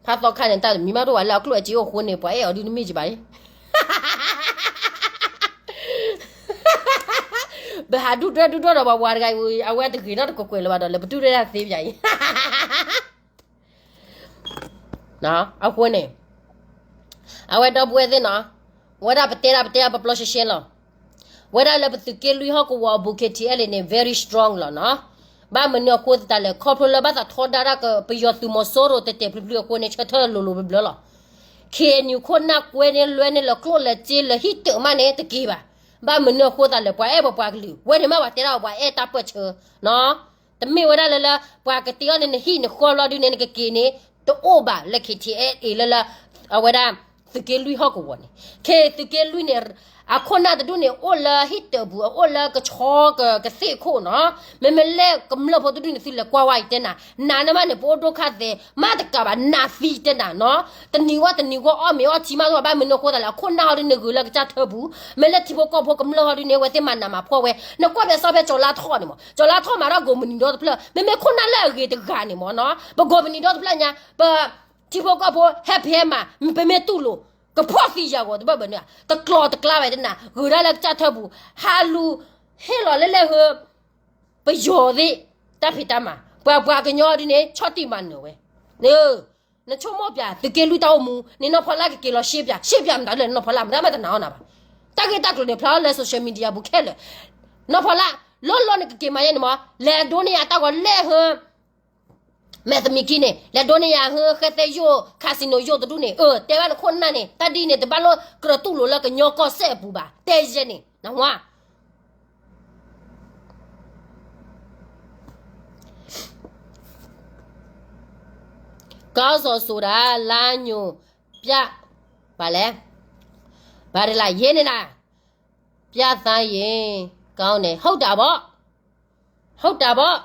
ဖးသီခါန့ၣ် တၢ်တမံၤမးတအိၣ်ဘၣ် လၢအကျိၣ်အစ့အိၣ်အဃိန့ၣ် ပှၤအဲၣ်အီၤဒုးတမ့ၢ်ကဘၣ်အံၤ ပဟးဒုၣ်ဒွဲၣ်ဒုၣ်ဒွဲၣ်ဒီးပှၤဝၤတဂၤအံၤ အဝဲတဂ့ၤနီတကွဲးကွဲးလၢၤဘၣ်ဒီး လၢပဒုၣ်ဒွဲၣ်တၢ်သ့ပယၤအံၤ အဃိန့ၣ် အဝဲဒီပုၢ်ဝဲၢ်သ့ၣ်နီၤ ဝဲဒၣ်ပတဲဒၣ်ပတဲဒၣ်ပျီရှဲရှဲလီၤ. ဝဲဒၣ်လၢပသုးက့လွံၢ်ဟီၣ်ကဝီၤအပူၤ K T L A န့ၣ် very strong လီၤနီၤ. ဘၣ်မနုၤအဃိသတးလဲၣ် ခီဖျိလၢဘၣ်သးထီဒါတၢ်ကပယီၤသုးမီၤစိရိၤတဲာ်တဲာ်ဖျုးဖျုးအဃိန့ၣ် ဆၢထၢၣ်လိၤလိၤဘျၢဘျၢလီၤ. K N U ခိၣ်နၢ်ကွဲန့ၣ်လွဲန့ၣ်လၢကျိၣ်လၢစ့လၢဟံၣ်တၢးမးန့ၣ် တက့ၤဘၣ်. ဘၣ်မနုၤအဃိသတးလဲၣ် ပှၤအဲၣ်ပှၤပှၤကလုာ် ဝဲန့ၣ်မ့ၢ်ပှၤတဲဒၣ်ပှၤအဲၣ်တၢ်ပၢၢ်ဆၢနီၤ. တမ့ၢ်ဝဲဒၣ်လၢလၢ ပှၤကတ့အီၣ်န့ၣ် နဟံၣ်နဃီဘျီဒုန့ၣ် နကက့ၤန့ၣ် တအိၣ်ဘၣ်လၢ K T L A လၢလၢ အဝဲဒၣ် သုးက့လွံၢ်ဟီၣ်ကဝီၤန့ၣ် K သုးက့လွံၢ်န့ၣ် အခိၣ်နၢ်တဒူၣ်န့ၣ် အိၣ်လၢဟံၣ်တၢးပူၤ အိၣ်လၢကဆီကသ့ၣ်ခိၣ်နီၤ. မ့မ့ၢ်လၢကမျၢၢ်ဖိတဒူၣ်န့ၣ် သုလဲၤကွၢ်ဝဲအံၤတဲနၤ နၤန့ၣ်မးန့ၣ် ပအိၣ်ဒိၣ်ခါသဲး မ့ၢ်တကးဘၣ် နးသံတဲနၤနီၤ. တနံၤဝဲတနံၤဝဲအီၣ်မ့ၤအီၣ်ထံမး ဘၣ်မနုၤအဃိသတးလဲၣ် အခိၣ်နၢ်အီၤဒ်န့ၣ်ဂုၤလၢကစၢ်ထၢပူၤ မ့ၢ်လၢထံဖိကီၢ်ဖိကမျၢၢ်ဟီဒ်န့ၣ် အဝဲသ့ၣ်မၤနးမၤဖှီၣ်ဝဲ နကွၢ်ဖဲစီဖဲကၠီၤလါထီၣ်န့ၣ်မး ကၠီၤလါထီၣ်မၤထီၣ်ကိးမုၢ်နံၤဒီတဖျၢၣ် မ့မ့ၢ်ခိၣ်နၢ်လၢအဂ့ၤတဂၤန့ၣ်မးနီၤ ပကိးမုၢ်နံၤဒီတဖျၢၣ်ညါ ပ ထံဖိကီၢ်ဖိ ဟဲဖဲမး ပမ့ၢ်တူၢ်လိာ် ကဖှီၣ်သံယၤဂီၤတဘၣ်ဘၣ်န့ၣ် တကျီၤတကျါဘၣ်တနၤ ဂုၤဒၣ်လၢကစၢ်ထၢပူၤ ဟးလူၤ ဟ့ၣ်လီၤလဲၣ်လဲၣ်ဟၢ ပယီၤသ့ၣ် တၢ်ဖံးတၢ်မၤ ပှၤပှၤကညီဒ်န့ၣ် ဆီၣ်တံၢ်မၤနၢၤဝဲ နဆိကမိၣ်ပၠး သုးက့လွံၢ်တၢ်အိၣ်မူ နနီၢ်ဖီလာ်ကက့ၤလီၤရှဲပၠး ရှဲပၠးမတၤလဲၣ် နနီၢ်ဖီလာ် မတၤမးတနာ်အီၤနၤဘၣ် တၢ်ဂ့ၢ်တၢ်ကျိၤန့ၣ် ဖျါလၢ social media ပူၤခဲလၢာ် နီၢ်ဖီလာ် လီၤလီၤနကက့ၤမၤယဲန့ၣ်မး လဲၤဒိးန့ၢ်ယၤတၢ်ဂီၤလဲၣ်ဟၢ မဲာ်သမံးခံန့ၣ် လဲၤဒိးန့ၢ်ယၤဟၢ ဃဲသဲယိၣ် casino ယိၣ်တဒူၣ်န့ၣ် အၢ တဲဘၣ်နခိၣ်နၢ်န့ၣ် တၢ်ဒ်န့ၣ် တဘၣ်လိၣ်ကြၢးတူၢ်လိာ်လၢကညီကီၢ်စဲၣ်အပူၤဘၣ် တဲယဲန့ၣ် နဝါ ကီၢ်စီၤစိၤဒၣ် လါညိၣ် ပျၢ် ဘၣ်လဲၣ် ဘၣ်တလးယဲန့ၣ်ဒၣ် ပျၢ်သါယ့ၤ ကောင်းန့ၣ် ဟုတ်တာပေါ့ ဟုတ်တာပေါ့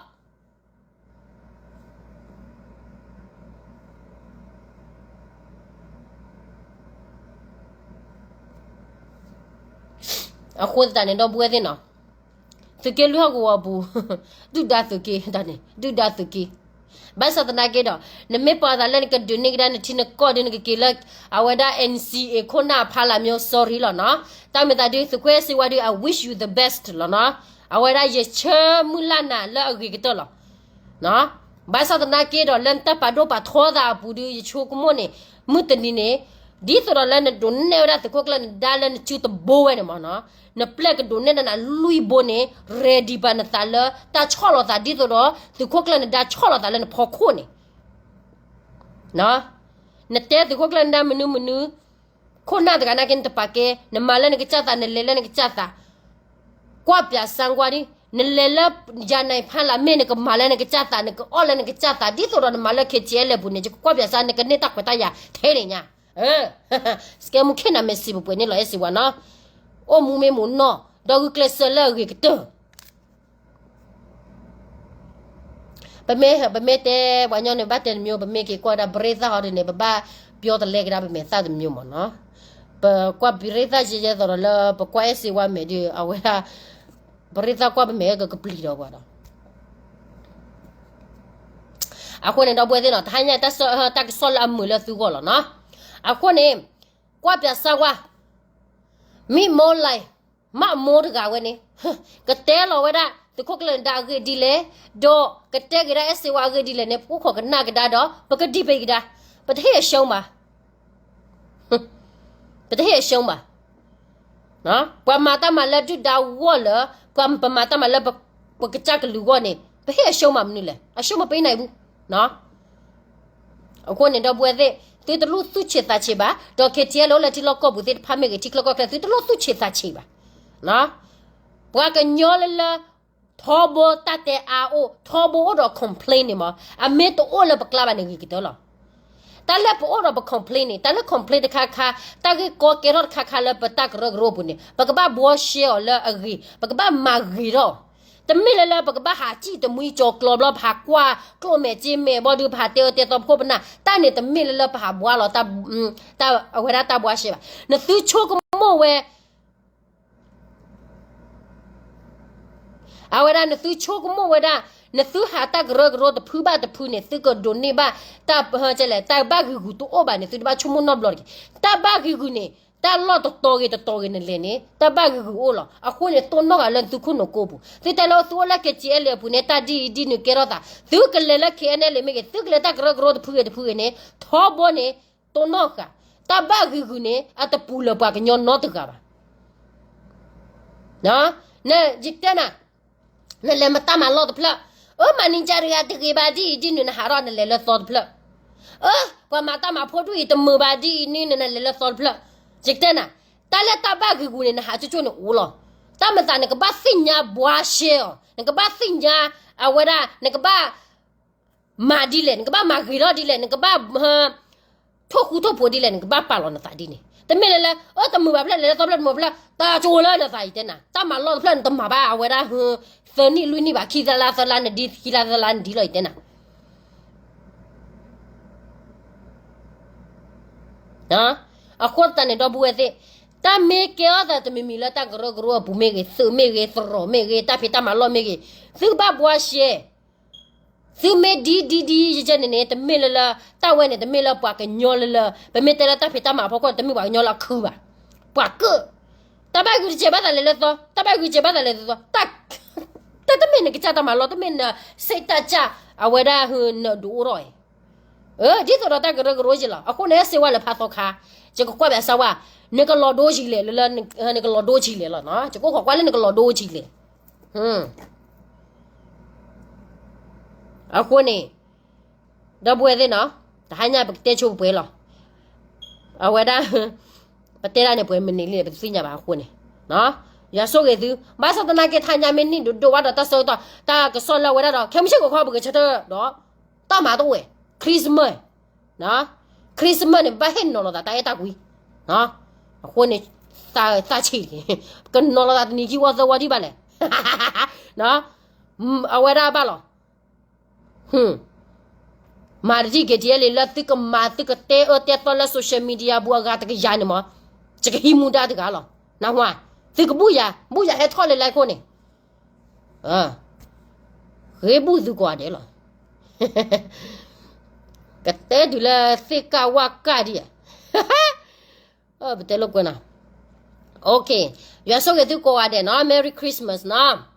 အဃိသတးန့ၣ် ဒီပုၢ်ဝဲၢ်သ့ၣ်နီၤ သုးက့လွံၢ်ဟီၣ်ကဝီၤပူၤ ဒုၣ်ဒါသုးက့ တၢ်န့ၣ် ဒုၣ်ဒါသုးက့ ဘၣ်ဆၣ်သနာ်က့ဒီး နမ့ၢ်ပာ်သးလၢနကဒုးန့ၢ်ကဒါနထံနကီၢ်ဒုး နကက့ၤလၢ အဝဲဒၣ် N C A ခိၣ်နၢ်ဖးလၢ်မျိုး sorry လီၤနီၤ တၢ်မ့ၢ်သးဒုး သုးခွဲစ့ဝါဒုး I wish you the best လီၤနီၤ အဝဲဒၣ်ယဆၢမုၢ်လၢ်နၤလၢအဂ့ၤကတၢၢ်လီၤ နီၤ ဘၣ်ဆၣ်သနာ်က့ဒီး လၢနတၢ်ပာ်ဒိၣ်ပာ်ထီသးအပူၤဒီး ယဆိကမိၣ်န့ၣ် မုၢ်တနံၤန့ၣ် ဒ်သိးဒီးလၢနဒိးနဲၣ်ဝဲဒၣ်သုးခိၣ်ကျၢၢ်နဒါလၢနစုတဘိဝဲန့ၣ်မ့ၢ်နီၤ, နပျဲၢ်ကဒိးနဲၣ်ဒၣ်နလွံၢ်ဘိန့ၣ် ready ပာ်နသးလၢတၢ်ဆီၣ်လီၤသး ဒ်သိးဒီးသုးခိၣ်ကျၢၢ်နဒါဆီၣ်လီၤသးလၢနဖီခိၣ်န့ၣ် နတဲသုးခိၣ်ကျၢၢ်နဒါမနုၤမနုၤ, ခိၣ်နၢ်တဂၤနာ်က့နတပာ်ကဲ, နမၤလၢနကစၢ်သး နလဲၤလၢနကစၢ်သး, ကွၢ်ပၠးစၢကွၢ်ဒ်, နလဲၤလၢယၤနဖါလၢ်မ့ၢ် နကမၤလၢနကစၢ်သး နကအီၣ်လၢနကစၢ်သး ဒ်သိးဒီးနမၤလၢ KTLA အပူၤန့ၣ် ယကကွၢ်ပၠးစၢ် နကန့ၢ်တၢ်ခွဲးတၢ်ယာ်ထဲန့ၣ်ညါ, စကဲမူခ့နမဲာ်စံးပှဲၤန့ၣ်လီၤ အဲၣ်စ့ဝါနီၤ, အိၣ်မူမ့ၢ်မူနီၢ် ဒီးဂုာ်ကျဲးစၢးလၢအဂ့ၤကတၢၢ် ပမ့ၢ် ပမ့ၢ်တဲပှၤကညီန့ၣ် ဘၣ်တဲတမံၤ ပမ့ၢ်က့ၤကွၢ်ဒၣ် ပရ့သၣ်ဟီဒ်န့ၣ် ပဘၣ်ပျီတလဲကဒါပမဲာ်သၣ်တမံၤမ့ၢ်နီၤ, ပကွၢ်ပရ့သၣ်ယဲယဲသိးဒီးလၢ ပကွၢ်အဲၣ်စ့ဝါမဲာ်ဒီး အဝဲဒၣ် ပရ့သၣ်ကွၢ်ပမဲာ်ကကပျံၤဒီးပှၤဒီး အဃိန့ၣ် ဒီပုၢ်ဝဲၢ်သ့ၣ်နီၤ တဟါညါတၢ်ကစီၣ်လၢအမုာ်လၢသုဂီၢ်လီၤနီၤ, အဃိန့ၣ် ကွၢ်ပၠးစၢကွၢ် မံမီလၢ မးမိတဂၤဝဲန့ၣ် ကတဲလီၤဝဲဒၣ် သုးခိၣ်ကျၢၢ်နဒါအဂ့ၢ်ဒ်လဲၣ်, ဒီးကတဲက့ၤဒၣ်အဲၣ်စ့ဝါအဂ့ၢ်ဒ်လဲၣ်န့ၣ် ပအိၣ်ခိးကနၣ်ကဒါဒီး ပကဒံးပ့ၤကဒါ, ပတဟ့ၣ်အရှုံးဘၣ်, ပတဟ့ၣ်အရှုံးဘၣ်, ပှၤမၤတၢ်မၤလၢဒုၣ်ဒါဂီၢ်လၢ ပှၤပမၤတၢ်မၤလၢ ပကစၢ်ကလုာ်ဂီၢ်န့ၣ် ပဟ့ၣ်အရှုံးဘၣ်မနုၤလဲၣ်, အရှုံးမပ့ၤနၤအံၤဘူး အဃိန့ၣ် ဒီပုၢ်ဝဲၢ်သ့ၣ် သုတလိၣ်သူၣ်ဆံးသးဆံးဘၣ်, ဒီး KTLA လၢထံလီၢ်ကီၢ်ပူၤသ့ၣ်တဖၣ်မ့ၢ်ဂ့ၤ ထံချၢကီၢ်ချၢ သုတလိၣ်သူၣ်ဆံးသးဆံးဘၣ်, ပှၤကညီလၢလၢ ထီဘိတၢ်တဲအါအိၣ် ထီဘိအိၣ်ဒီး complain န့ၣ်မး အမ့ၢ်တအိၣ်လၢပကျါဘၣ်န့ၣ်ဂ့ၤကတၢၢ်လီၤ, တၢ်လၢပအိၣ်ဒီးပ complain န့ၣ် တၢ်လၢ complain တခါခါ တၢ်ဂ့ၢ်ကီကဲထီၣ်တခါခါလၢပတၢ်ကရၢကရိအပူၤန့ၣ် ပကဘၣ်ဘှီရှဲအီၤလၢအဂ့ၤ ပကဘၣ်မၤဂ့ၤထီၣ် တမ့ၢ်လၢလၢပကဘၣ်ဟးစံၣ်တမှံကၠီၤကျီၤဘျီ ပဟးကွၢ်ကျိၣ်မဲာ်စ့မဲာ်ဘီဒုး ပဟးတဲအၢတဲသီဖိပနၢ် တၢ်န့ၣ်တမ့ၢ်လၢလၢပဟးဘှါလီၤ အဝဲဒၣ်တၢ်ဘှါရှဲဘၣ်, နသုဆိကမိၣ်ဝဲ အဝဲဒၣ်နသုဆိကမိၣ်ဝဲဒၣ် နသုဟးတၢ်ကရၢကရိတဖုဘၣ်တဖုန့ၣ် သုကဒိးန့ၢ်ဘၣ် တၢ်ပဟၢကလဲၣ် တၢ်ဘၣ်ဂံာ်ဂူာ်တအိၣ်ဘၣ်န့ၣ် သုတဘၣ်ဆိကမိၣ်နီတဘျီတက့ၢ်. တၢ်ဘၣ်ဂံာ်ဂူာ်န့ၣ် တၢ်လီၢ်တတီၤဂ့ၤတတီၤဂ့ၤနလဲၤန့ၣ် တၢ်ဘၣ်ဂံာ်ဂူာ်အိၣ်လီၤ. အဃိန့ၣ် တိၢ်နီၣ်ဂၤလၢနသုခိၣ်နူာ်ကိးပူၤ သုတဲလၢသုအိၣ်လၢ KTLA အပူၤန့ၣ် တၢ်ဒ်အံၤဒ်နုၤကဲထီၣ်သး သုကလဲၤလၢ KNLA မ့ၢ်ဂ့ၤ သုကလဲၤတၢ်ကရၢကရိတဖုဂ့ၤတဖုဂ့ၤန့ၣ် ထီဘိန့ၣ် တိၢ်နီၣ်ဃာ် တၢ်ဘၣ်ဂံာ်ဂူာ်န့ၣ် အတပူၤလၢၤပှၤကညီနီတဂၤဘၣ်. ယတဲနၤ နလဲၤမၤတၢ်မၤလီၢ်တဖျၢၣ်, အၢ မၤနံၤကၢတဂၤတဂ့ၤဘၣ်ဒ်အံၤဒ်နုၤ နဟးထီၣ်နလဲၤလၢသီတဖျၢၣ်, အၢ ပှၤမၤတၢ်မၤဖိဒူၣ်အံၤတမုာ်ဘၣ်ဒ်အံၤန့ၣ် နလဲၤလၢသီတဖျၢၣ်. ယတဲနၤ တၢ်လၢတၢ်ဘၣ်ဂံာ်ဂူာ်န့ၣ် နဟးကၠိကၠိန့ၣ်အိၣ်လီၤ. တၢ်မၤသးနကဘၣ်သ့ၣ်ညါဘှါရှဲအီၤ နကဘၣ်သ့ၣ်ညါ အဝဲဒၣ် နကဘၣ် မၤဒ်လဲၣ် နကဘၣ်မၤဂ့ၤထီၣ်ဒ်လဲၣ် နကဘၣ် ထိၣ်ဃူထိၣ်ဖိးဒ်လဲၣ် နကဘၣ်ပာ်လီၤနသးဒ်န့ၣ် တမ့ၢ်လၢလၢ အၢ တမုာ်ဘၣ်ဖျၢၣ် လဲၤလၢသီဖျၢၣ်တမုာ်ဖျၢၣ် တၢ်ကၠိလၢနသးအံၤတဲနၤ တၢ်မၤလီၢ်တဖျၢၣ်နတမၤဘၣ် အဝဲဒၣ် သၢနံၣ်လွံၢ်နံၣ်ဘၣ် ခံသၢလါသၢလါနဒ် ခံလါသၢလါနဒ်လီၤအံၤတဲနၤ အဃိသတးန့ၣ် ဒီပုၢ်ဝဲၢ်သ့ၣ် တၢ်မ့ၢ်ကဲထီၣ်သးတမံၤမံၤလၢတၢ်ကရၢကရိအပူၤမ့ၢ်ဂ့ၤ သုးမ့ၢ်ဂ့ၤ သရိာ်မ့ၢ်ဂ့ၤ တၢ်ဖံးတၢ်မၤလီၢ်မ့ၢ်ဂ့ၤ သုကဘၣ်ဘှါရှဲ သုမ့ၢ်ဒ်ဒ်ဒ်ယဲယဲန့ၣ်န့ၣ် တမ့ၢ်လၢလၢ တၢ်ဝဲန့ၣ် တမ့ၢ်လၢပှၤကညီလၢလၢ ပမ့ၢ်တဲလၢတၢ်ဖံးတၢ်မၤအဖီခိၣ် တမ့ၢ်ပှၤကညီလၢအခုဘၣ် ပှၤကၢၣ် တၢ်ဘၣ်ဂံာ်တစဲးဘၣ်သးလဲၤလၢသီ တၢ်ဘၣ်ဂံာ်တစဲးဘၣ်သးလဲၤလၢသီ တၢ်တမ့ၢ်နကစၢ်တၢ်မၤလီၢ် တမ့ၢ်နစ့တၢ်ကၢ် အဝဲဒၣ်နဒိးအိၣ်ထီၣ်အံၤ ဒ်သိးဒီးတၢ်ကရၢကရိယဲလီၤ အဃိန့ၣ် စ့ဝါလၢဖးသီခါ ယကကွၢ်ဘၣ်စၢဝါ နကလီၤဒိဆံးလဲၣ် လၢ နကလီၤဒိဆံးလဲၣ်လီၤ ယကအိၣ်ခိးကွၢ်လၢနကလီၤဒိဆံးလဲၣ် အဃိန့ၣ် ဒီပုၢ်ဝဲၢ်သ့ၣ်နီၤ တဟါညါပကတဲဆိပှဲၤလီၤ အဝဲဒၣ် ပတဲဒၣ်န့ၣ်ပှဲၤမနုၤလံ ပတသ့ၣ်ညါဘၣ်အဃိန့ၣ် ယွၤဆိၣ်ဂ့ၤသု ဘၣ်ဆၣ်သနာ်က့ တဟါညါမ့ၢ်နံၣ်ဒိၣ်ဒိၣ်ဝဲဒီးတၢ်ဆၢကတီၢ် တၢ်ကစီၣ်လၢအဝဲဒၣ်ဒီး ခဲမုၢ်ဆ့ၣ်ကိးခီပကဆၢထၢၣ်ဒီး တၢ်မၤတအိၣ်ဝဲ Christmas Christmas န့ၣ် ပဘၣ်ဟ့ၣ်နီၤလီၤသးတၢ်အဲၣ်တၢ်ကွံ အဃိန့ၣ် သးဆံးတက့ၢ် ပကနီၤလီၤသးတနံၤခံဝီသၢဝီဒံးဘၣ်လဲၣ် အဝဲဒၣ်ဘၣ်လီၤ မၤတထံၣ်က့ၤ ဒ်လဲၣ် လၢသုကမၤသုကတဲအၢတဲသီလၢ social media ပူၤအဂၤတကယၤန့ၣ်မး ယကဟံးမူဒါတဂၤလီၤ နၢ်ဟူဧါ သုကဘူၣ်ယၤ ဘူၣ်ယၤဟဲထီၣ်လၢ live ခိၣ်န့ၣ် ဂ့ၤဘူၣ်သုကိးဂၤဒဲးလီၤ ကတဲတုၤလၢသ့ၣ်ကၢ်ဝၣ်ကၢ်ဒံးဧါ ပတဲလိာ်ကွဲနီၤ ယွၤဆိၣ်ဂ့ၤသုကိးဂၤဒဲးနီၤ Merry Christmas နီၤ